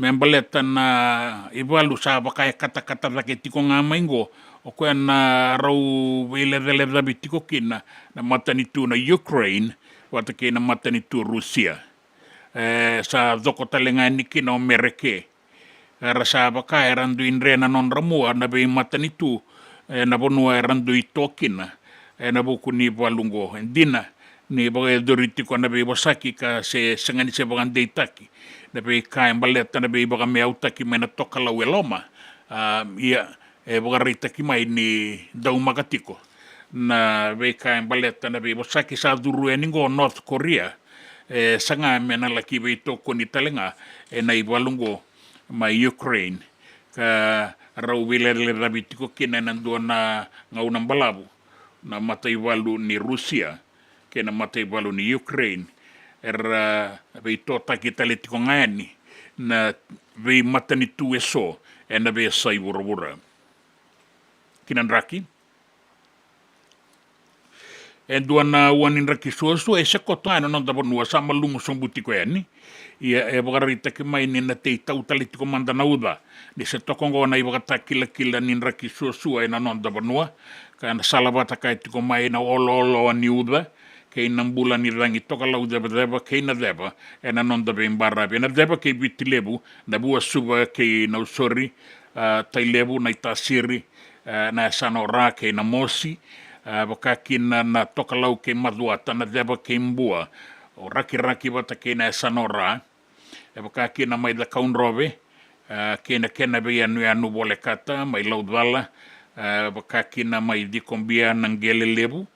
me baleta na ivalu sa vaka e katakata cake tiko ga mai qo, o koya na rau veilecalecavi tiko kina na matanitu na Ukraine vata kei na matanitu Rusia. E sa coko tale ga yani kina o Mereke. Era sa vaka era dui dre na nodra mua na veimatanitu, e, na vanua era dui to kina ena vuku ni valu oqo. E dina ni vakayacori tiko na veivosaki ka se sega ni se vakadeitaki na veika e baleta na veivakameautaki mai na tokalau e loma. A, ia, e vakaraitaki mai ni daumaka tiko na veika e baleta na veivosaki sa curu yani qo North Korea, e saga me na laki veitokoni tale ga ena ivalu oqo mai Ukraine, ka rau veilecalecavi tiko kina ena dua na gauna balavu na mataivalu ni Rusia kei na mataivalu ni Ukraine. Era veitotaki tale tiko ga yani na veimatanitu eso ena veiyasai vuravura. Ki na draki. E dua na ua ni draki suasua e se koto ga ena noda vanua, sa malumu sobu tiko yani. Ia e vakaraitaki mai ni na tei tau tale tiko mada na uca ni se toka oqo na ivakatakilakila ni draki suasua ena noda vanua, ka na salavata kaya tiko mai na olooloa ni uca kei na bula ni cagi tokalau cevaceva kei na ceva ena noda veibaravi, ena ceva kei Viti Levu, na Vuasuva kei Nausori, a, Tailevu, Naitasiri, e, na yasana o Ra kei Namosi, e, vaka kina na tokalau kei Macuata, na ceva kei Bua, o Rakiraki vata kei na yasana o Ra, e, vaka kina mai Cakaudrove, e, kei na kena veiyanuyanu volekata mai Laucala, e, vaka kina mai Cikobia na Qele Levu,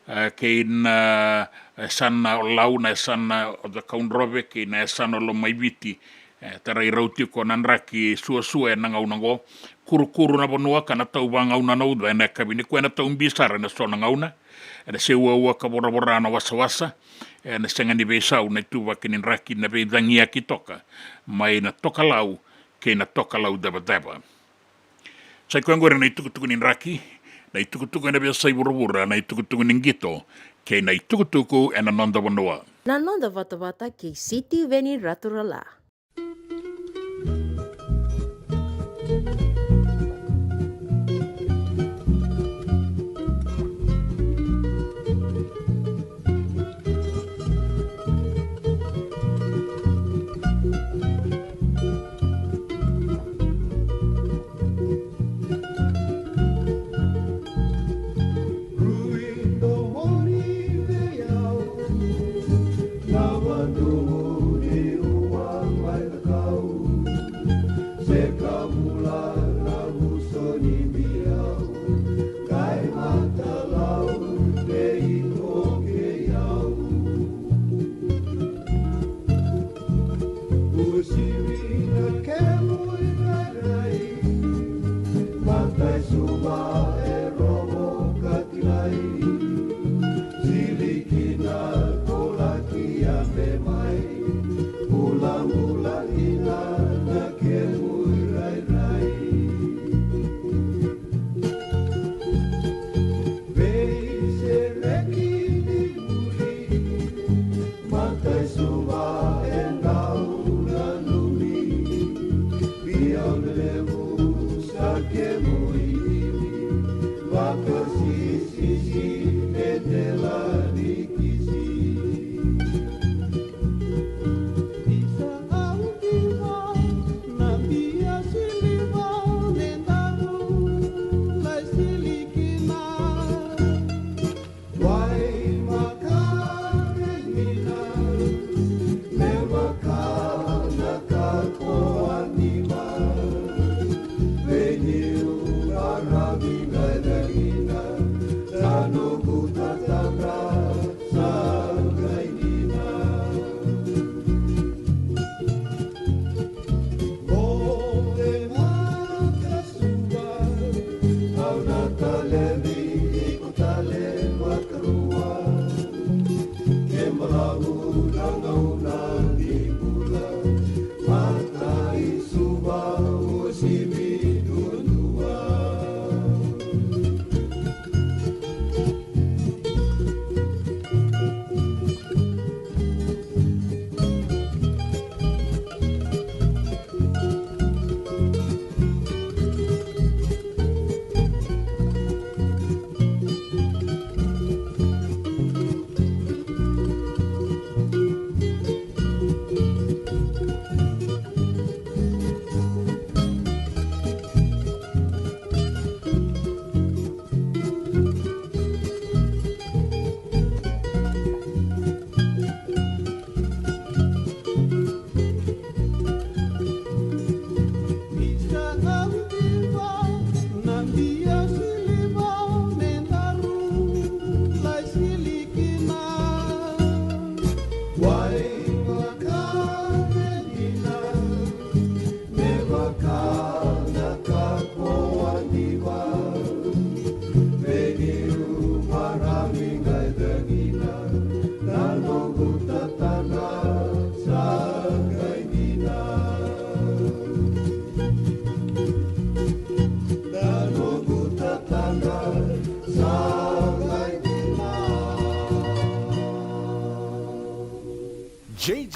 e, kei na, e, yasana o Lau, na yasana o Cakaudrove kei na yasana o Lomaiviti. E tarai rau tiko na draki suasua ena gauna oqo. Kurukuru na vanua ka na tau vagauna na uca ena yakavi nikua, ena tau bi sara ena so na gauna. Ena se uaua ka voravora na wasawasa, ena sega ni veisau na ituvaki ni draki, na veicagiyaki toka mai na tokalau kei na tokalau cevaceva. Sa i koya oqori na itukutuku ni draki, na itukutuku ena veiyasai vuravura, na itukutuku ni qito kei na itukutuku ena noda vanua. Na noda vatavata kei Sitiveni Raturala.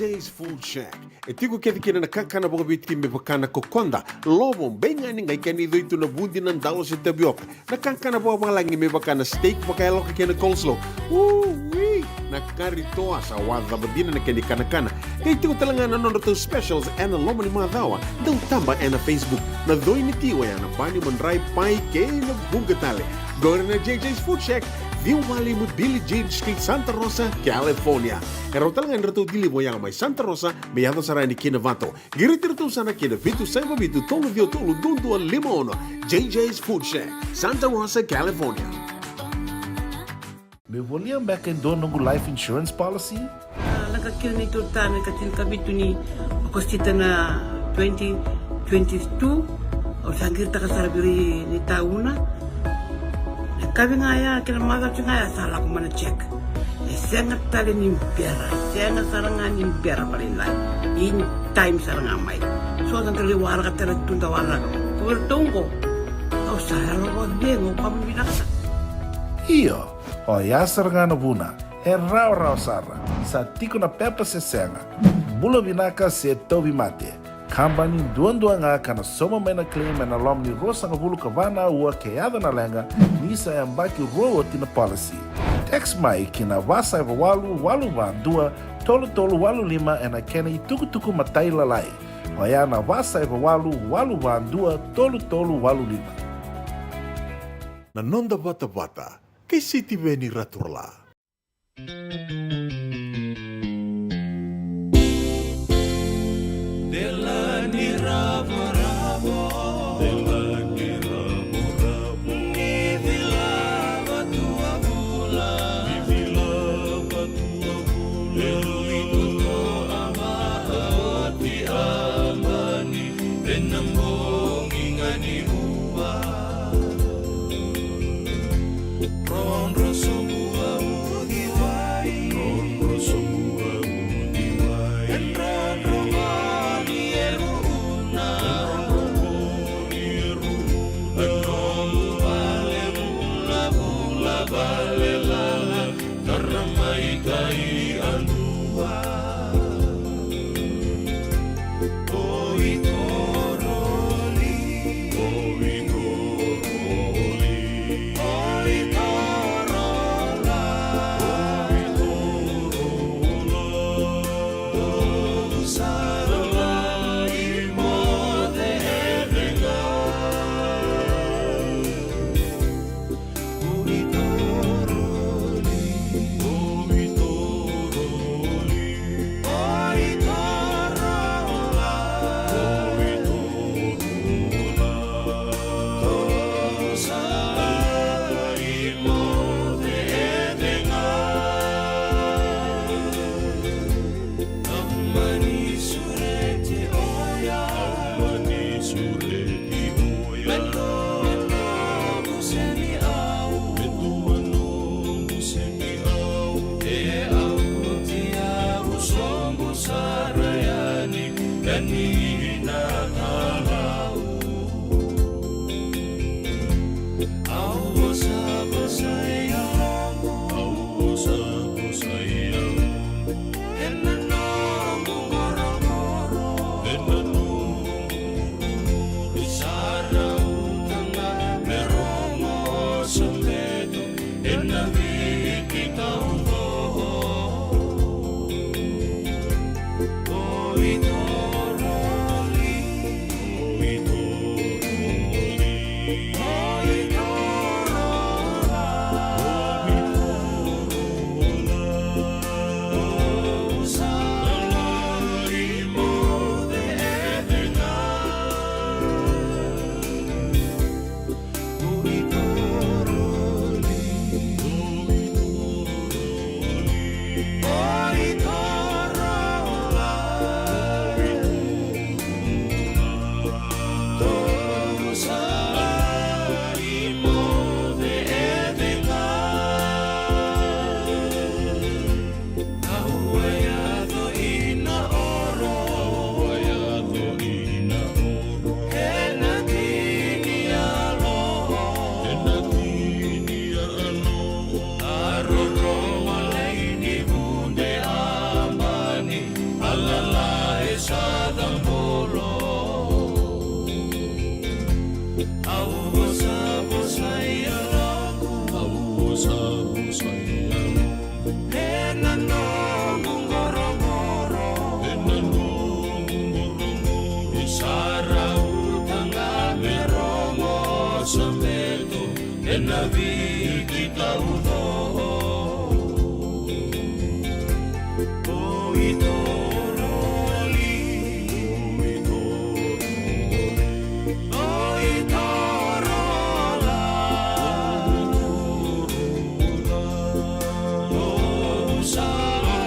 Jay's Food Shack. E tiko kece kina na kakana vakaviti me vaka na kokoda, lovo, beigani, qai kena icoi tu na vudi, na dalo se tavioka. Na kakana vakavalagi me vaka na steak vakayaloka kei na coleslaw. Ui! Na kari toa sa wacava dina na kena ikanakana. Qai tiko tale ga na nodratou specials ena loma ni macawa. Dau taba ena Facebook. Na coi ni ti oya na pani, madrai, pai kei na vuqa tale. Qori na J J's Food Shack, ciwa walu lima Billie Jean Street, Santa Rosa, California. E rawa tale ga ni ratou deliver oya mai Santa Rosa me yaco sara yani ki Novato. Qiriti iratou sara ki na vitu saiva vitu tolu ciwa tolu dua dua lima ono. J J's Food Shack, Santa Rosa, California. Meu volia beka e dua noqu life insurance policy? A, lako kina neitou ta na ikatini ka vitu ni Okosita na twenty twenty-two. Au sa qiritaka sara vei ira na itauna. Na yakavi ga ya kei na macawa ga ya sa lako mai na check. E sega tale ni bera, e sega sara ga ni bera vakalailai. In time sara ga mai. So sa da lai waraka tale tu, da waraka. Ko iratou qo, au sa yalo vakacegu, au kama vinaka sara. Io, oya sara ga na vuna. E rawarawa sara. Sa tiko na pepa se sega. Bula vinaka se tauvimate. Kabani duadua ga ka na sauma mai na claim ena loma ni ruasagavulu ka va na aua ke yaco na leqa, ni sa yabaki rua oti na policy. Text mai ki na va saiva walu walu va dua tolu tolu walu lima ena kena itukutuku matailalai. Oya na va saiva walu walu va dua tolu tolu walu lima. Na noda vatavata kei Sitiveni Raturala. Delani ravoravo, delani ravoravo, ni vilava tu a vula, ni vilava tu a vula, e lui tuto a vaa oti a bani, ena bogi ga ni ua. Drodro sobu a uciwai. Drodro sobu a uciwai. E drodro voli e ruuna. E drodro voli e ruuna. E drodro vale vulavula vale lala. Tara mai kai a dua. Na viki tauco o i toroli, o i torola, o sala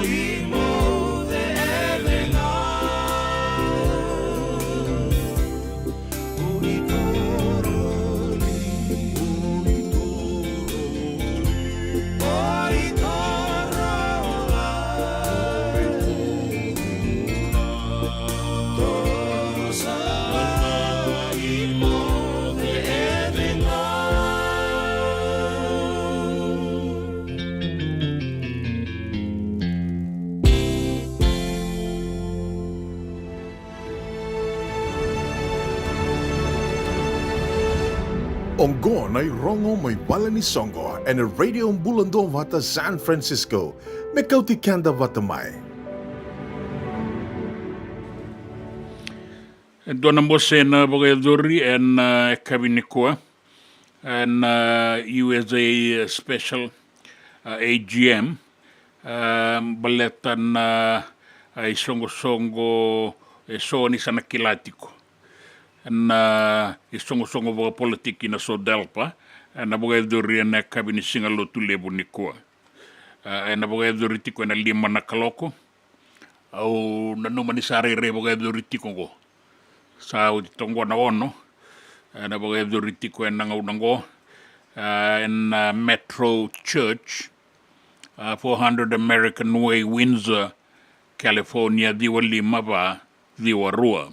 i moce e vega. Oqo na irogo mai vale ni soqo ena Radio Bula Duavata San Francisco, me kauti keda vata mai. E dua na bose na vakayacori ena, e, yakavi nikua ena, e, U S A, e, special, e, A G M, e, baleta na, e, isoqosoqo eso ni sa na kila tiko. Na, e, isoqosoqo vakapolitiki na SODELPA, e, na vakayacori ena yakavi ni Siga Lotulevu nikua. E, ena vakayacori tiko ena lima na kaloko. Au nanuma ni sa rairai vakayacori tiko oqo. Sa oti toka oqo na ono. E, ena vakayacori tiko ena gauna oqo, e, ena, e, Metro Church, e, four hundred American Way, Windsor, California, ciwa lima va ciwa rua.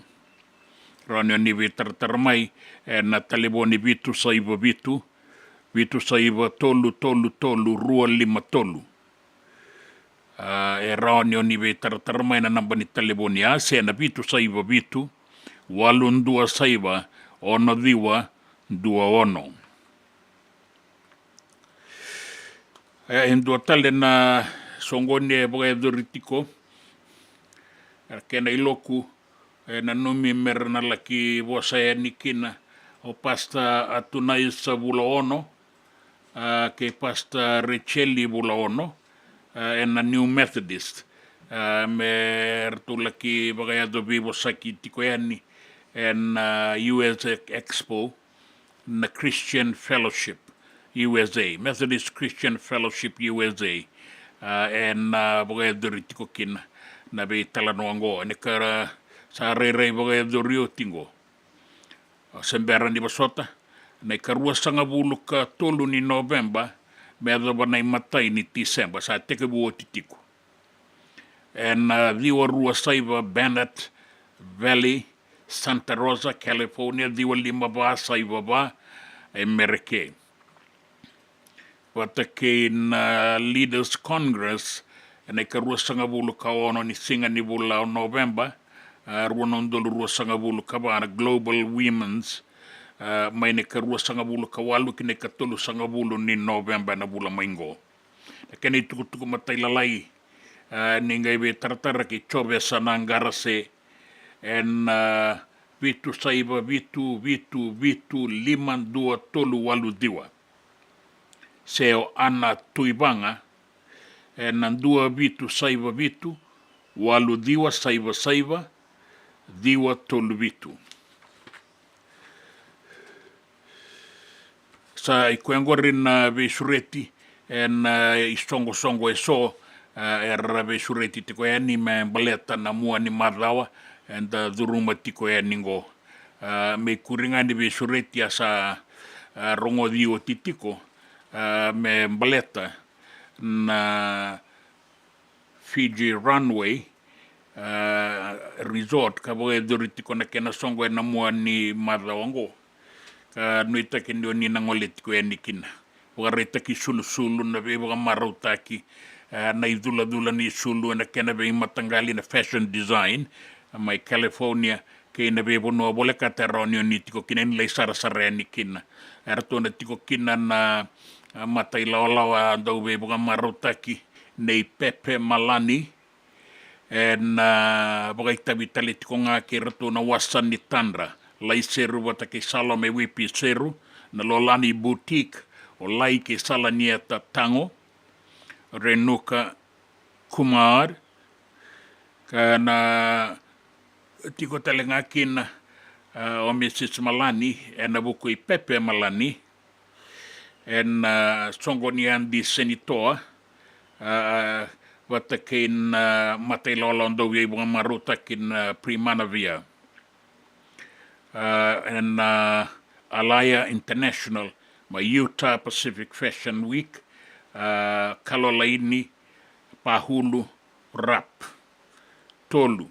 Rawa ni o ni veitaratara mai ena talevoni vitu saiva vitu, vitu saiva tolu tolu tolu rua lima tolu. A, e rawa ni o ni veitaratara mai na naba ni talevoni ya, se na vitu saiva vitu, walu dua saiva, ono ciwa, dua ono. E, e dua tale na soqoni e vakayacori tiko. E, kena iloku, e, nanumi me ra na laki vosa yani kina o Pastor Atunais Vulaono, a, kei Pastor Racheli Vulaono, a, ena New Methodist. A, me ratou laki vakayaco veivosaki tiko yani ena, a, U S Expo, na Christian Fellowship U S A, Methodist Christian Fellowship U S A, a, ena, a, vakayacori tiko kina na veitalanoa oqo. Ena ka ra sa rairai vakayacori oti oqo. A, se bera ni vosota, na ikaruasagavulu ka tolu ni Noveba me yacova na imatai ni Tiseba, sa tekivu oti tiko. Ena, a, ciwa rua saiva Bennett Valley, Santa Rosa, California, ciwa lima va saiva va, e Mereke. Vata kei na Leaders Congress, ena ikaruasagavulu ka ono ni siga ni vula o Noveba, a, rua na udolu ruasagavulu ka va, na Global Women's, a, mai na ikaruasagavulu ka walu ki na ikatolusagavulu ni Noveba ena vula mai oqo. Na kena itukutuku matailalai, a, ni qai veitaratara kei Jovesa Naqarase, ena, a, vitu saiva vitu vitu vitu lima dua tolu walu ciwa. Se o Ana Tuivaga, ena dua vitu saiva vitu, walu ciwa saiva saiva, ciwa tolu vitu. Sa i koya oqori na veisureti ena, a, isoqosoqo eso, a, era veisureti tiko yani me baleta na mua ni macawa eda curuma tiko yani oqo. A, me ikuri ga ni veisureti a sa, a, rogoci oti tiko, a, me baleta na Fiji Runway, a, Resort, ka vakayacori tiko na kena soqo ena mua ni macawa oqo. Ka nuitaki ni o ni na gole tiko yani kina. Vakaraitaki sulusulu, na veivakamarautaki, a, na iculacula ni sulu ena kena veimataqali, na fashion design, a, mai California, kei na veivanua volekata e rawa ni o ni tiko kina, ni lai sarasara yani kina. Eratou na tiko kina na, a, matailawalawa dau veivakamarautaki nei Pepe Malani, ena, a, vakaitavi tale tiko ga kei ratou na Wasa ni Tadra, Laiseru vata kei Salome Wipiseru, na Lolani Boutique, o Lai kei Salania Tatago, Renuka Kumar, ka na tiko tale ga kina, a, o Mrs Malani, ena vuku i Pepe Malani, ena, a, soqo ni Adi Senitoa, a, vata kei na, a, matailawalawa dau via vakamarautaki na, a, Primanavia. A, ena, a, Alaya International, mai Utah Pacific Fashion Week, a, Kalolaini, Pahulu, Rap. Tolu.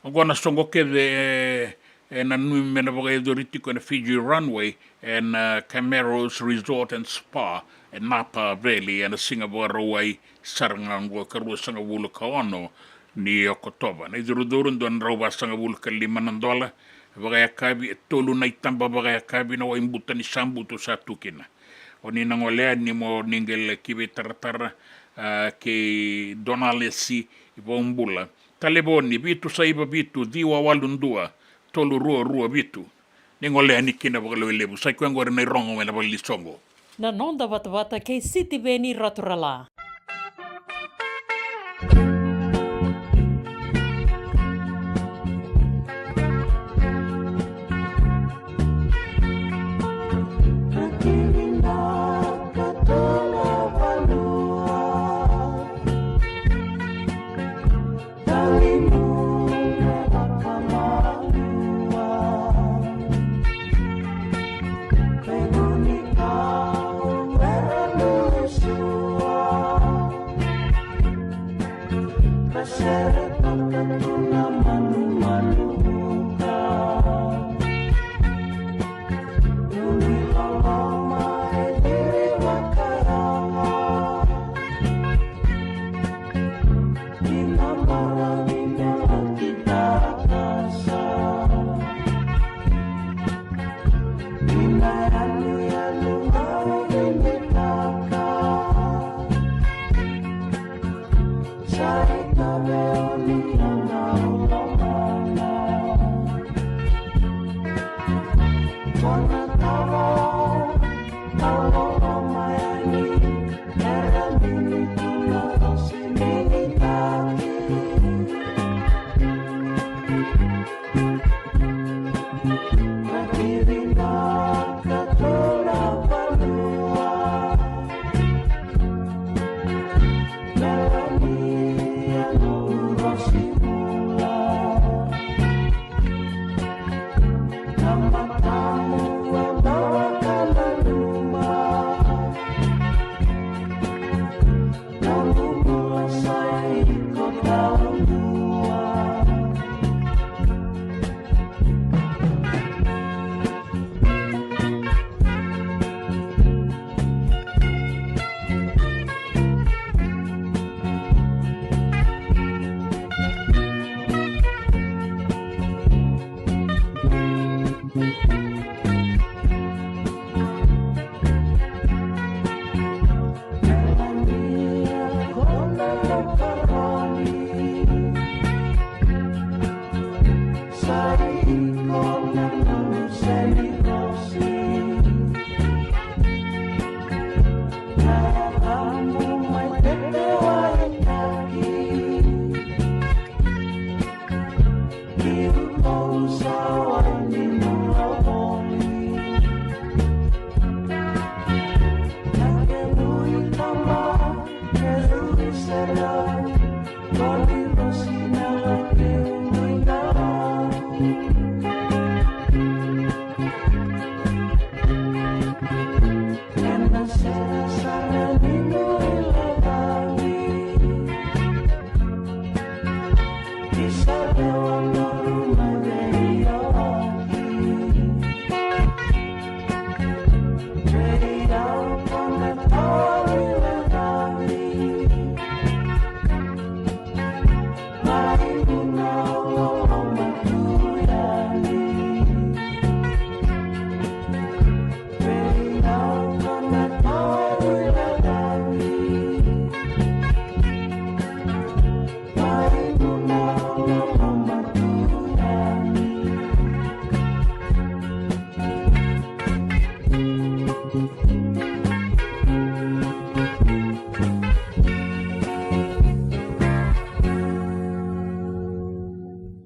Oqo na soqo kece, e, e nanumi me na vakayacori tiko ena Fiji Runway, ena, a, Camaros Resort and Spa, e Napa Valley, ena siga Vakarauwai sara ga oqo, ka ruasagavulu ka ono ni Okotova. Na icurucuru, dua na drau vasagavulu ka lima na dola vakayakavi, e tolu na itaba vakayakavi, na wai buta ni sabutu sa tu kina. O ni na gole yani mo ni qai laki veitaratara, a, kei Donalesi Vaubula. Talevoni vitu saiva vitu ciwa walu dua tolu rua rua vitu. Ni gole yani kina vakalevu. Sa i koya oqori na irogo ena valenisoqo. Na noda vatavata kei Sitiveni Raturala.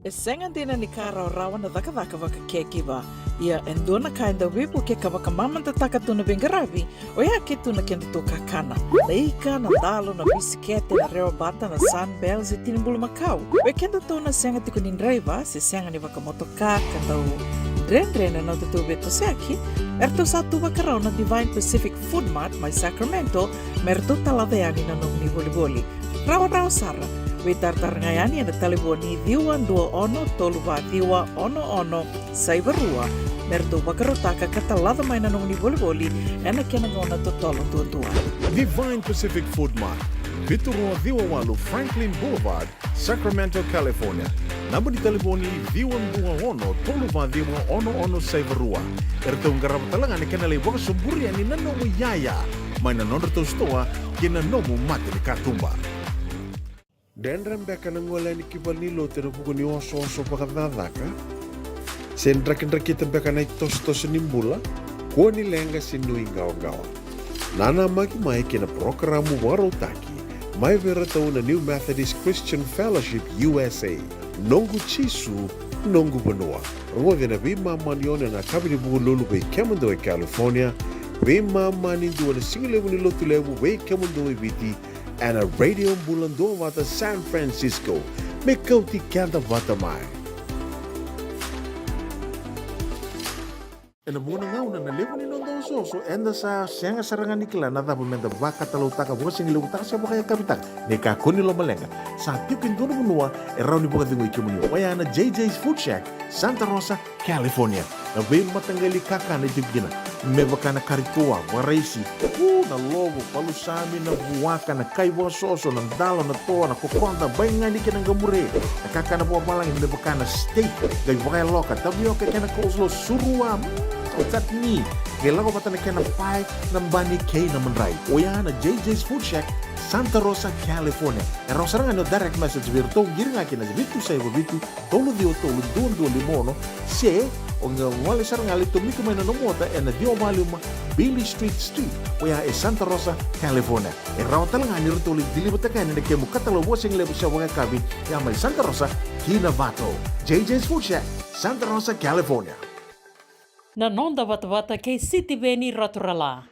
E sega dina ni ka rawarawa na cakacaka vaka caregiver. Ia e dua na ka e dau veivuke ka vakamamadataka tu na veiqaravi, oya ke tu na kedatou kakana. Na ika, na dalo, na bisikete, na rewa bata, na Sunbell se tini bulumakau. Vei kedatou na sega tiko ni draiva se sega ni vakamotoka ka dau dredre na nodatou veitosoyaki, eratou sa tu vakarau na Divine Pacific Food Mart mai Sacramento me ratou talaca yani na nomuni volivoli. Rawarawa sara. Veitaratara ga yani ena talevoni ciwa dua ono tolu va ciwa ono ono saiva rua me ratou vakarautaka ka talaca mai na nomuni volivoli ena kena gauna totolo duadua. Divine Pacific Food Mart, vitu rua ciwa walu Franklin Boulevard, Sacramento, California. Naba ni talevoni ciwa dua ono tolu va ciwa ono ono saiva rua. Eratou qarava tale ga na kena lai vakasoburi yani na nomu iyaya mai na nodratou sitoa kei na nomu mata ni katuba. Dredre beka na gole yani ki valenilotu ena vuku ni osooso vakacakacaka? Se drakidrakita beka na itosotoso ni bula? Kua ni leqa se nuiqawaqawa. Nanamaki mai kei na parokaramu vakarautaki mai vei iratou na New Methodist Christian Fellowship U S A. Noqu Jisu, noqu vanua. Rogoci ena veimama ni ono ena yakavi ni Vukelulu vei kemudou e California, veimama ni dua na sigalevu ni Lotulevu vei kemudou e Viti, ena Radio Bula Duavata San Francisco. Me kauti keda vata mai. Ena vuqa na gauna na levu ni noda osooso, eda sa sega sara ga ni kila na cava meda vakatalautaka, vakasigalevu taka se vakayakavi taka. Ni kakua ni lomaleqa, sa tiko e dua na vanua e rawa ni vakacegui kemuni. Oya na J J's Food Shack, Santa Rosa, California. Na veimataqali kakana e tiko kina, me vaka na kari toa, vakaraisi, u, na lovo, palusami, na vuaka, na kai vakasoso, na dalo, na toa, na kokoda, baigani kei na qamure. Na kakana vakavalagi me vaka na steak, qai vakayaloka, tavioka kei na coleslaw, surua, mm, chutney. Qai lako vata na kena pae, na bani kei na madrai. Oya na J J's Food Shack, Santa Rosa, California. E rawa sara ga ni o direct message vei iratou, qiri ga kina vitu saiva vitu, tolu ciwa tolu, dua dua lima ono, se o qai gole sara ga lai tomika mai na nomu ota ena ciwa va lima Beale Street Suite, oya e Santa Rosa, California. E rawa tale ga ni ratou lai deliver-taka yani na kemu katalau vakasigalevu se vakayakavi, ya mai Santa Rosa ki Novato. J J's Food Shack, Santa Rosa, California. Na noda vatavata kei Sitiveni Raturala.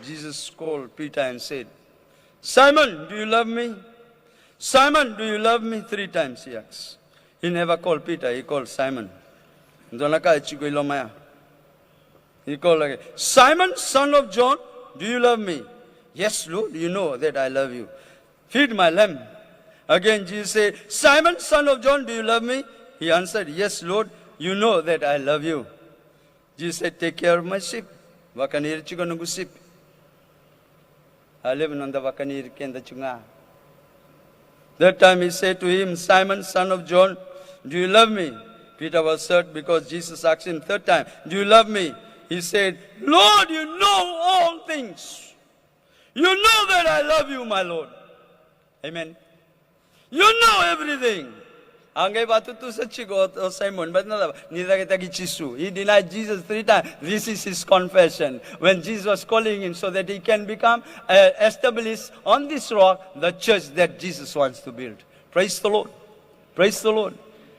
Jesus called Peter and said, "Simon, do you love me? Simon, do you love me?" Three times he asked. He never called Peter, he called Simon. Dua na ka e tiko i loma ya. He called again, "Simon, son of John, Do you love me? Yes, Lord, you know that I love you. Feed my lamb. Again, Jesus said, Simon, son of John, do you love me? He answered, Yes, Lord, you know that I love you. Jesus said, Take care of my sheep. Vakani ira tiko noqu sipi. A levu noda vakani ira keda tiko ga. That time he said to him, Simon, son of John, do you love me? Peter was hurt because Jesus asked him third time, Do you love me? He said, Lord, you know all things. You know that I love you, my Lord. Amen. You know everything. A qai vatutusa tiko o, o Simon, but na cava, ni cakitaki Jisu. He denied Jesus three times. This is his confession. When Jesus was calling him so that he can become uh, established on this rock, the church that Jesus wants to build. Praise the Lord. Praise the Lord.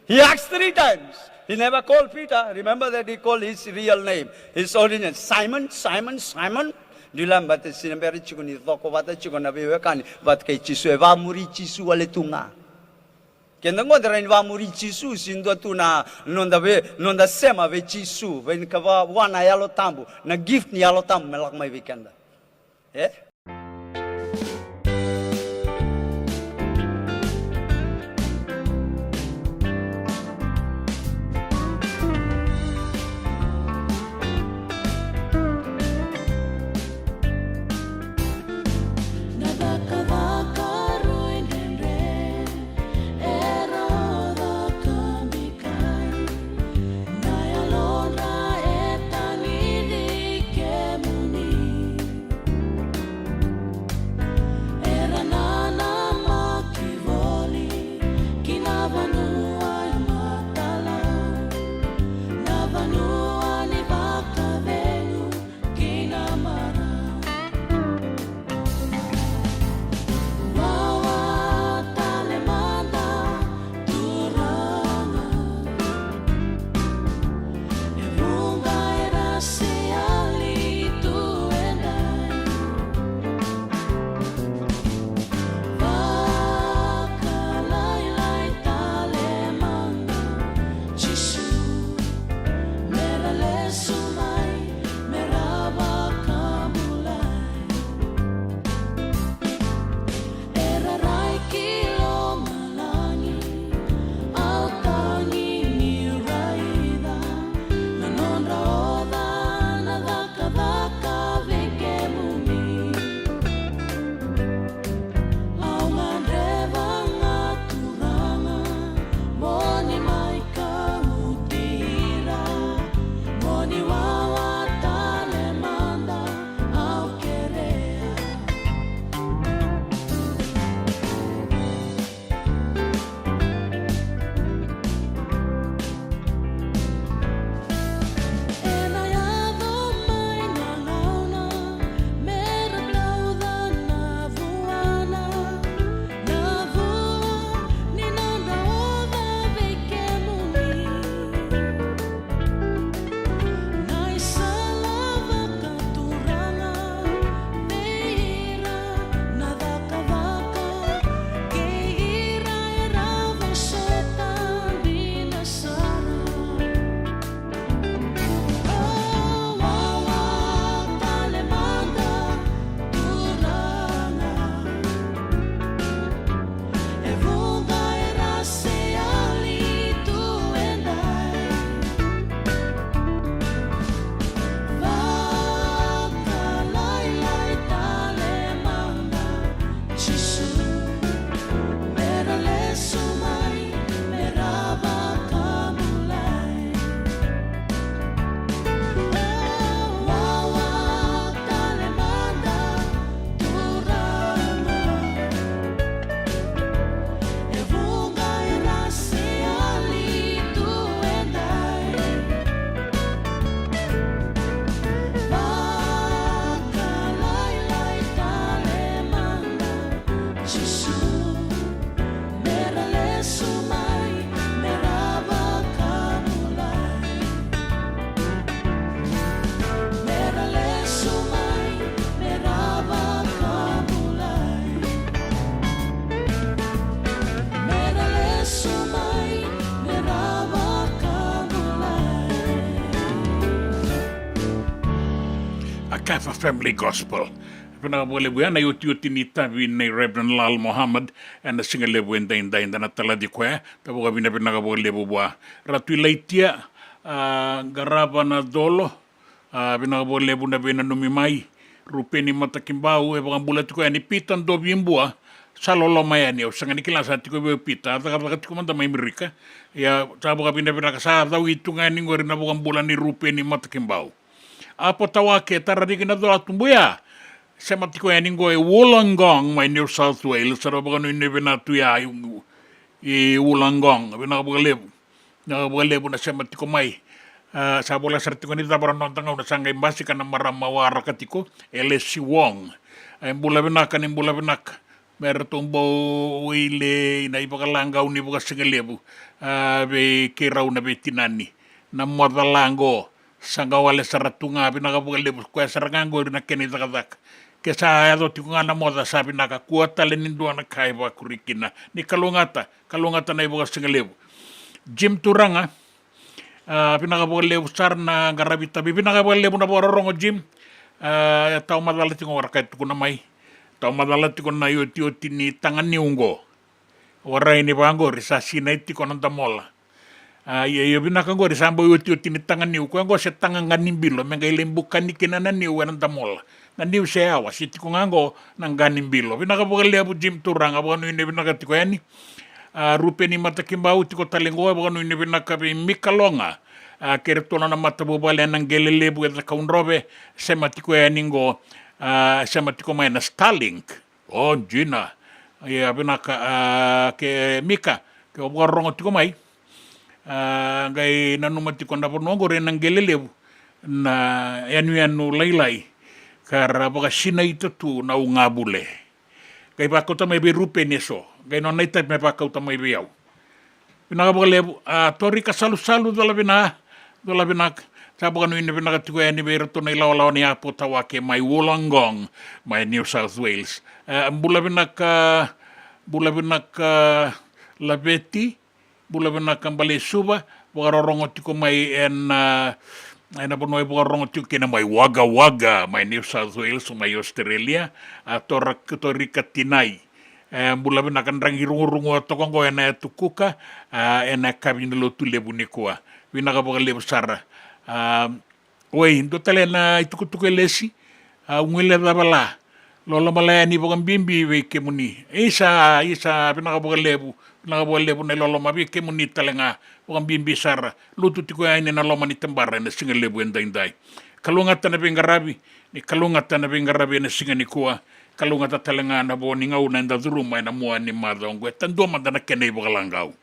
He asked three times. He never called Peter. Remember that he called his real name, his ordinary, Simon, Simon, Simon. Dila bata sina bera tiko ni coko vata tiko na veiwekani vata kei Jisu. E vamuri Jisu wale tu ga. Keda qo da rawa ni vamuri Jisu, se dua tu na noda ve, noda sema vei Jisu, vei ni ka va, vua na Yalo Tabu, na gift ni Yalo Tabu me lako mai vei keda. E? Na cakacaka rui dredre era o caka bikai, na yalodra e tagicii kemuni. Family Gospel. Vinaka vakalevu ya na iotioti ni itavi nei Reverend Lal Mohammed ena siga levu edaidai, da na talati koya, da vakavinavinaka vakalevu vua. Ratu Ilaitia, a, qarava na colo, a, vinaka vakalevu na veinanumi mai. Rupeni Matakibau, e vakabula tiko yani Pita Dovibua, sa loloma yani, au sega ni kila sa tiko vei au Pita, a cakacaka tiko mada mai Merika. Ia, sa vakavinavinaka, sa cau i tu ga yani qori na vakabula ni Rupeni Matakibau. Apo Tawake, Tarariki na Colatubu ya. Sema tiko yani qo e Wollongong mai New South Wales, sa ra vakanuinui vinaka tu ya i, i Wollongong, vinaka vakalevu. Vinaka vakalevu na sema tiko mai. A, sa voleka sara tiko ni cava na noda gauna, sa qai basika na marama waraka tiko, Elesi Wong. E bula vinaka, ni bula vinaka. Me ratou bau wele na ivakalagau ni vakasigalevu, a, vei keirau na veitinani. Na moca la qo, sa qawale sara tu ga, vinaka vakalevu, koya sara ga qori na kena icakacaka. Ke sa yaco tiko ga na moca, sa vinaka, kua tale ni dua na ka e vakuri kina. Ni kalougata, kalougata na ivakasigalevu. Jim Turaga, a, vinaka vakalevu sara na qaravi tavi, vinaka vakalevu na vakarorogo Jim. A, e tau macala tiko ga ra ka e tukuna mai. Tau macala tiko na iotioti ni taga niu qo. Warai ni vaqori sa sinai tiko na damola. A, ia, ia vinaka qori sa bau iotioti ni taga niu. Koya qo se taga qa ni bilo, me qai lai bukani kina na niu ena damola. Na niu se yawa, se tiko ga qo na qa ni bilo. Vinaka vakalevu Jim Turaga, vakanuinui vinaka tiko yani. A, Rupeni Matakibau tiko tale qo, vakanuinui vinaka vei Mika Loga. A, kei ratou na matavuvale ena Qelelevu e Cakaudrove, sema tiko yani qo, a, sema tiko mai na Starlink. O, Jina. Ia, vinaka, a, ke Mika, ke o vakarorogo tiko mai. A, qai nanuma tiko na vanua qori ena Qelelevu. Na yanuyanu lailai. Ka ra vakasinaita tu na ugavule. Qai vakauta mai vei Rupeni eso. Qai nona itavi me vakauta mai vei au. Vinaka vakalevu, a, Torika Salusalu, cola vina, cola vinaka. Sa vakanuinui vinaka tiko yani vei iratou na ilawalawa ni Apo Tawake mai Wollongong, mai New South Wales. E, bula vinaka, bula vinaka, Laveti, bula vinaka Balesuva, vakarorogo tiko mai ena, ena vanua e vakarorogo tiko kina mai Wagga Wagga, mai New South Wales, mai Australia, a Tora, Torika Tinai. E, bula vinaka Dragi Rugurugua toka qo ena yatu Kuka, a, ena yakavi ni lotu levu nikua. Vinaka vakalevu sara. A, oi, dua tale na itukutuku Elesi, a, guilecava la. Loloma la yani vakabibi vei kemuni. Isa, isa, vinaka vakalevu, vinaka vakalevu na iloloma vei kemuni tale ga, vakabibi sara. Lutu tiko yani ena loma ni tabara ena siga levu edaidai. Kalougata na veiqaravi, ni kalougata na veiqaravi ena siga nikua, kalougata tale ga na vo ni gauna eda curuma ena mua ni macawa oqo, e tadua mada na kena ivakalagau.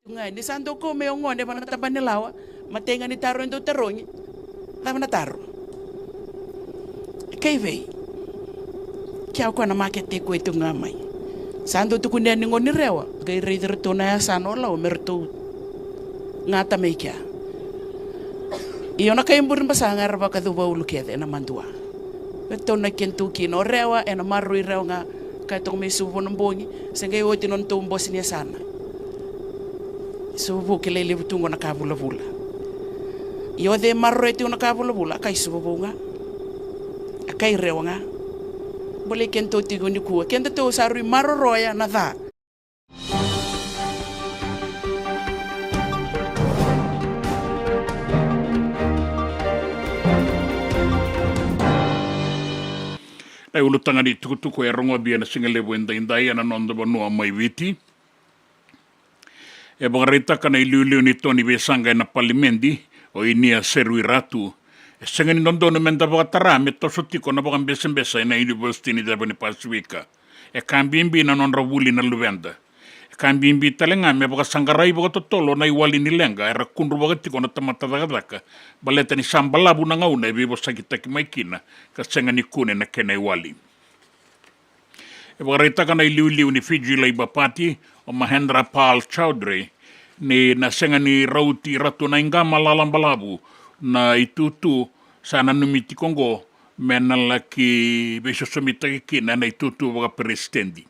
Ga ni sa dau kau mai o gone vana tabanilawa, matai ga ni taro e dau tarogi. Cava na taro? Kei vei? Kea o koya na makete e kua e tu ga mai. Sa dau tukuni yani gone ni Rewa, qai raici iratou na yasana o Lau me ratou gata mai kea. Io na kai buri basaga era vakacuva ulu kece ena madua. Ratou na kedatou kina o Rewa, ena maroroi Rewa ga, ka e toka mai Suva na bogi, se qai oti nona tou bose ni yasana. Suva vou kilai levu tu qo na ka vulavula. Io, o cei maroroya tiko na ka vulavula, a kai Suva vou ga. A kai Rewa ga. Bolei kedatou tiko nikua, kedatou sa rui maroroya na ca. Na ulutaga ni tukutuku e rogoci ena siga levu edaidai ena noda vanua mai Viti. E vakaraitaka na iliuliu ni to ni veisaqa ena palimedi, o Inia Seruiratu, e sega ni dodonu meda vakatara me toso tiko na vakabesabesa ena Univesiti ni Ceva ni Pasifika. E ka bibi na nodra vuli na luveda. E ka bibi tale ga me vakasaqarai vakatotolo na iwali ni leqa era kudruvaka tiko na tamata cakacaka, baleta ni sa balavu na gauna e veivosakitaki mai kina, ka sega ni kune na kena iwali. E vakaraitaka na iliuliu ni Fiji Labour Party, o Mahendra Pal Chaudhry, ni na sega ni rauti iratou na iqama lala balavu na itutu sa nanumi tiko oqo me na laki veisosomitaki kina na itutu vakaperesitedi.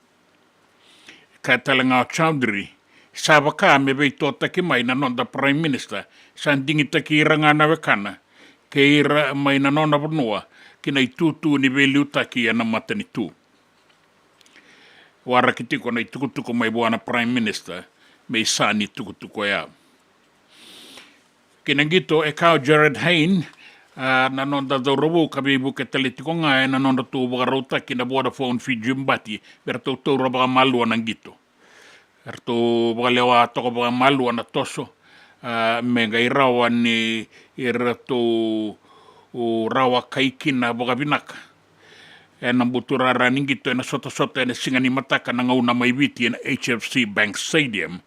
Kaya tale ga o Chaudhry, sa vaka me veitotaki mai na noda Prime Minister, sa digitaki ira ga na wekana, kei ira mai na nona vanua, ki na itutu ni veiliutaki ena matanitu. Waraki tiko na itukutuku mai vua na Prime Minister me isa ni tukutuku oya. Ki na qito e kaya o Jarryd Hayne, a, na noda cauravou ka veivuke tale tiko ga ena nodratou vakarautaki na Vodafone Fiji Bati me ratou taura vakamalua na qito. Eratou vakalewa toka vakamalua na toso, a, me qai rawa ni ratou rawa kai kina vakavinaka. Ena buturara ni qito ena sotasota ena siga ni mataka na gauna mai Viti ena H F C Bank Stadium.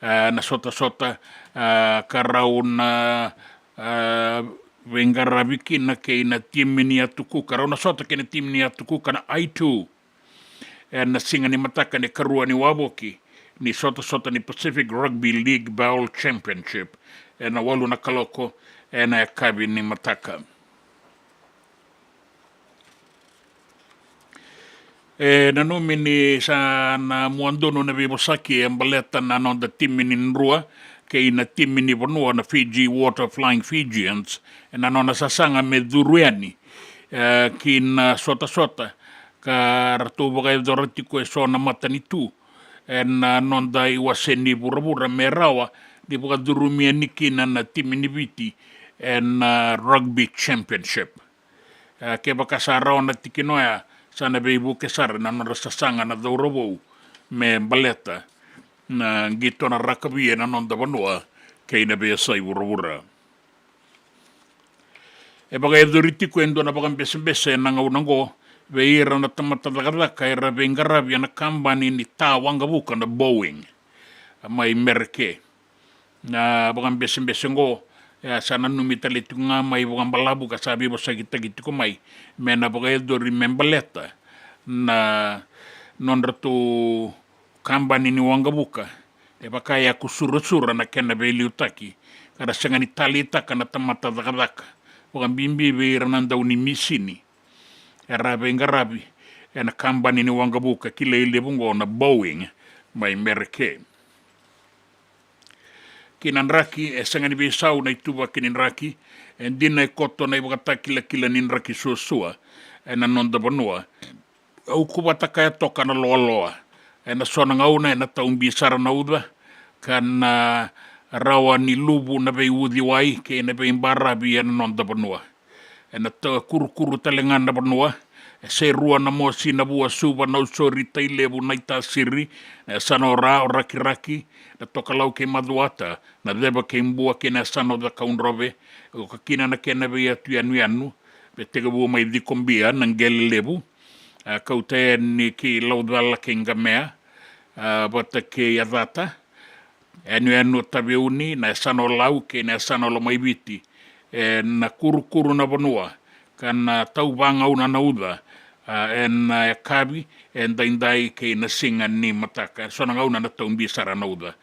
A, na sotasota, a, ka rau na, a, veiqaravi kina kei na timi ni Yatu Kuka, rau na sota kei na timi ni Yatu Kuka na I two. Ena siga ni mataka ni karua ni wavoki ni sotasota ni Pacific Rugby League Bowl Championship, ena walu na kaloko ena yakavi ni mataka. E nanumi ni sa na mua donu na veivosaki e baleta na noda timi ni drua kei na timi ni vanua na Fiji Water Flying Fijians, ena nona sasaga me curu yani, e, ki na sotasota ka ratou vakayacora tiko e so na matanitu ena noda iwase ni vuravura me rawa ni vakacurumi yani kina na timi ni Viti ena Rugby Championship. E, kevaka sa rawa na tikina oya, sa na veivuke sara na nodra sasaga na cauravou me baleta na qito na rakavi ena noda vanua kei na veiyasai vuravura. E vakayacori tiko e dua na vakabesebese ena gauna oqo vei ira na tamata cakacaka era veiqaravi ena kabani ni ta waqavuka na Boeing mai Mereke. Na vakabesebese oqo, e, sa nanumi tale tiko ga mai vakabalavu ka sa veivosakitaki tiko mai me na vakayacori me baleta na nodratou kabani ni waqavuka. E vaka e yaku surasura na kena veiliutaki ka ra sega ni taleitaka na tamata cakacaka, vakabibi vei ira na dau ni misini era veiqaravi ena kabani ni waqavuka kilai levu oqo na Boeing mai Mereke. Ki na draki, e sega ni veisau na ituvaki ni draki. E dina e koto na ivakatakilakila ni draki suasua ena noda vanua. Au kuvata kaya toka na loaloa. Ena so na gauna ena taubi sara na uca ka na rawa ni luvu na veiuciwai kei na veibaravi ena noda vanua. Ena ta-, kurukuru tale ga na vanua. E se rua na mosi na vua Suva, Nausori, Tailevu, Naitasiri, na yasana o Ra, o Rakiraki, na Tokalau kei Macuata, na Ceva kei Bua kei na yasana o Cakaudrove, e oka kina na kena veiyatu yanuyanu, me tekivu mai Cikobia na Qele Levu, a, kauta yani ki Laucala kei Qamea, a, vata kei Yacata, Yanuyanu o Taveuni, na yasana o Lau kei na yasana o Lomaiviti, e na kurukuru na vanua, ka na tau vagauna na uca, a, e na yakavi, e daidai kei na siga ni mataka, e so na gauna na tau bi sara na uca.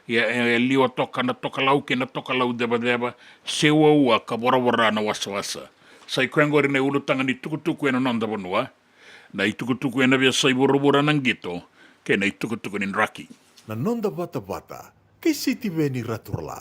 Ia e liwa toka na tokalau kei na tokalau cevaceva, se uaua ka voravora na wasawasa. Sa i koya qori na iulutaga ni tukutuku e na noda vanua, na itukutuku e na veiyasai vuravura na qito, kei na itukutuku ni draki. Na noda vatavata, kei Sitiveni Raturala.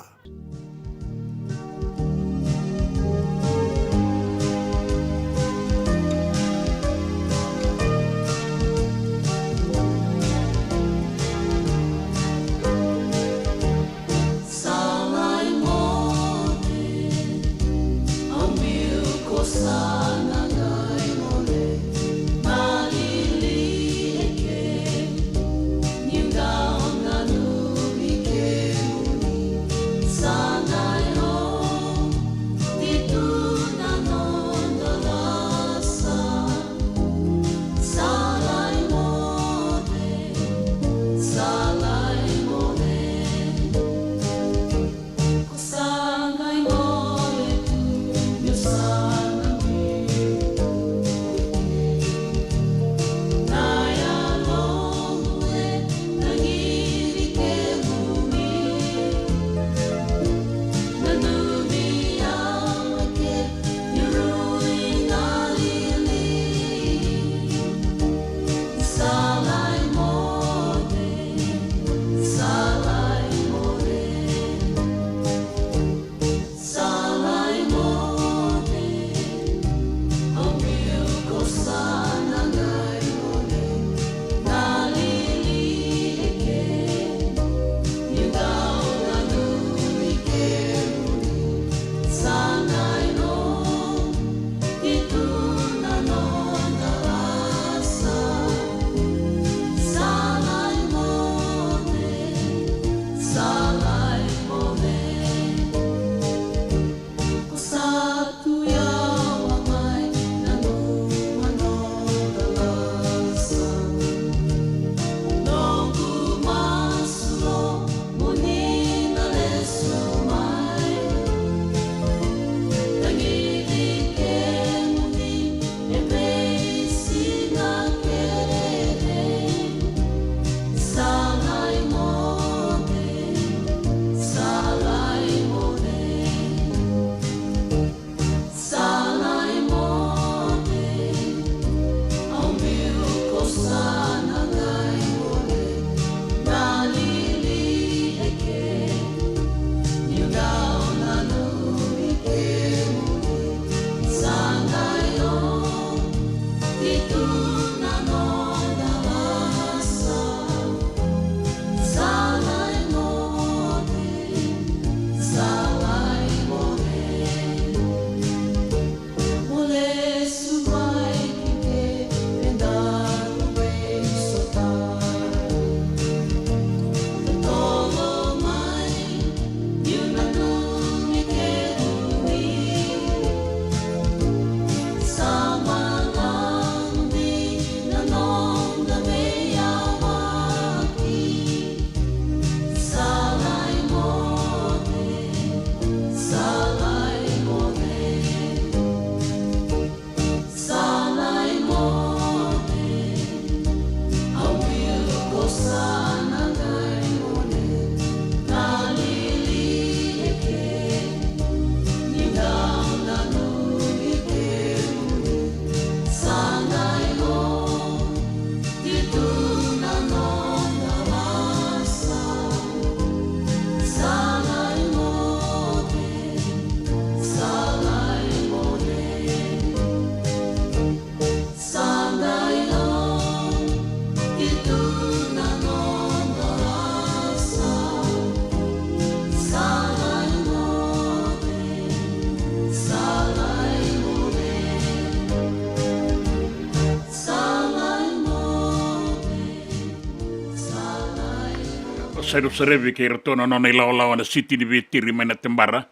Sa idu sarevi kei iratou na nona ilawalawa na Siti ni Veitiri mai na Tebara.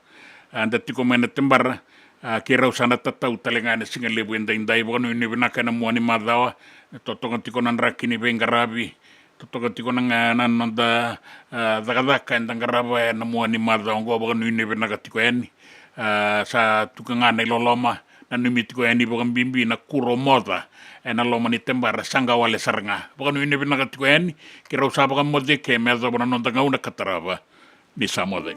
A, da tiko mai na Tebara, a, keirau sa na tatau tale ga ena siga levu edaidai, vakanuinui vinaka ena mua ni macawa, e totoka tiko na draki ni veiqaravi, totoka tiko na ga na noda, a, cakacaka eda qarava ena mua ni macawa oqo, vakanuinui vinaka tiko yani. A, sa tuka ga na iloloma, nanumi tiko yani vakabibi na kuro moca ena loma ni tebara, sa qawale sara ga. Vakanuinui vinaka tiko yani, keirau sa vakamoce ke me yacova na noda gauna ka tarava. Ni sa moce.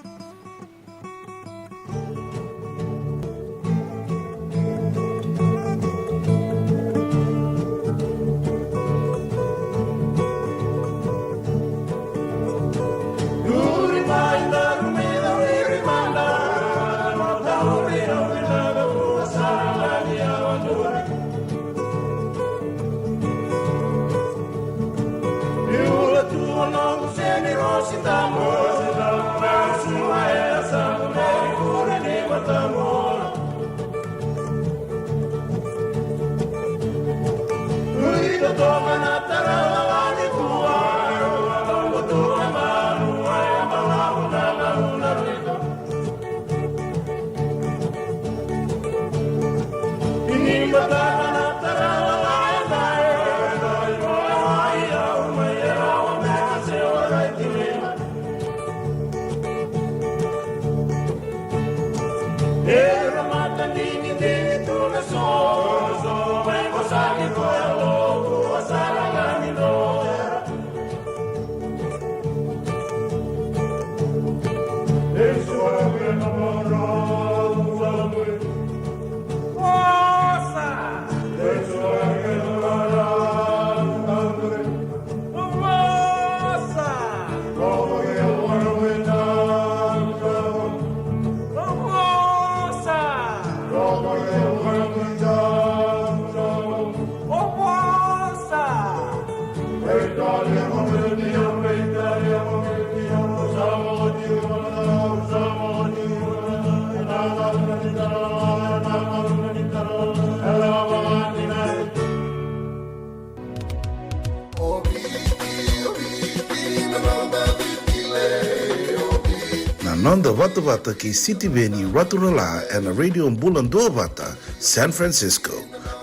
Na noda vatavata kei Sitiveni Raturala ena Radio Bula Duavata, San Francisco.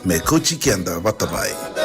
Me kauti keda vata mai.